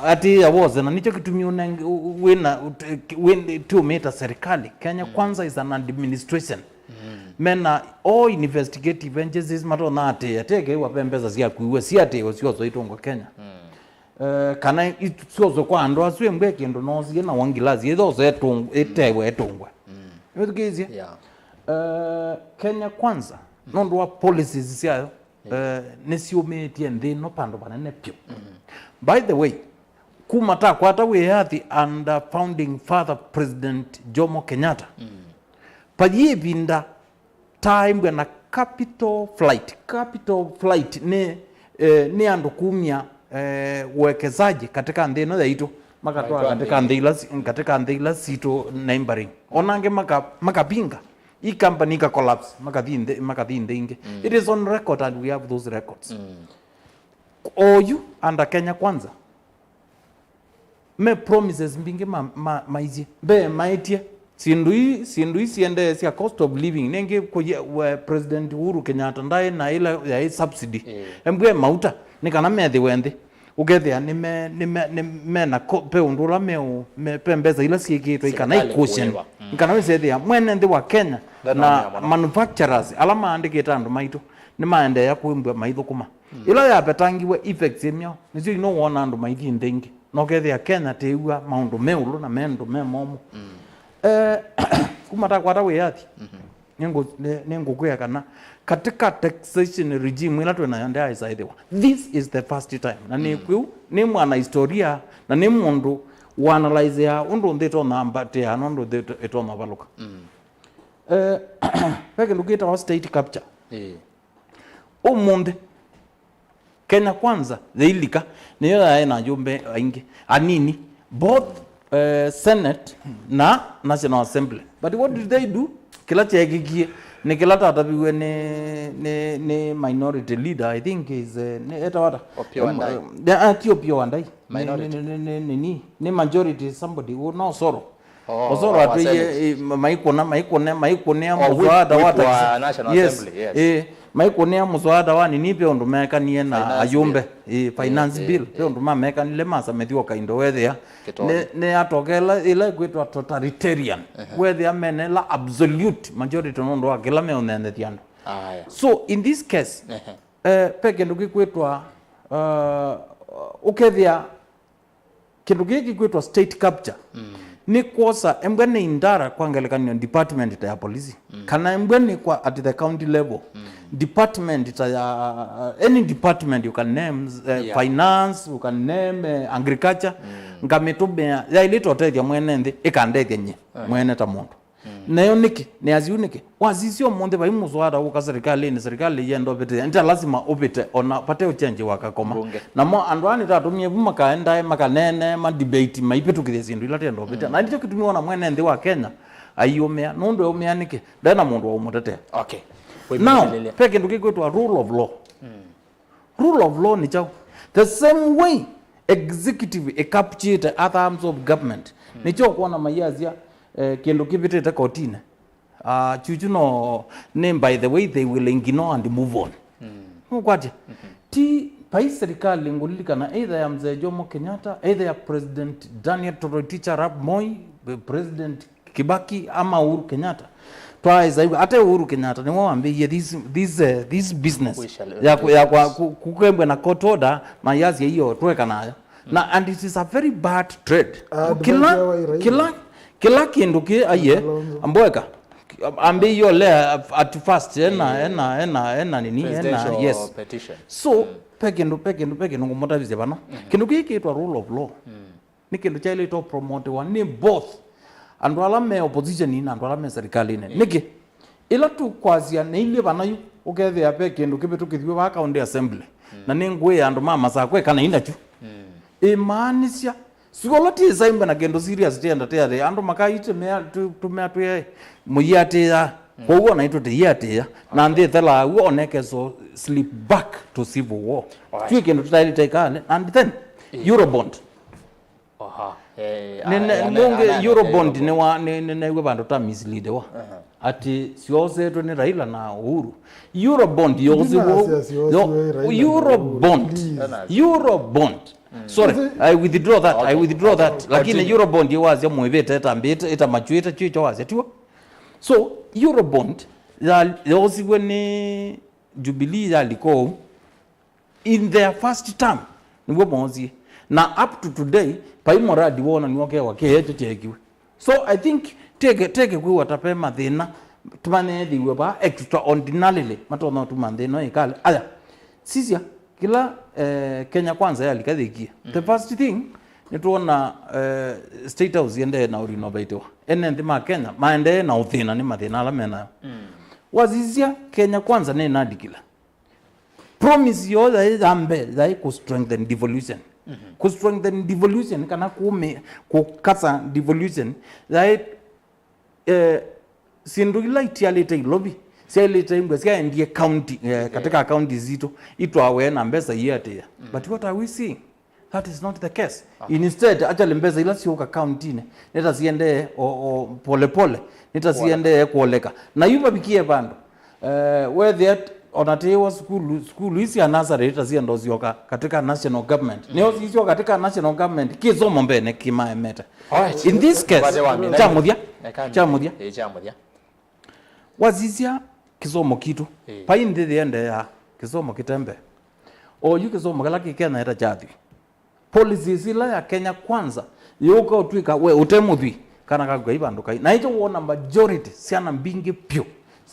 Atĩĩa wose, na nĩkyo kĩtumi ũnenge- ũ- ũ- wĩna ũte- wĩ- tiũmĩta serikali. Kenya Kwanza is an administration. Mena all investigative agencies matonya atĩĩa, tekeiwa ve mbesa syakuiwe siatĩĩwe syoswa itũngwa Kenya. Eh, kana it- syoswe kwa andũ asu embwe kĩndũ nosie na wangilasi ĩthoswe ĩtewe ĩtũngwa. Nĩwĩthukĩĩsye? Yeah. Eh, Kenya Kwanza, nũndũ wa policies syayo, eh, nĩsyũmĩĩtye nthĩ ĩno vandũ vanene vyũ. By the way, kuma takwata wĩyathi under founding father President Jomo Kenyatta, vayĩ ĩvinda taaĩmbw'a na capital flight. Capital flight nĩ, eh, nĩ andũ kumya, eh, uwekezaji katika nthĩ ĩno yaitũ, makatwaa katika nthĩ ila si- katika nthĩ ila sitũ neighboring. Ona angĩ maka- makavinga. Ii company ika collapse, makathi nthĩ, makathi nthĩ ingĩ. It is on record and we have those records. Oyu under Kenya Kwanza, me promises mbingĩ ma- ma- maisye. Mbee maĩtye syĩndũ ii, syĩndũ ii siendee sya cost of living. Nĩngĩ kũya- we- President Uhuru Kenyatta ndaĩ na ĩla yaĩ subsidy. Embwe mauta, nĩ kana methĩwe nthĩ. Ũkethĩa nĩ me- nĩ me- nĩ mena ko- ve ũndũ ũla meũ- me- ve mbesa ila syĩkĩĩtwe ikana cushion. Nĩ kana wĩsethĩa mwene nthĩ wa Kenya na manufacturers ala maandĩkĩte andũ maitũ nĩmaendeea kũĩmbw'a maithũkũma. Ĩla yavetangiwe effects imyao, nĩsyo ino wona andũ maithi nthĩ ingĩ. Na ũkethĩa Kenya tĩw'a maũndũ me ũlũ na me ndũ me momũ. Eh, kuma takwata wĩyathi, nĩngũ- nĩ- nĩngũkwĩa kana katika taxation regime ĩla twĩ nayo ndĩaisaĩthĩwa, this is the first time. Na nĩ kwĩu, nĩ mwana historia, na nĩ mũndũ ũanalyzea ũndũ nthĩ ĩtonya ambatĩa na ũndũ nthĩ ĩtonya valũka. Eh, ve kĩndũ kĩtawa state capture. Ũmũnthĩ, Kenya Kwanza yailika, nĩyo yaĩ na ayũmbe aingĩ, anini, both, eh, Senate na National Assembly. But what did they do? Kĩla kyeekĩkie nĩ kĩla tataviwe nĩ, nĩ, nĩ minority leader, I think is, eh, nĩ etawa ata? Opiyo Wandayi. Em, eh, ah, ti Opiyo Wandayi. Nĩ, nĩ, nĩ, nĩ, nĩ, nĩ, nĩ majority somebody, no Osoro. Osoro atwĩie, eh, maikũna, maikũne, maikũnĩa mũswada wa taxi. Yes. Eh, maikũnĩa mũswada wa nini ve ũndũ meekanie na ayũmbe. Eh, finance bill, ve ũndũ mamekanile masamĩthw'a kaindo wethĩa. Nĩ atokela ĩla ĩkwĩtwa totalitarian. Wethĩa mene la absolute majority nũndũ wa kĩla meũnenethya andũ. So, in this case, eh, ve kĩndũ kĩkwĩtwa, uh, ũkethĩa kĩndũ kĩĩ kĩkwĩtwa state capture. Nĩ kwosa embwa nĩ indara, kwa ngelekany'o, department ta ya polisi, mm, kana embwa nĩ kwa at the county level, mm, department ta ya, uh, any department you can name, uh, yeah, finance, you can name, uh, agriculture, mm, ngamĩtũmĩa yaĩlĩte ũtethya mwene nthĩ, ĩkandethya nyie, eh, mwene ta mũndũ. Mm. Nayo nĩkĩ? Nĩ asiu nĩkĩ? Wasisya ũmũnthĩ vai mũswada ũka serikalĩnĩ, serikalĩ yenda ũvĩtĩthya. Nĩ ta lasima ũvĩte, ona vate ũchenji wa kakoma. Mbunge. Namo andũ aa nĩtatũmie vu makaendae, makaneenae, ma debate, maivĩtũkĩthya syĩndũ ila tenda ũvĩtĩa. Mm. Na nĩkyo kĩtumi wona mwene nthĩ wa Kenya aiũmĩa. Nũndũ eũmĩa nĩkĩ? Ndena mũndũ wa ũmũtetea. Okay. Now, kwĩmĩlĩlya, ve kĩndũ kĩkwĩtwa rule of law. Mm. Rule of law nĩ kyaũ? The same way executive ĩkapchĩte other arms of government, mm, nĩkyo ũkwona maiasya, eh, kĩndũ kĩvĩtĩte kotinĩ, ah, chuchu no nĩ, by the way, they will ignore and move on. Mm. Nũkwatya? Mm-hmm. Ti vai serikali ngũlilikana, either ya Mzee Jomo Kenyatta, either ya President Daniel Toroitich arap Moi, President Kibaki ama Uhuru Kenyatta. Twaĩsa ĩw'a, ate Uhuru Kenyatta nĩwe wambĩie this, this, eh, this business ya, ya kwa, ku-, kukembwe na court order, na yasya iyo tweka nayo. Na, and it is a very bad trade. Ah, kila, advisor wa Raila, kila, kila kĩndũ kĩ aiye, Kalonzo. Amboeka, ambĩie olea at first, ena, ena, ena, ena nini, ena, presidential, yes, petition. So, mm, pe kĩndũ, pe kĩndũ, pe kĩndũ ngũmũtavisye vano. Mm. Kĩndũ kĩĩ kĩtwa rule of law. Mm. Nĩ kĩndũ kyaĩlĩte ũpromotiwa nĩ both andũ ala me opposition na andũ ala me serikalĩnĩ. Mm. Nĩkĩ? Ĩla tũkwasya nĩ ilyĩ vana yu, ũkethĩa ve kĩndũ kĩvĩtũkĩthiw'e vaa county assembly. Mm. Na nĩ ngũĩ ya andũ ma Masakwe kana inakyu. Mm. Ĩmaanisya, suala ti ĩsaimbe na kĩndũ serious tienda tĩathe. Andũ makaitĩmea, tũmea twĩe mũiatĩĩa. Mm. Kwoou ona itũtĩiatĩĩa. Na, okay, nthĩ ĩthelaa w'o, onekeso slip back to civil war. Alright. Twĩ kĩndũ tũtaĩlĩte ĩkale. And then, mm, Eurobond. Aha. Eh, nene, ah, ah, nungi ah, ah, Eurobond ah, nĩ wa, nĩ, nĩ, nĩw'a vandũ ta misleadewa. Aha. Ati syosetwe nĩ Raila na Uhuru. Eurobond yosi. Ndinasya wo, syosiwe yo, Raila na Uhuru, Eurobond. Please. Eurobond. Mm. Sorry, I withdraw that. I, okay, withdraw, okay, that. Lakini continue. Eurobond yĩwasya mwĩvĩte ĩtambĩte, ĩtamachuĩte, kyo wasya tiwa. So, Eurobond ya, yosiwe nĩ Jubilee yalika ũu. In their first term, nĩw'o moosie. Na up to today, vai mũradi wonaniwa kewa kĩekyo kyeekiwe. So, I think, teke, teke kwĩwa ta ve mathĩna, tũmanethĩiwe vaa extraordinarily, matonya ũtuma nthĩ ĩno ĩkale. Aya, sisya, kĩla, eh, Kenya Kwanza yalika yĩkie. The, mm, first thing, nĩtwona, eh, State House yendee na ũrinovatewa. Ene nthĩ ma Kenya, maendee na ũthĩna nĩ mathĩna ala menayo. Mm. Wasisya, Kenya Kwanza nĩnadikila. Promise yoo yaĩ ya mbee yaĩ kũ strengthen devolution. Mhm. Kũ strengthen devolution kana kũmĩ-, kũkasa devolution yaĩ, eh, syĩndũ ila itialĩte Ilovi, syaĩlĩte imbwe syaendie county, eh, okay, katika county zitũ, itwawe na mbesa iatĩa. Mm. But what are we seeing? That is not the case. Okay. Instead, actually, mbesa ila syũka county-inĩ nĩ ta siendee o, o pole pole, nĩ ta siendee kuoleka. Na yu mavikie vandũ, eh, wethĩa ona tĩwa sukulu, sukulu isi ya nursery nĩ ta sienda ũsyoka katika national government. Mm. Nĩo sisyoka katika national government, kĩsomo mbene kĩmaemete. Alright. In this case, kya mũthya, kya mũthya. Ĩĩ, kya mũthya. Wasisya kĩsomo kitũ. Ĩĩ. Vai nthĩ yĩendeeaa, kĩsomo kĩte mbee. Oyu kĩsomo kĩla kĩ Kenya ĩta kyathi. Policies ila ya Kenya Kwanza yũka ũtwĩka we ũte mũthwii, kana kaku kai vandũ kai. Na ĩkyo wona majority, syana mbingĩ vyũ,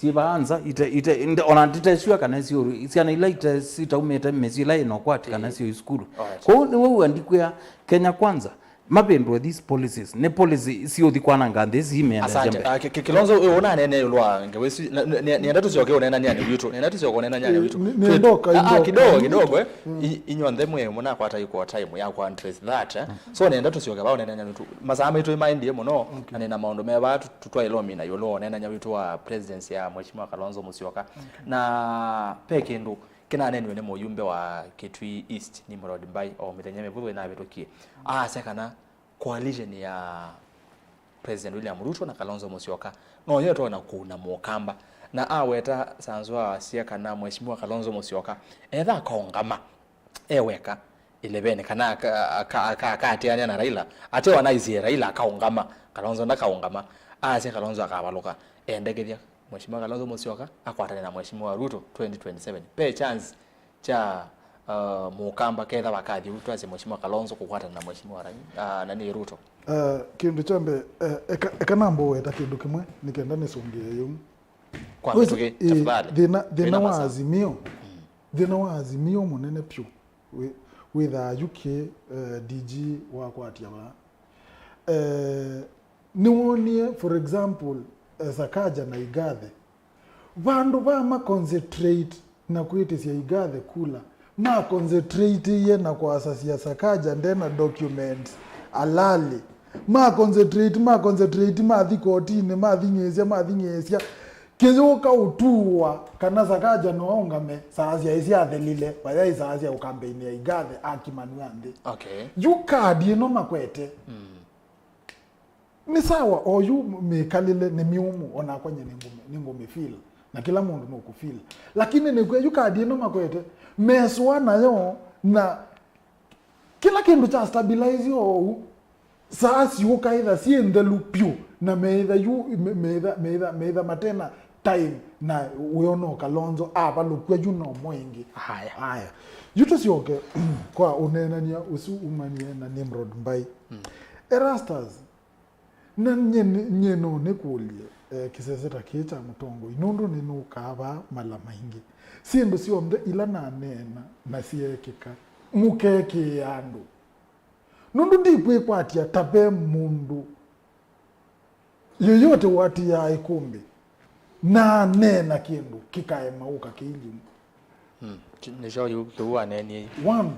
syĩ vaa nza, ite, ite, nde-, ona nditesua kana syĩ, syana ila ite, sitaumĩte mĩsyĩ ĩla ĩna ũkwati kana, ĩĩ, syĩ sukulu. Alright. Kwoou nĩw'o w'a ndikwĩa Kenya Kwanza, mavĩndũe these policies. Nĩ policy siũthi kwananga nthĩ ĩsi imĩendesya mbee. Asante. Ah, Ki-, Ki-, Kilonzo, ũyũ ũnanene ĩũlũ wa ngewa isu. Na, nĩ, nĩ, nĩenda tũsyoke ũnenany'anĩ witũ. Nĩenda tũsyoke ũnenany'anĩ witũ. Nĩ, nĩ, ndoka, ah, ndoka, kidogo, kidogo, eh. Mm. I-, inyuonthe mwĩ mũnakwata equal time ya kũ address that, eh. Mm. So, nĩenda tũsyoke vaa ũnenany'anĩ witũ. Masaa maitũ nĩmaendie mũno, okay, na nĩna maũndũ me vaa tũ-, tũtwaĩle ũmina ĩũlũ wa ũnenany'a witũ wa presidency ya Mheshimiwa Kalonzo Musyoka. Okay. Na ve kĩndũ kĩnaneniwe nĩ mũyumbe wa Kitui East, Nimrod Mbai, o mĩthenya mĩvũthũ ĩnavĩtũkie. Aasya kana coalition ya President William Ruto na Kalonzo Musyoka noyo ĩtonya kũuna mũkamba. Na aweta Sanzo asya kana Mheshimiwa Kalonzo Musyoka etha akaũngama e weka ĩlevenĩ kana aka-, aka-, aka-, akaatĩanĩa na Raila, ate ona aisie Raila akaũngama, Kalonzo ndakaũngama. Aasya Kalonzo akavalũka, endekethya Mheshimiwa Kalonzo Musyoka akwatane na Mheshimiwa Ruto twenty twenty-seven. Pe chance kya uh, Mũkamba ketha wakathi ũu twasye Mheshimiwa Kalonzo kũkwatana na Mheshimiwa Rai, uh, na nĩ Ruto? Uh, kĩndũ kya mbee, uh, eka, eka namba ũweta kĩndũ kĩmwe nĩ kenda nĩsũngĩe yĩu. Kwa mĩtũkĩ, ĩĩ, tafadhali. Thĩna, thĩna wa Azimio, thĩna wa Azimio mũnene pyũ wĩ, wĩthaa U K, uh, D G wakwatya vaa. Uh, nĩwonie, for example, uh, Sakaja na Igathe, vandũ va ma concentrate na kwĩtĩsya Igathe kula, ma concentrateie na kwasasya Sakaja ndena documents alali. Ma concentrate, ma concentrate, mathi kotinĩ, mathing'ĩĩsya, mathing'ĩĩsya. Kĩyũka ũtuwa kana Sakaja no aũngame, saa syaĩ syathelile, vayaĩ saa sya ũkambeini ya Igathe akimanw'a nthĩ. Okay. Yu kadi ĩno makwete. Mm. Nĩ sawa, oyu mĩkalĩle nĩ myũmũ, onakwa nye nĩngũmĩ-, nĩngũmĩfeel, na kĩla mũndũ nũkũfeel. Lakini nĩkw'e yu kadi ĩno makwete, mesũa nayo, na kĩla kĩndũ kya stabilize oou, saa siũka ĩtha syĩ nthelu pyũ, na meĩtha yu, me-, meĩtha, meĩtha, meĩtha matena time, na wĩona Kalonzo avalũkw'a yu nomo ĩngĩ. Haya. Haya. Yu tũsyoke kwa ũneenany'a ũsu umanie na Nimrod Mbai. Mm. Erastus, na nyie nĩ-, nyie no nĩkũlye, eh, kĩsese ta kĩĩ kya mũtongoi, nũndũ nĩnũkaa vaa mala maingĩ. Syĩndũ syonthe ila naneena na syeekĩka, mũkekĩĩa andũ. Nũndũ ndikwĩkwatya ta ve mũndũ yoyote watiaa ĩkũmbĩ na aneena kĩndũ kĩkaema ũka kĩilyĩ. Hmm. Nĩkyo kĩu waneenie. One,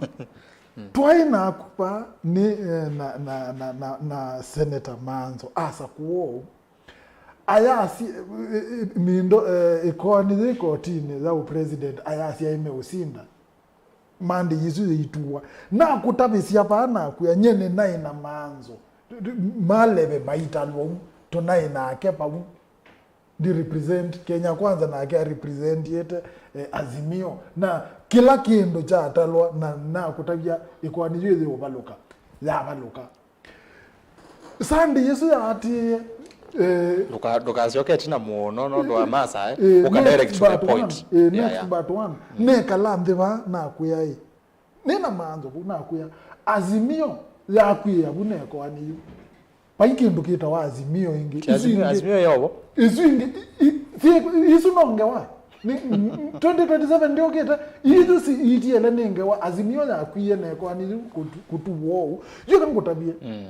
twaĩ naku vaa nĩ, eh, na, na, na, na, na Senator Manzo asakũa ũu. Ayasi, eh, eh, mindo, eh, ĩkoani yĩ kotinĩ ya ũpresident ayasya ĩmeũsinda. Monday ĩsu yĩituwa. Nakũtavĩsya vaa nakwĩa, nye nĩnaĩ na Manzo. Maleve maitalwa u, tũnaĩ nake vau. Ndi represent Kenya Kwanza, nake a representiete, eh, Azimio. Na kĩla kĩndũ kyatalwa, na nakũtavya ĩkoani yu yĩũvalũka. Yavalũka. Sunday ĩsu yaatĩĩe, eh, ndũka-, ndũkasyoke ĩtina mũno nũndũ wa masa, eh. Eh, ũka next direct to the but point. One, eh, yeah, next yeah. But one. Mm. Nekala nthĩ vaa nakwĩa ĩ, nĩ na Manzo vu nakwĩa, Azimio yakwĩa vu nekoani yu. Vai kĩndũ kĩtawa Azimio ĩngĩ. Ti Azimio, Azimio yovo. Isu ingĩ, i-, i-, si-, isu no ngewa. Nĩ, n-, n-, twenty twenty-seven ndĩũkĩte, ithu si itiele nĩ ngewa, Azimio yakwie na ĩkoani yu kũtu-, kũtuwa ũu. Yu eka ngũtavye. Mm.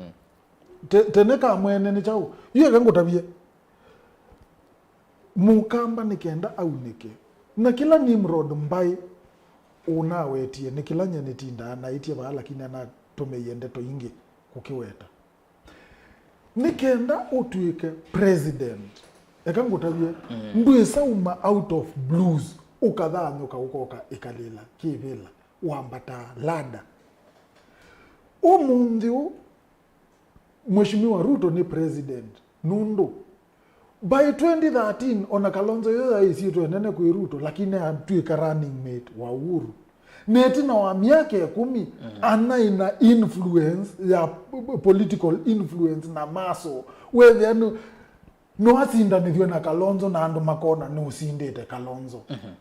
Te-, tene ka mwene nĩ kyaũ? Yu eka ngũtavye. Mũkamba nĩ kenda aunĩke. Na kĩla Nimrod Mbai ũnawetie, nĩ kĩla nye nĩtindaa naĩtye vaa, lakini anatũmĩie ndeto ingĩ kũkĩweta. Nĩ kenda ũtw'ĩke president, eka ngũtavye, mm, ndwĩsa uma out of blues, ũkathanyũka ũkoka ĩkalĩla kĩvĩla, wambataa ladder. Ũmũnthĩ ũũ, Mheshimiwa Ruto nĩ president, nũndũ by twenty thirteen, ona Kalonzo yo yaĩ ĩsyĩtwa ĩnene kwĩ Ruto, lakini atw'ĩka running mate wa Uhuru. Na ĩtina wa myaka ĩkũmi, mm, anaĩ na influence ya p-, p-, political influence na muscle. Wethĩa nĩ, no asindanĩthw'e na Kalonzo na andũ makona nũsindĩte Kalonzo. Mhm.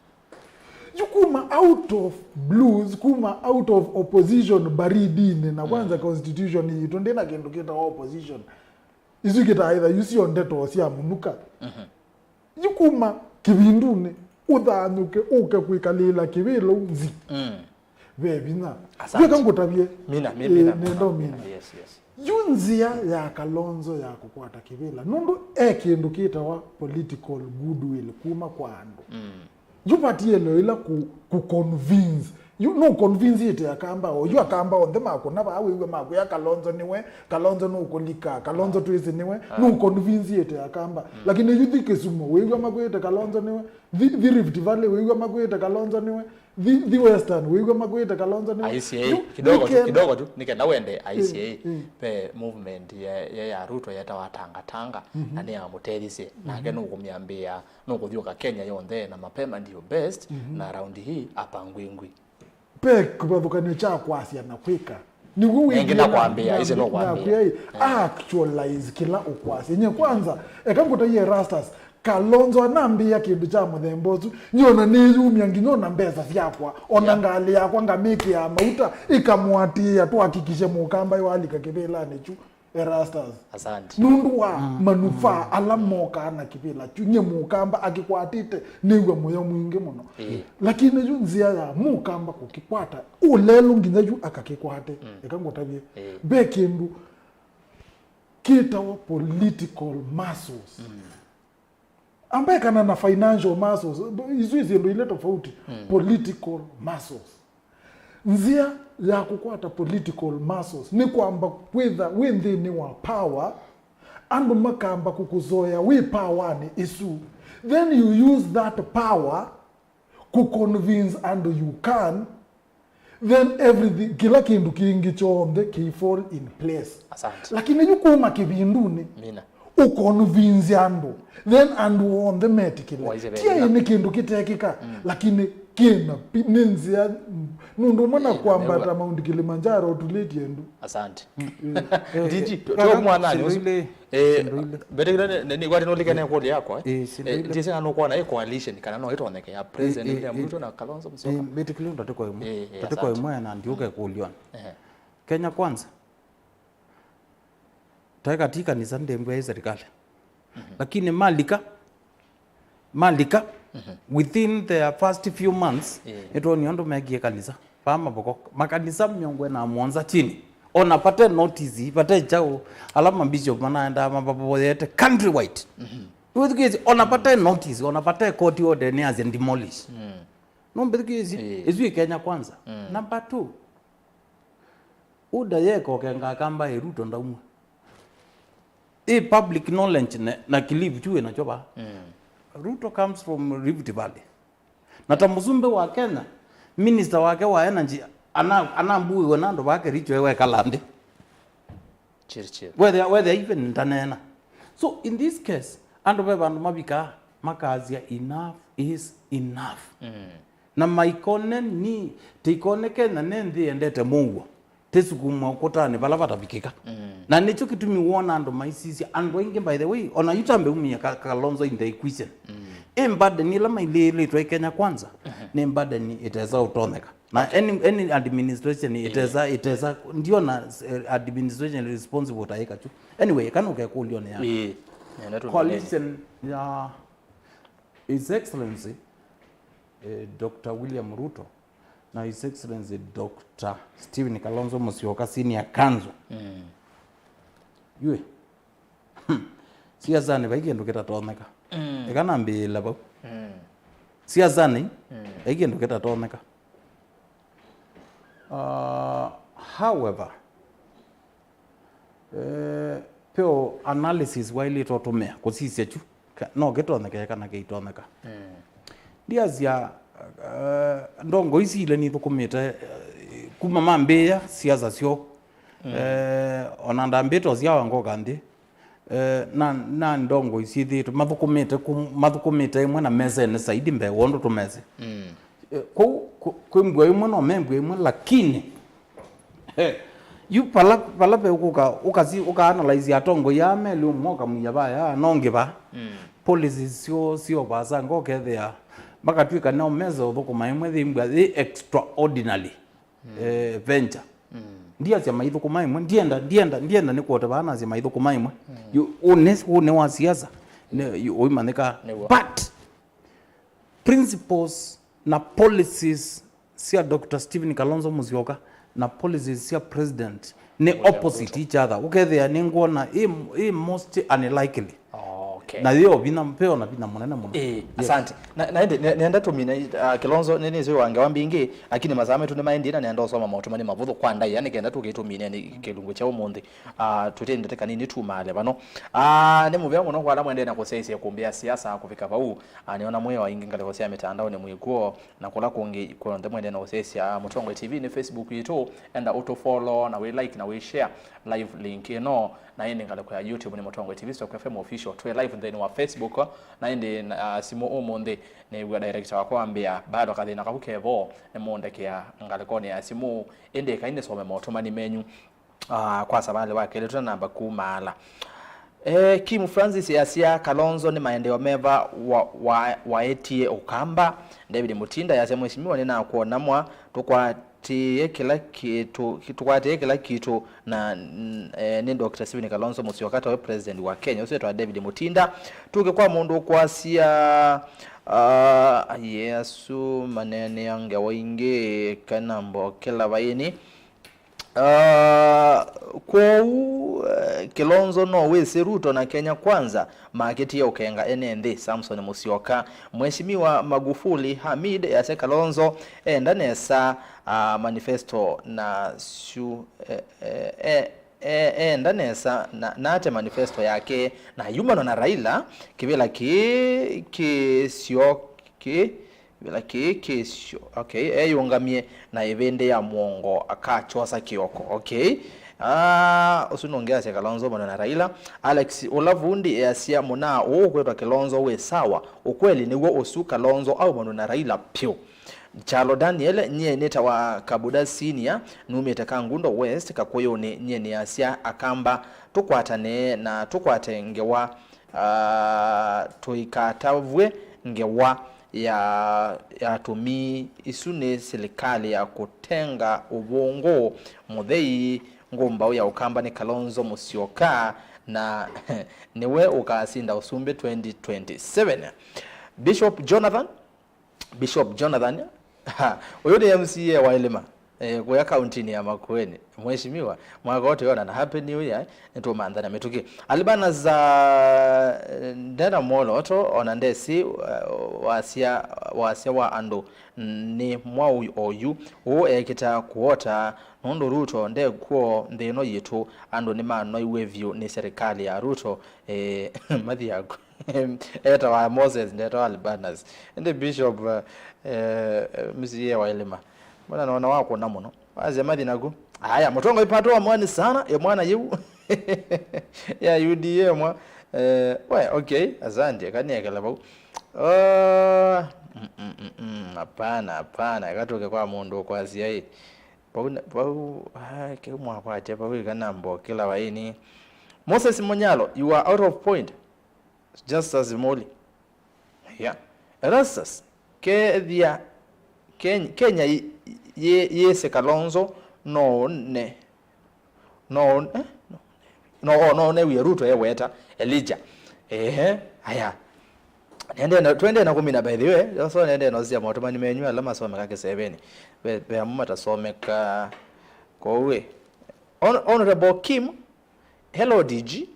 Yu kuma out of blues, kuma out of opposition baridinĩ, na kwanza, mm, constitution yitũ ndĩna kĩndũ kĩtawa opposition. Isu ikĩtaa ĩtha yu syo ndeto sya mũnuka. Mhm. Yu kuma kĩvindunĩ, ũthanyũke, ũke kwĩkalĩĩla kĩvĩla ũu nzi. Mm. Ve vinya. Asante. Yu eka ngũtavye. Mina, mi-, eh, mina, nenda mina, ũmina. Yes, yes. Yu nzĩa ya Kalonzo ya kũkwata kĩvĩla, nũndũ e kĩndũ kĩtawa political goodwill kuma kwa andũ. Mm. Yu vatiele ĩla kũ, kũ convince. Yu nũ convince ĩte Akamba o. Yu Akamba onthe makũna vaa wĩw'a makwĩa Kalonzo nĩwe, Kalonzo nũkũlika, Kalonzo twĩsĩ nĩwe. Ah. Nũ convince ĩte Akamba. Mm. Lakini yu thi Kisumu, wĩw'a makwĩte Kalonzo nĩwe. Thi, thi Rift Valley, wĩw'a makwĩte Kalonzo nĩwe. Thi, thi Western, wĩw'a makwĩte Kalonzo nĩwe. Aisye, yu, kidogo tu, nĩkenda, kidogo tu, nĩkenda wende, aisye, eh, eh, ve movement ya, ya, ya Ruto yetawa Tanga Tanga, mhm, na nĩyamũtethisye. Nake, mhm, nũkũmyambĩĩa, nũkũthiũka Kenya yonthe, na mapema ndio best, mhm, na raundi hii apangwingwi. Ve kĩvathũkany'o kya kwasya na kwĩka. Nĩw'o wĩthĩe na, nakwambĩa, na, ĩsĩ no kwambĩa. Nakwĩa, eh, actualize kĩla ũkwasya. Nye kwanza, eka ngũtaie Erastus, Kalonzo anambĩĩa kĩndũ kya mũthemba ũsu, nyona nĩyumya nginya ona mbesa syakwa, ona ngalĩ yakwa ngamĩkĩaa mauta, ĩkamũatĩĩa, tũhakikishe mũkamba ĩwalika kĩvĩlanĩ kyu Erastus. Asante. Nũndũ wa manufaa ala mokaa na kĩvĩla kyu, nye mũkamba akĩkwatĩte nĩw'a mũyo mwingĩ mũno. Ĩĩ. Lakini yu nzĩa ya mũkamba kũkĩkwata ũlelũ nginya yu akakĩkwate. Eka ngũtavye. Ĩĩ. Ve kĩndũ kĩtawa political muscles. Ambaye kana na financial muscles, isu ĩ syĩndũ ilĩ tofauti. Political muscles. Nzĩa ya kũkwata political muscles nĩ kwamba kwĩtha wĩ nthĩnĩ wa power, andũ makamba kũkũzoea wĩ powernĩ ĩsu, then you use that power kũconvince andũ you can, then everything, kĩla kĩndũ kĩngĩ kyonthe kĩ fall in place. Asante. Lakini yu kuma kĩvindunĩ, mina, ũconvince andũ, then andũ onthe metĩkĩle. Waisye ti vethĩla nĩ kĩndũ kĩtekĩka, lakini kĩna pi- nĩ nzĩa, nũndũ ũmwe na kwambata Mount Kilimanjaro tulĩtie ndu. Asante. Ndiji, to mwanani ũsu. Eh, mbetĩkĩla nĩ kwati nũlike nĩ kũlĩ yakwa. Eh, ndisi kana nũkwona ĩ coalition kana no ĩtonyeke ya President William Ruto na Kalonzo Musyoka. Mbetĩkĩla ndatĩko ĩmwe. Eh, eh, ndatĩko ĩmwe na ndiũke kũlyona. Kenya Kwanza. Taeka ti kanisa ndembwa ĩ serikali. Lakini malika, malika, within the first few months, nĩtwonie ũndũ mekie kanisa. Vaa mavoko, makanisa mĩongo ĩna na mũonza chini. Ona vate notice, vate kyaũ, ala mabishop manaendaa mavavoyete countrywide. Wĩthukĩĩsye, ona vate notice, ona vate court order nĩ asya demolish. Nũmbĩthukĩĩsye, ĩsu ĩ Kenya Kwanza. Number two, Uda yeko kenga kamba ĩ Ruto ndaumwa. Ĩ public knowledge na, na kilivu tu ĩnakyo vaa. Ruto comes from Rift Valley. Na ta mũsumbĩ wa Kenya, minister wake wa energy ana, anambuiwe na andũ vake Richo ewekala nthĩ. Chiri, chiri. Whether, whether even ndanena. So in this case, andũ ve vandũ mavikaa, makasya enough is enough. Na maikone ni, tĩikone Kenya nĩ nthĩ yendete mũuo, tĩsukumwa ũkũtanĩ vala vatavikĩka. Na nĩkyo kĩtumi wona andũ maisisya, andũ aingĩ, by the way, ona yu tambe umia Ka-, Kalonzo in the equation. Ĩ burden ĩla mailĩĩlĩtwe ĩ Kenya Kwanza, nĩ burden ĩtesa ũtonyeka. Na any, any administration ĩtesa, ĩtesa, ndiona eh, administration responsible ta ĩka tu. Anyway, kana ũkekũlyonĩ ya coalition ya His Excellency eh, Doctor William Ruto na His Excellency Doctor Stephen Kalonzo Musyoka Senior Kanzo. Yue. Siasanĩ vai kĩndũ kĩtatonyeka. Eka nambĩĩla vau. Siasanĩ vai kĩndũ kĩtatonyeka. Uh, however, eh, peo analysis wailĩte ũtũmĩa kũsisya kyu ka- no kĩtonyeke kana kĩitonyeka. Ndiasya uh, ndongo isi ile nithũkũmĩte eh, kuma mambĩĩa siasa syoo. Eh, ona ndambĩte ũsyawa ngoka nthĩ eh, na, na ndongo isyĩthĩĩtwe mathũkũmĩte kũ- mathũkũmĩte ĩmwe na mesenĩ saidi mbee wondũ tũmese. Eh, kũu kũ- kwĩ mbua ĩmwe no me mbua ĩmwe lakini eh, yu vala vala ve ũkũka ũkasi ũkaanalyze atongoi aa melĩ ũmwe ũkamwĩa vaya no ngĩ va policies syoo syovasanga ũkethĩa makatw'ĩka no mese ũthũkũma ĩmwe yĩ mbua yĩ extraordinary eh, venture. Ndiasya maithũkũma ĩmwe, ndienda, ndienda, ndienda nĩ kuote vaa nasya maithũkũma ĩmwe. Yu- ũnĩ ũnĩ wa siasa nĩ- yu- ũimanyĩka. Nĩw'o. But principles na policies sya Doctor Stephen Kalonzo Musyoka na policies sya president nĩ opposite each other. Ũkethĩa nĩngwona ĩ, ĩ most unlikely. Okay. Na yĩyo vinya, veo na vinya mũnene mũno. Ĩĩ, asante. Na, na ĩndĩ, ne- nenda tũmine uh, Kilonzo nĩ nĩsĩ wa ngewa mbingĩ, lakini masaa metũ nĩ maendie na nenda ũsoma maũtũmani mavũthũ kwa ndaĩa nĩ kenda tũkĩtũmine nĩ kĩlungu kya ũmũnthĩ. Uh, tũtĩndete kanini tumaale vano. Uh, nĩ mũvea mũno kwa ala mwendee na kũsyaisya ĩkũmbĩ ya siasa kũvika vau. Uh, nĩona mwĩ o aingĩ ngalĩko sya mĩtandaonĩ mwĩkw'o na kũla kũngĩ kwonthe mwendee na kũsyaisya Mũtongoi T V nĩ Facebook yitũ, enda ũtũfollow na wĩ like na wĩ share live link ĩno. Na ĩndĩ ngalĩko ya YouTube nĩ Mũtongoi T V Stock F M Official. Twĩ live nthĩnĩ wa Facebook, na ĩndĩ na, ah, simũ ũmũnthĩ nĩw'a director wakwa wambĩa bado kathĩna kau kevo, nĩmũndekea ngalĩkonĩ ya simũ, ĩndĩ ĩkai nĩsome maũtũmani menyu. Ah, kwa savalĩ wa kelĩ tũtanamba kumaala. Eh, Kim Francis easya Kalonzo nĩ maendeeo meva wa, wa, waetie Ũkamba. David Mutinda easya, Mheshimiwa, nĩnakwona mwa, tũkwatĩĩe kĩla kĩtũ, tũkwatĩĩe kĩla kĩtũ na, n-, eh, nĩ Doctor Stephen Kalonzo Musyoka tawe president wa Kenya. Ũsu etwa David Mutinda. Tũke kwa mũndũ ũkwasya, ah, aye asu maneenea ngewa ingĩ kana mbokela vaĩni. Ah, kwoou, eh, Kilonzo no wĩsĩ Ruto na Kenya Kwanza makĩtie ũkenga ene nthĩ. Samson Musyoka. Mheshimiwa Magufuli Hamid easya Kalonzo enda nesa, ah, manifesto na syu, eh, eh, eh, eh, enda nesa na, nate manifesto yake na yumanwa na Raila. Kĩvĩla kĩĩ kĩsyo kĩ Kĩvĩla kĩĩ kĩsyo. Okay, eyũngamie na ĩvĩndĩ ya mũongo akakyosa kĩoko. Okay. Ah, ũsu nũngĩ asya Kalonzo mũno na Raila. Alex ũla vundi easya mũnaa ũũ kwĩtwa Kilonzo wĩ sawa. Ũkweli nĩw'o ũsu, Kalonzo aumana na Raila pyũ. Kyalo Daniel, nyie nĩtawa Kabuda Senior, numĩte Kangundo West, Kakũyũnĩ. Nyie nĩasya Akamba tũkwatane na tũkwate ngewa, ah, tũikatavw'e ngewa ya, ya tũmii. Isu nĩ silikalĩ ya kũtenga ũvũngũ. Mũthei, ngũmbaũ ya Ũkamba nĩ Kalonzo Musyoka, na nĩwe ũkasinda ũsumbĩ twenty twenty-seven. Bishop Jonathan, Bishop Jonathan, ha, ũyũ nĩ M C A wa Ĩlĩma, eh, kũya kauntinĩ ya Makueni. Mheshimiwa, mwaka ũtũ ona na Happy New Year, nĩtũmanthana mĩtũkĩ. Albanas, ah, ndena mwoloto, ona ndesi, uh, wasya, wasya wa andũ nĩ mwaũ oyu, ũũ ekĩta kũota, nũndũ Ruto ndekw'o nthĩ ĩno yitũ, andũ nĩmanoiwe vyũ nĩ serikali ya Ruto, eh, mathi yaku. Etawa Moses, ndetawa Albanas. Ĩndĩ Bishop, eh, eh, M C A wa Ĩlĩma. Mbona naona wakũna mũno. Wasya mathi naku. Aya, mũtongoi Pato wa mwani sana, e mwana yĩu. Ya U D A mwa. Eh, we, okay, asante, kaniekela vau. Oh, mm, mm, mm, mm, hapana, hapana, eka tũke kwa mũndũ ũkwasya ĩ. Vau na, vau, ah, kĩu mwakwatya vau ĩka namba kĩla vaĩni. Moses Munyalo, you are out of point. Justus Muli. Yeah. Erastus, kethia Ken-, Kenya yi-, yi-, yĩsĩ Kalonzo no ne, no, eh? No, no, no newie Ruto eweta Elijah. Ehe, aya. Nende na, twende na kumina by the way. So nende no sia moto mani menyu ala masomeka kĩseveni. Be, be amuma tasomeka. Kwa uwe. Hon-, Honorable Kim, Hello D G,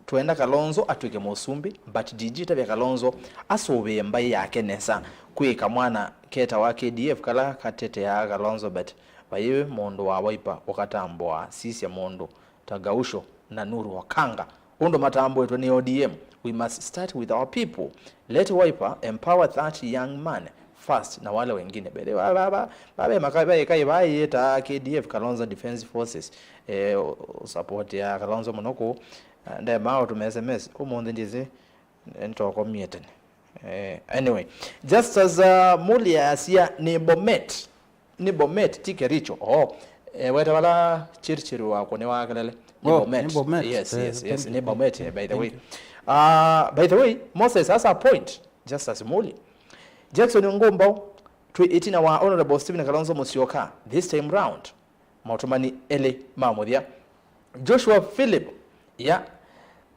twenda Kalonzo atw'ĩke mũsumbĩ, but D G tavya Kalonzo asũvĩe mbaĩ yake nesa. Kwĩ kamwana ketawa K D F kala kateteaa Kalonzo, but vai mũndũ wa Wiper ũkatambũaa. Sisya mũndũ ta Gaucho na Nuru Okanga ũndũ matambũĩtwe nĩ O D M. We must start with our people. Let Wiper empower that young man first na wale wengine. By the way, ba, ba, ba, ba, be maka-, be kai ba yĩta K D F, Kalonzo Defense Forces, eh, u-, u-, support ya Kalonzo mũno kũu. Ah, nde ma ũtũma S M S ũmũnthĩ ndĩsĩ, eh, nĩtokomie tene. Eh, anyway, Justus, uh, Mulia asia nĩ Bomet. Nĩ Bomet, ti Kericho. Oh, eh, weta vala Chirchir wako nĩ wa kelele. Nĩ Oh, Bomet. Nĩ Bomet. Yes, eh, yes, yes, thank you, nĩ Bomet, eh, by the way. Thank you. Uh, by the way, Moses has a point. Justus Muli. Jackson Ngumbau, twĩ ĩtina wa Honorable Stephen Kalonzo Musyoka this time round. Maũtũmani elĩ ma mũthya. Joshua Philip, ya,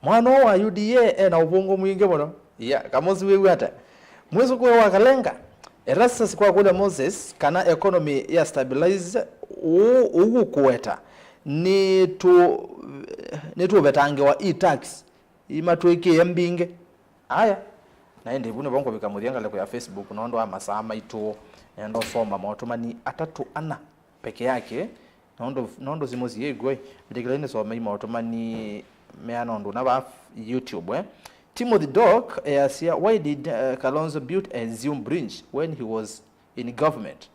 mwana ũũ wa U D A ena ũvũngũ mwingĩ mũno. Ya, Kamosi wĩw'a ata? Mwĩsũkũe wa Kalenga, Erastus kwa kũlya Moses kana economy ya stabilize ũu, ũu kũweta. Nĩtũ-, nĩtũvetangĩwa e-tax. Imatwĩkĩe mbingĩ. Aya. Na ĩndĩ vu nĩvo ngũvika mũthya ngalĩko ya Facebook nũndũ wa masaa maitũ. Nenda ũsoma maũtũmani atatũ ana peke yake. Nũndũ, nũndũ simũ siĩ ĩkw'o, mbĩtĩkĩlai nĩsomei maũtũmani meana ũndũ ũna vaa YouTube, eh. Timothy Dock easya, why did, uh, Kalonzo build a Zium bridge when he was in government?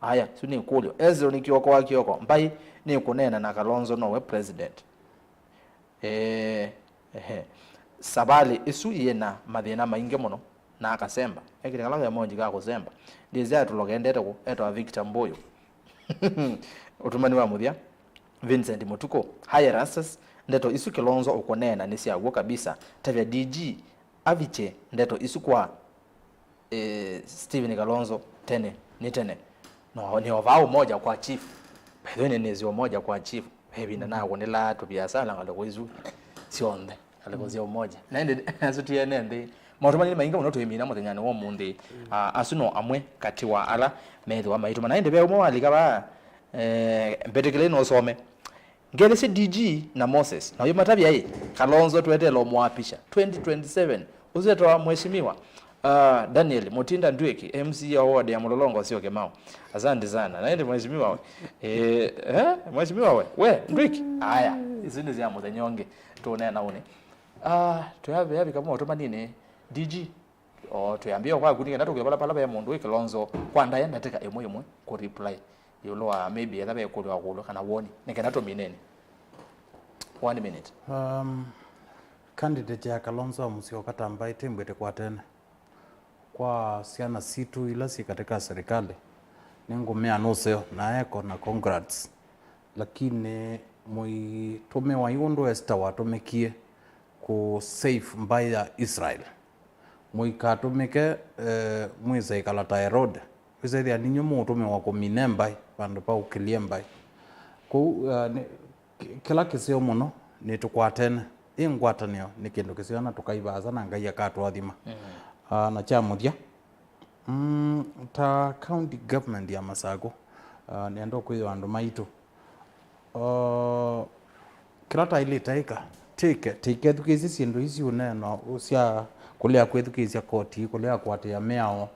Aya, su nĩ kũlyo. Ezra nĩ Kioko wa Kioko. Mbai nĩ kũneena na Kalonzo nowe president. Eh, ehe. Savalĩ ĩsu yĩna mathĩna maingĩ mũno, na akasemba. Ekĩte kala kemonji ka kũsemba. Ndĩsĩ atũlogendete kũ, etawa Victor Mbuyu. Ũtũmani wa mũthya, Vincent Mũtukũ. Hi Erastus, ndeto isu Kilonzo ũkũneena nĩ sya w'o kabisa. Tavya D G avikye ndeto isu kwa eh, Stephen Kalonzo tene nĩ tene. No, nĩ ovaa Umoja kwa chief. By the way, nĩnĩsĩ Umoja kwa chief. Ve ĩvinda nakũnĩlaa tũviasala ngalĩko isu syonthe, ngalĩko sya Umoja. Na ĩndĩ asu ti ene nthĩ. Maũndũ manini maingĩ mũno twĩmina mũthenyanĩ wa ũmũnthĩ. Ah, asu no amwe katĩ wa ala methĩwa maitũma. Na ĩndĩ ve ũmwe walika vaa, eh, mbetĩkĩlei nũsome. Ngelesye D G na Moses, na ũyũmatavya ĩ, Kalonzo tweteela ũmũapisha twenty twenty-seven. Ũsu etawa Mheshimiwa, ah, Daniel Mutinda Ndwiki, M C A wa ward ya Mlolongo Syokimau. Asante sana. Na ĩndĩ Mheshimiwa we. Eh, eh, Mheshimiwa we. We, Ndwiki. Aya, isu nĩ sya mũthenya ũngĩ. Tũneena ũnĩ. Ah, twĩavika maũndũ manini. D G, o twĩambie o kwaku nĩ kenda tũkwĩe vala, vala ve mũndũ wĩ Kilonzo kwa ndaĩa ndatĩka ĩmwe ĩmwe kũ reply ĩũlũ wa maybe etha ve kũlyo wa kũlyo kana woni, nĩ kenda tũmineni. One minute. Um, candidate ya Kalonzo wa Musyoka ta mbaĩ tĩmbwĩte kwa tene. Kwa syana sitũ ila syĩ katika serikali, nĩngũmea nũseo na eko na congrats. Lakini mũitũmĩwa yu ũndũ Esther watũmĩkie kũ save mbaĩ ya Israel. Mũikatũmĩke, eh, mwĩse ĩkala ta Herode. Wĩsethĩa ninyu mũũtũmĩwa kũmine mbaĩ vandũ va ũkĩlye mbaĩ. Kũu, eh, nĩ, kĩ-, kĩla kĩseo mũno nĩ tũkwatene. Ĩ ngwatanĩo nĩ kĩndũ kĩseo na tũkaivaasa na Ngai akatũathima. Mm. Ah, na kya mũthya, mm, ta county government ya Masakũ, ah, nĩenda kwĩthĩwa andũ maitũ, ah, kĩla taĩlĩte ĩka, tĩke, tĩkethukĩĩsye syĩndũ isi ũneena sya kũlea kwĩthukĩĩsya koti, kũlea kũatĩĩa mĩao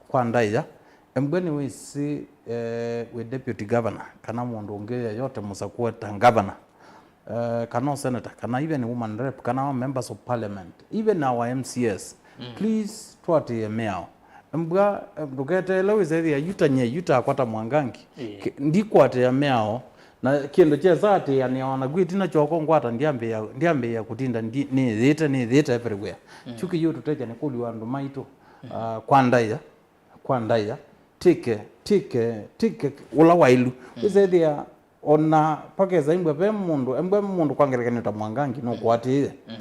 kwa ndaĩa. Embwe nĩwĩsĩ, eh, wĩ deputy governor, kana mũndũ ũngĩ yeyote mũsakũe ta governor, eh, kana o senator, kana even woman rep, kana our members of parliament, even our M C As, mm, please, tũatĩĩe mĩao. Mbwa, eh, ndũketeele wĩsethĩa yu ta nye, yu takwa ta Mwangangi. Ĩĩ. Ki-, ndikwatĩĩa mĩao. Na kĩndũ kyesa atĩanĩa o naku ĩtina kyoko ngwata, ndyambĩĩa, ndyambĩĩa kũtinda ndi-, nĩyĩte, nĩyĩte everywhere. Mm. Kyu kĩyĩũtũtethya nĩ kũlw'a andũ maitũ, mm, ah, kwa ndaĩa, kwa ndaĩa, tĩke, tĩke, tĩke ũla waĩlu. Mm. Wĩsethĩa ona pakesa imbwa ve mũndũ, embwe mũndũ kwa ngelekany'o ta Mwangangi nũkwatĩĩe. Mm.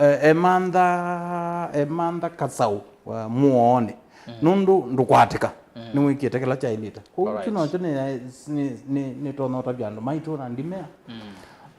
Eh, emantha, emantha kasaũ, uh, mũoonĩ. Mm. Nũndũ ndũkwatĩka. Mm. Nĩwĩkĩte kĩla kyaĩlĩte. Kwoou, alright, kyu nokyo nĩ, nĩ, nĩ, nĩtonya ũtavya andũ maitũ na ndimea. Mm.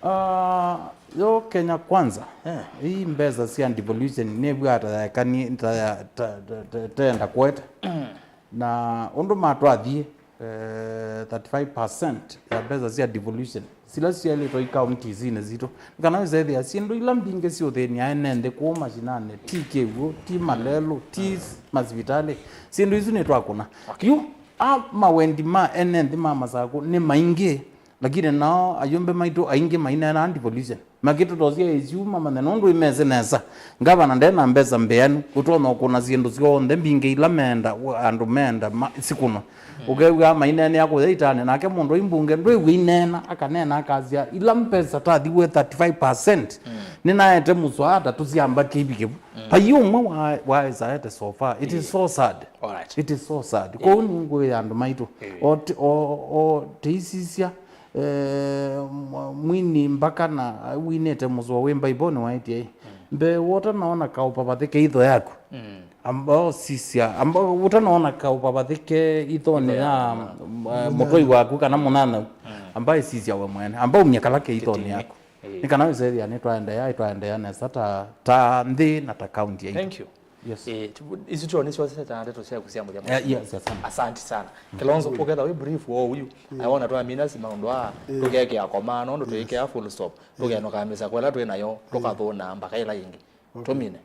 Ah, yo Kenya Kwanza, eh, ii mbesa sya devolution nĩw'aa ta yaekanie, ta ya, ta, ta, ta, tenda kũete. Mm. Na ũndũ matwathiĩ, eh, thirty-five percent ya mbesa sya devolution sila syaĩlĩtwe i counties-inĩ sitũ. Nĩ kana wĩsethĩa syĩndũ ila mbingĩ syũthĩnĩa ene nthĩ kũũ mashinanĩ, ti kĩw'ũ, ti malelũ, ti masivitalĩ, syĩndũ isu nĩtwakũna. Okay. Yu, a mawendi ma ene nthĩ ma Masakũ nĩ maingĩ, lakini nao ayũmbe maitũ aingĩ maineenaa devolution. Makĩtũtosya ĩsyuma manya nũndũ imesĩ nesa. Ngavana nde na mbesa mbĩanu, ũtonya ũkũna syĩndũ syonthe mbingĩ ila meenda, andũ meenda ma-, sikũnwa. Mm. Ũkew'aa maineenea kũya itanĩ, nake mũndũ wĩ mbunge ndwĩw'a ineena, akaneena akasya, ila mbesa tathiwe thirty-five percent, mm, nĩnaete mũswaada tũsyambatye ivikĩvu. Mm. Vai ũmwe wa, waĩsaete so far. It is, yeah, so sad. Alright. It is so sad. Yeah. Kwoou nĩngũĩa andũ maitũ. Yeah. O ti-, o, o tĩisisya, eh, mwa-, mwini mbaka na winĩte mũsũa wĩ mbaibonĩ waĩtye, mm, mbee wota naona kaũpavathĩke itho yaku. Mm. Ambao sisya, ambao ũtanaona kaũpavathĩke ithonĩ ya, mm, mũtwai waku kana mũnyanyaũ. Mm. Amba ĩsisya we mwene. Amba umya kala ke ithonĩ yaku. Ĩĩ. Nĩ kana wĩsethĩa nĩtwaendeea, ĩtwaendeea nesa ta, ta nthĩ na ta county yaitũ. Thank you. Yes. Eh, tu-, isu tyo nĩsyo seta ndeto syaku sya mũthya. Eh, yes, asante. Asante sana. Kilonzo, ũketha wĩ brief wo uyu, mm, aiwona twamina si maũndũ aa, mm, tũkekĩa koma, no, mm, tũikĩa full stop. Mm. Tũkenũkamĩsa kwela twĩ nayo, mm, tũkathũna mbaka ĩla ĩngĩ. Okay. Tũmine.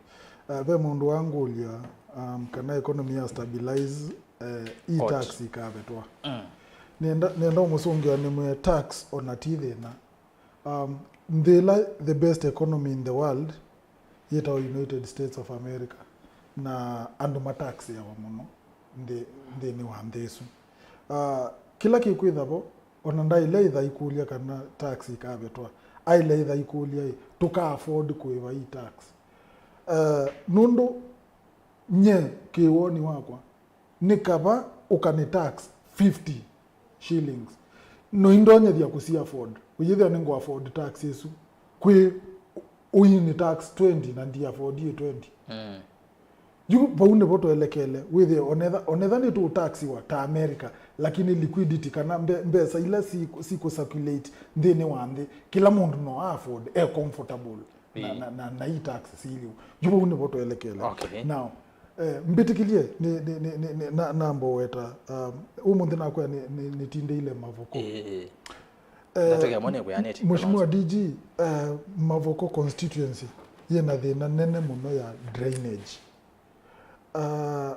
Uh, ve mũndũ wangũlya, um, kana economy ya stabilize, uh, i tax ikavetwa. Mm. Nenda, nenda ũmũsũngĩa nĩmwĩe tax ona ti thĩna. Um, nthĩ ĩla the best economy in the world yĩtawa United States of America, na andũ mataxĩawa mũno nthĩ, nthĩnĩ wa nthĩ ĩsu. Uh, kĩla kĩkwĩtha vo, ona ndaĩle ĩtha ikũlya kana tax ikavetwa, aĩle ĩtha ikũlya ĩ, tũka afford kũĩva ii tax? Uh, nũndũ nye kĩwoni wakwa, nĩ kava ũkanĩ tax fifty shillings. Noindonyethya kũsi afford. Ũyĩthĩa nĩngũ afford tax ĩsu. Kwĩ ũini tax twenty na ndi afford twenty. Mm. Yu vau nĩvo twelekele, wĩthĩe onetha, onetha nĩtũtaxiwa ta America, lakini liquidity kana mbe, mbesa ila si, sikũ circulate nthĩnĩ wa nthĩ, kĩla mũndũ no afford, e comfortable na, Ĩĩ. na, na, na i tax siliu. Yu vau nĩvo twelekele. Okay. Now, eh, mbĩtĩkĩlye nĩ, nĩ, nĩ, nĩ, nĩ, na, namba weta, um, ũmũnthĩ nakwĩa nĩ, nĩ, nĩtindĩile Mavoko. Ĩĩ, ĩĩ. Eh, Ndatũkĩa mwana kwĩanĩte, Mheshimiwa Kalonzo. D G, eh, Mavoko constituency yĩna thĩna nene mũno ya drainage. Ah,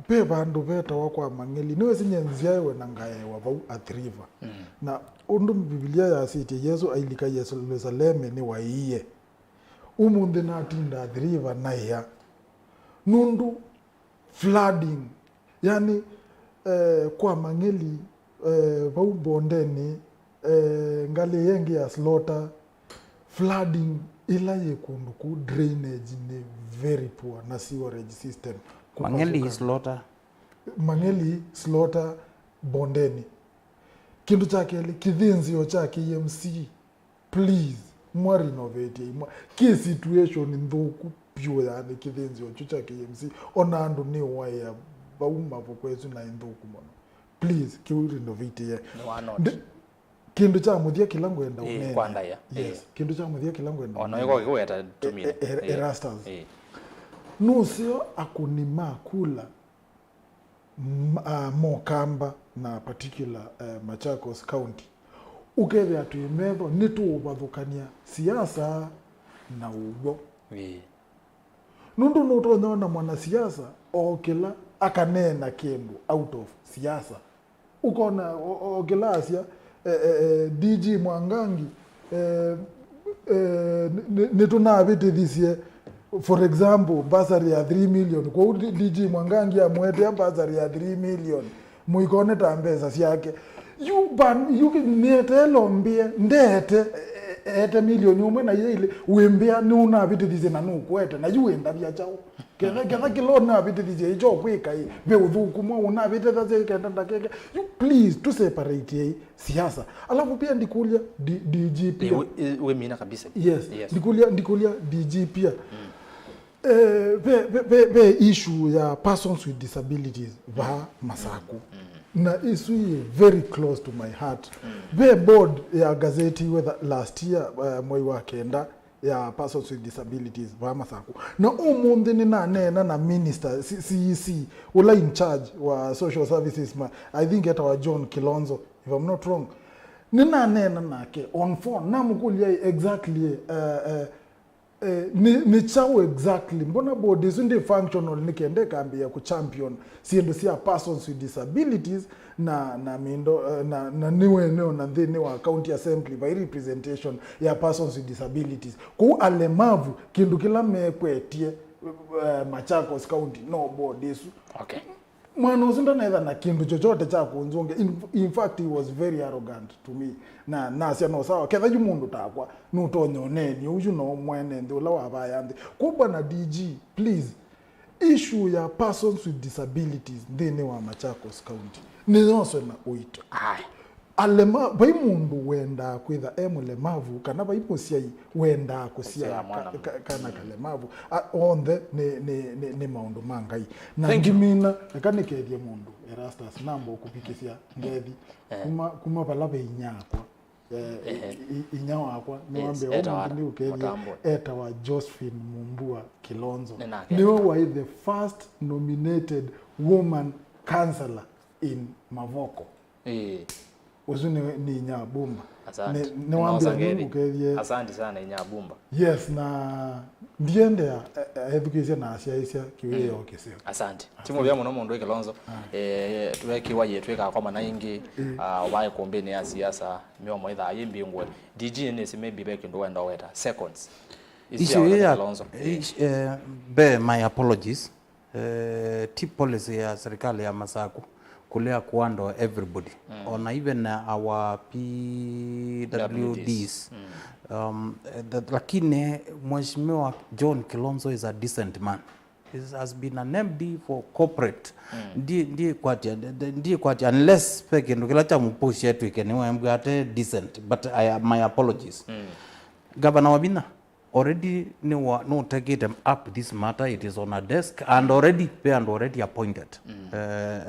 ve vandũ vetawa kwa Mang'eli, nĩwĩsĩ nye nzyaĩwe na ngaewa vau Athi River. Mm. Na ũndũ Mbivilia yasĩtye, Yesũ ailika Yelusaleme nĩwaĩie. Ũmũnthĩ natinda Athi River naĩa. Nũndũ flooding, yani, eh, kwa Mang'eli, eh, vau Bondeni, eh, ngalĩ ĩngĩ ya Slaughter, flooding ĩla yĩ kũndũ kũu, drainage nĩ very poor na sewerage system. Mang'eli Kupasuka. Slaughter. Mang'eli, Slaughter, Bondeni. Kĩndũ kya kelĩ, kĩthĩnzĩo kya K M C, please, mwa renovate mwa. Kĩ situation nthũku vyũ, yani, kĩthĩnzĩo kyu kya K M C, ona andũ nĩ waĩa vau Mavoko ĩsu na nthũku mũno. Please, kĩu renovate ye. Nĩ wa note. Ndi-, kĩndũ kya mũthya kĩla ngwenda Ĩĩ, ũnene. Kwa ndaĩa. Yes, Ĩĩ. Kĩndũ kya mũthya kĩla ngwenda Ona ũnene. Ĩko kĩweta E-, tũmina. e-, e-, Ĩĩ. Erastus. Ĩĩ. Nũseo akũni ma kula m-, ah, mokamba na particular, eh, Machakos County, ũkethĩa twĩ metho nĩtũũvathũkany'a siasa na ũw'o. Ĩĩ. Nũndũ nũtonya ona mwanasiasa okĩla akaneena kĩndũ out of siasa. Ũkona o-, o-, okĩla asya, eh, eh, eh, D G Mwangangi, eh, eh, nĩ-, nĩ-, nĩtũnavĩtĩthisye, for example, bursary ya three million. Kwoou D-, D G Mwangangi amũetea bursary ya three million. Mũikone ta mbesa syake. Yu ban-, yu kĩ-, nĩetee lombie, ndeete, e-, e-, eete milioni ũmwe na iyaili, wĩmbĩa nĩũnavĩtĩthisye na nũkũete, na yu wĩndavya kyaũ? Ketha, ketha kĩla ũnavĩtĩthisye ĩkyo kwĩka ĩ, ve ũthũku mwa ũnavĩtĩthasya ĩkenda ndakeke. You please, tũ separate ĩ siasa. Alafu pia ndikũlya D-, D G pia. Ĩ, wĩ-, ĩ, wĩmina kabisa. Yes. Yes. Ndikũlya, ndikũlya D G pia. Mm. Eh, ve, ve, ve, ve issue ya persons with disabilities va Masaku. Mm. Na ĩsu ĩ very close to my heart. Mm. Ve board ya gazeti whether last year, eh, mwei wa kenda, ya persons with disabilities vaa Masaku. Na ũmũnthĩ nĩnaneena na minister, C-, C E C, ũla in charge wa social services, ma-, I think etawa John Kilonzo, if I'm not wrong. Nĩnaneena nake on phone, namũkũlya exactly, eh, eh, eh, nĩ, nĩ kyaũ exactly, mbona board ĩsu ndĩ functional, nĩ kenda ĩkambĩĩa kũchampion syĩndũ sya persons with disabilities, na, na mindo, eh, na, na nĩwene ona nthĩnĩ wa county assembly vai representation ya persons with disabilities. Kũu alemavu, kĩndũ kĩla mekwetye, eh, Machakos County, no board ĩsu. Okay. Mwana ũsu ndanetha na kĩndũ chochote kya kũnzũngĩa. In, in fact, he was very arrogant to me. Na nasya, "No, sawa, ketha yu mũndũ takwa nũtonya ũneeni ũu, yu no mwene nthĩ ũla wavaya nthĩ." Kũu bwana D G, please, issue ya persons with disabilities nthĩnĩ wa Machakos County nĩyoswe na ũito. Aye. Alema-, vai mũndũ wendaa kwĩtha e mũlemavu, kana vai mũsyai wendaa kũsyaa Kũsyaa mwana ka-, ka-, kana kalemavu. A, onthe nĩ, nĩ, nĩ, nĩ maũndũ ma Ngai. Na Thank you. Ndimina, eka nĩkethye mũndũ, Erastus, namba ũkũvikĩsya ngethi. Eh. Kuma, kuma vala ve inyakwa. Eh, Ehe. i-, i-, inya wakwa, Yes, nĩwambĩa eta ũmũnthĩ wara, nĩ ũkethye, mũtambwe. Etawa Josephine Mumbua Kilonzo. Nĩnake. Nĩwe waĩ the first nominated woman councillor in Mavoko. Ĩĩ. Ũsu nĩ, nĩ inya Bumba. Asante. Nĩ, nĩwambĩa Nĩnosa ngethi. Nĩngũkethie. Asante sana, inya Bumba. Yes, na ndiendea, e-, e-, ethukĩĩsya na asyaĩsya kĩwĩoo kĩseo. Asante. Ti mũvea mũno mũndũ wĩ Kilonzo. Ah. Eh, twekiwa yĩ twĩkakomana ĩngĩ, Mm. ah, waĩ kũmbĩnĩ ya siasa, mĩomo ĩthaa yĩ mbingũe. D G nĩsĩ maybe ve kĩndũ wenda weta. Seconds. Issue Isi ya ya, Kilonzo. Eh. Ish-, eh, be my apologies. Eh, ti policy ya serikali ya Masaku kũlea kuando everybody. Mm. Ona even our P W Ds. Mm. Um, eh, the, lakini Mheshimiwa John Kilonzo is a decent man. He has been an M D for corporate. Mm. Ndi, ndi kwatia, ndi, ndi kwatia, unless pe kĩndũ kĩla kya mũpush etwike nĩwe mbwate decent, but I, my apologies. Mm. Governor Wavinya already nĩ wa, no take it up this matter, it is on a desk and already, pe and already appointed, uh,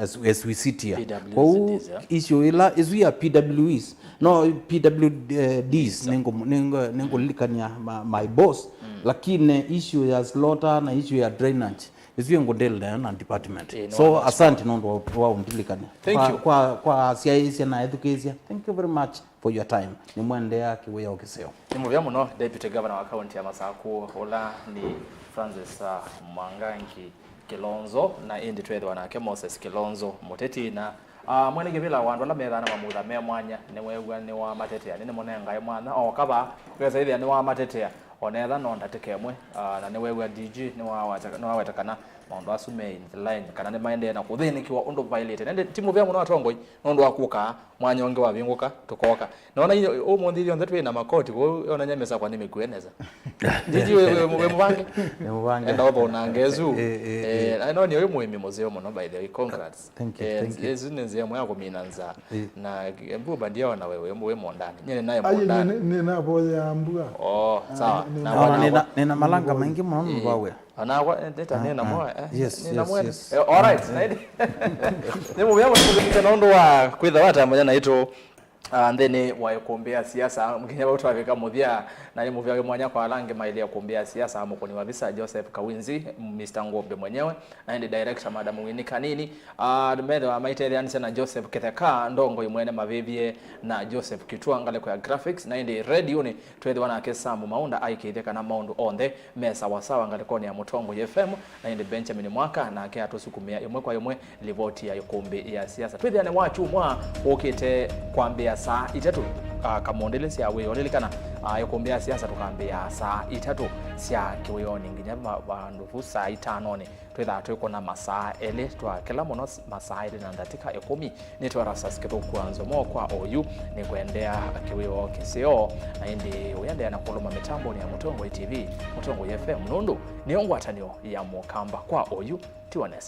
as, as we sit here. Kwoou P W Ds, yeah. Issue ila, issue ya P W Es, no, P W Ds, nĩngũ-, nĩngũ-, nĩngũlilikania my, my boss, lakini issue ya slaughter na issue ya drainage, ĩsu ĩngũdeal nayo na department. Eh, no, so, asante nũndũ wa, wa ũndilikania. Thank you. Kwa, kwa, kwa asyaĩĩsya na ethukĩĩsya, thank you very much for your time. Nĩmwendeea kĩwĩoo kĩseo. Nĩ mũvea mũno Deputy Governor wa kaunti ya Masaku, ũla nĩ Francis, uh, Mwangangi Kilonzo, na ĩndĩ twethĩwa nake Moses Kilonzo, mũteti na, uh, mwene kĩvĩla wa andũ ala methaa na mamutha me mwanya. Nĩweew'a nĩwamatetea, nĩnĩmũnengae mwanya o kava, ũkesa ĩthĩa nĩwamatetea. Ona etha no ndatĩka ĩmwe, ah, na nĩweew'a D G nĩwaweta-, nĩwaweta kana maũndũ asu me in the line, kana nĩmaendee na kũthĩnĩkĩwa ũndũ vaĩlĩte. Na ĩndĩ ti mũvea mũno atongoi, nũndũ wa kũka, mwanya ũngĩ wavingũka, tũkoka. Nona ũmũnthĩ ithyonthe twĩ na makoti, kwoou onany'a mĩsakwa nĩmĩkue nesa. D G wĩ, wĩ, wĩ mũvange? Nĩ mũvange. Enda ũthũnange ĩsu. Eh, eh, eh. Eh, na noni ũyũ mũĩmi mũseo mũno, by the way, congrats. Thank you, eh, thank you. Ĩsu nĩ nzĩa ĩmwe ya kũmina nzaa. Eh. Na mbua ndiona wewe wĩ mũndani. Nyie nĩ naye mũndani. Nĩ, nĩ, nĩ navoya mbua. Oh, sawa. Nĩ, nĩ na, nĩ na malanga maingĩ mũno, eh, nĩvawe. Anakwa, eh, ndeta nĩ na mwa, eh, yes, nĩ na yes, mwene. Yes. Eh, all right. Na ĩndĩ, nĩ mũvea mũno kũthĩkĩte nũndũ wa kwĩtha watambanya naitũ. Ah, nthĩnĩ wa ĩkũmbĩ ya siasa, nginya vau twavika mũthya, na nĩ mũvea wĩ mwanya kwa ala angĩ mailye ĩkũmbĩ ya siasa, mũkũni wa visa Joseph Kawinzi, Mister Ngũmbĩ mwenyewe, na ĩndĩ director Madam Winnie Kanini. Ah, methĩwa maitetheanĩsya na Joseph Kĩtheka, ndongoi mwene mavĩvye, na Joseph Kitua, ngalĩko ya graphics, na ĩndĩ redionĩ twethĩwa nake Sam Maunda aikĩĩthya kana maũndũ onthe me sawasawa ngalĩkonĩ ya Mũtongoi F M, na ĩndĩ Benjamin Mwaka nake atũsukumĩa ĩmwe kwa ĩmwe livoti ya ĩkũmbĩ ya siasa. Twĩthĩane wa kyumwa ũkĩte kwambĩa saa itatũ, ah, kamũndĩlĩ sya wĩoo. Lilikana, ah, ĩkũmbĩ ya siasa tũkambĩa saa itatũ sya kĩwĩonĩ nginya ma-, vandũ vu saa itanonĩ. Twĩthaa twĩkũna masaa elĩ twa kĩla mũno s-, masaa elĩ na ndatĩka ĩkũmi. Nĩtwa Erastus Kĩthũku wa Nzomo kwa oyu, nĩkwendea kĩwĩoo kĩseo, na ĩndĩ ũyendea na kũlũma mĩtambonĩ ya Mũtongoi T V, Mũtongoi F M, nũndũ nĩyo ngwatanĩo ya Mũkamba kwa oyu, tiwa nesa.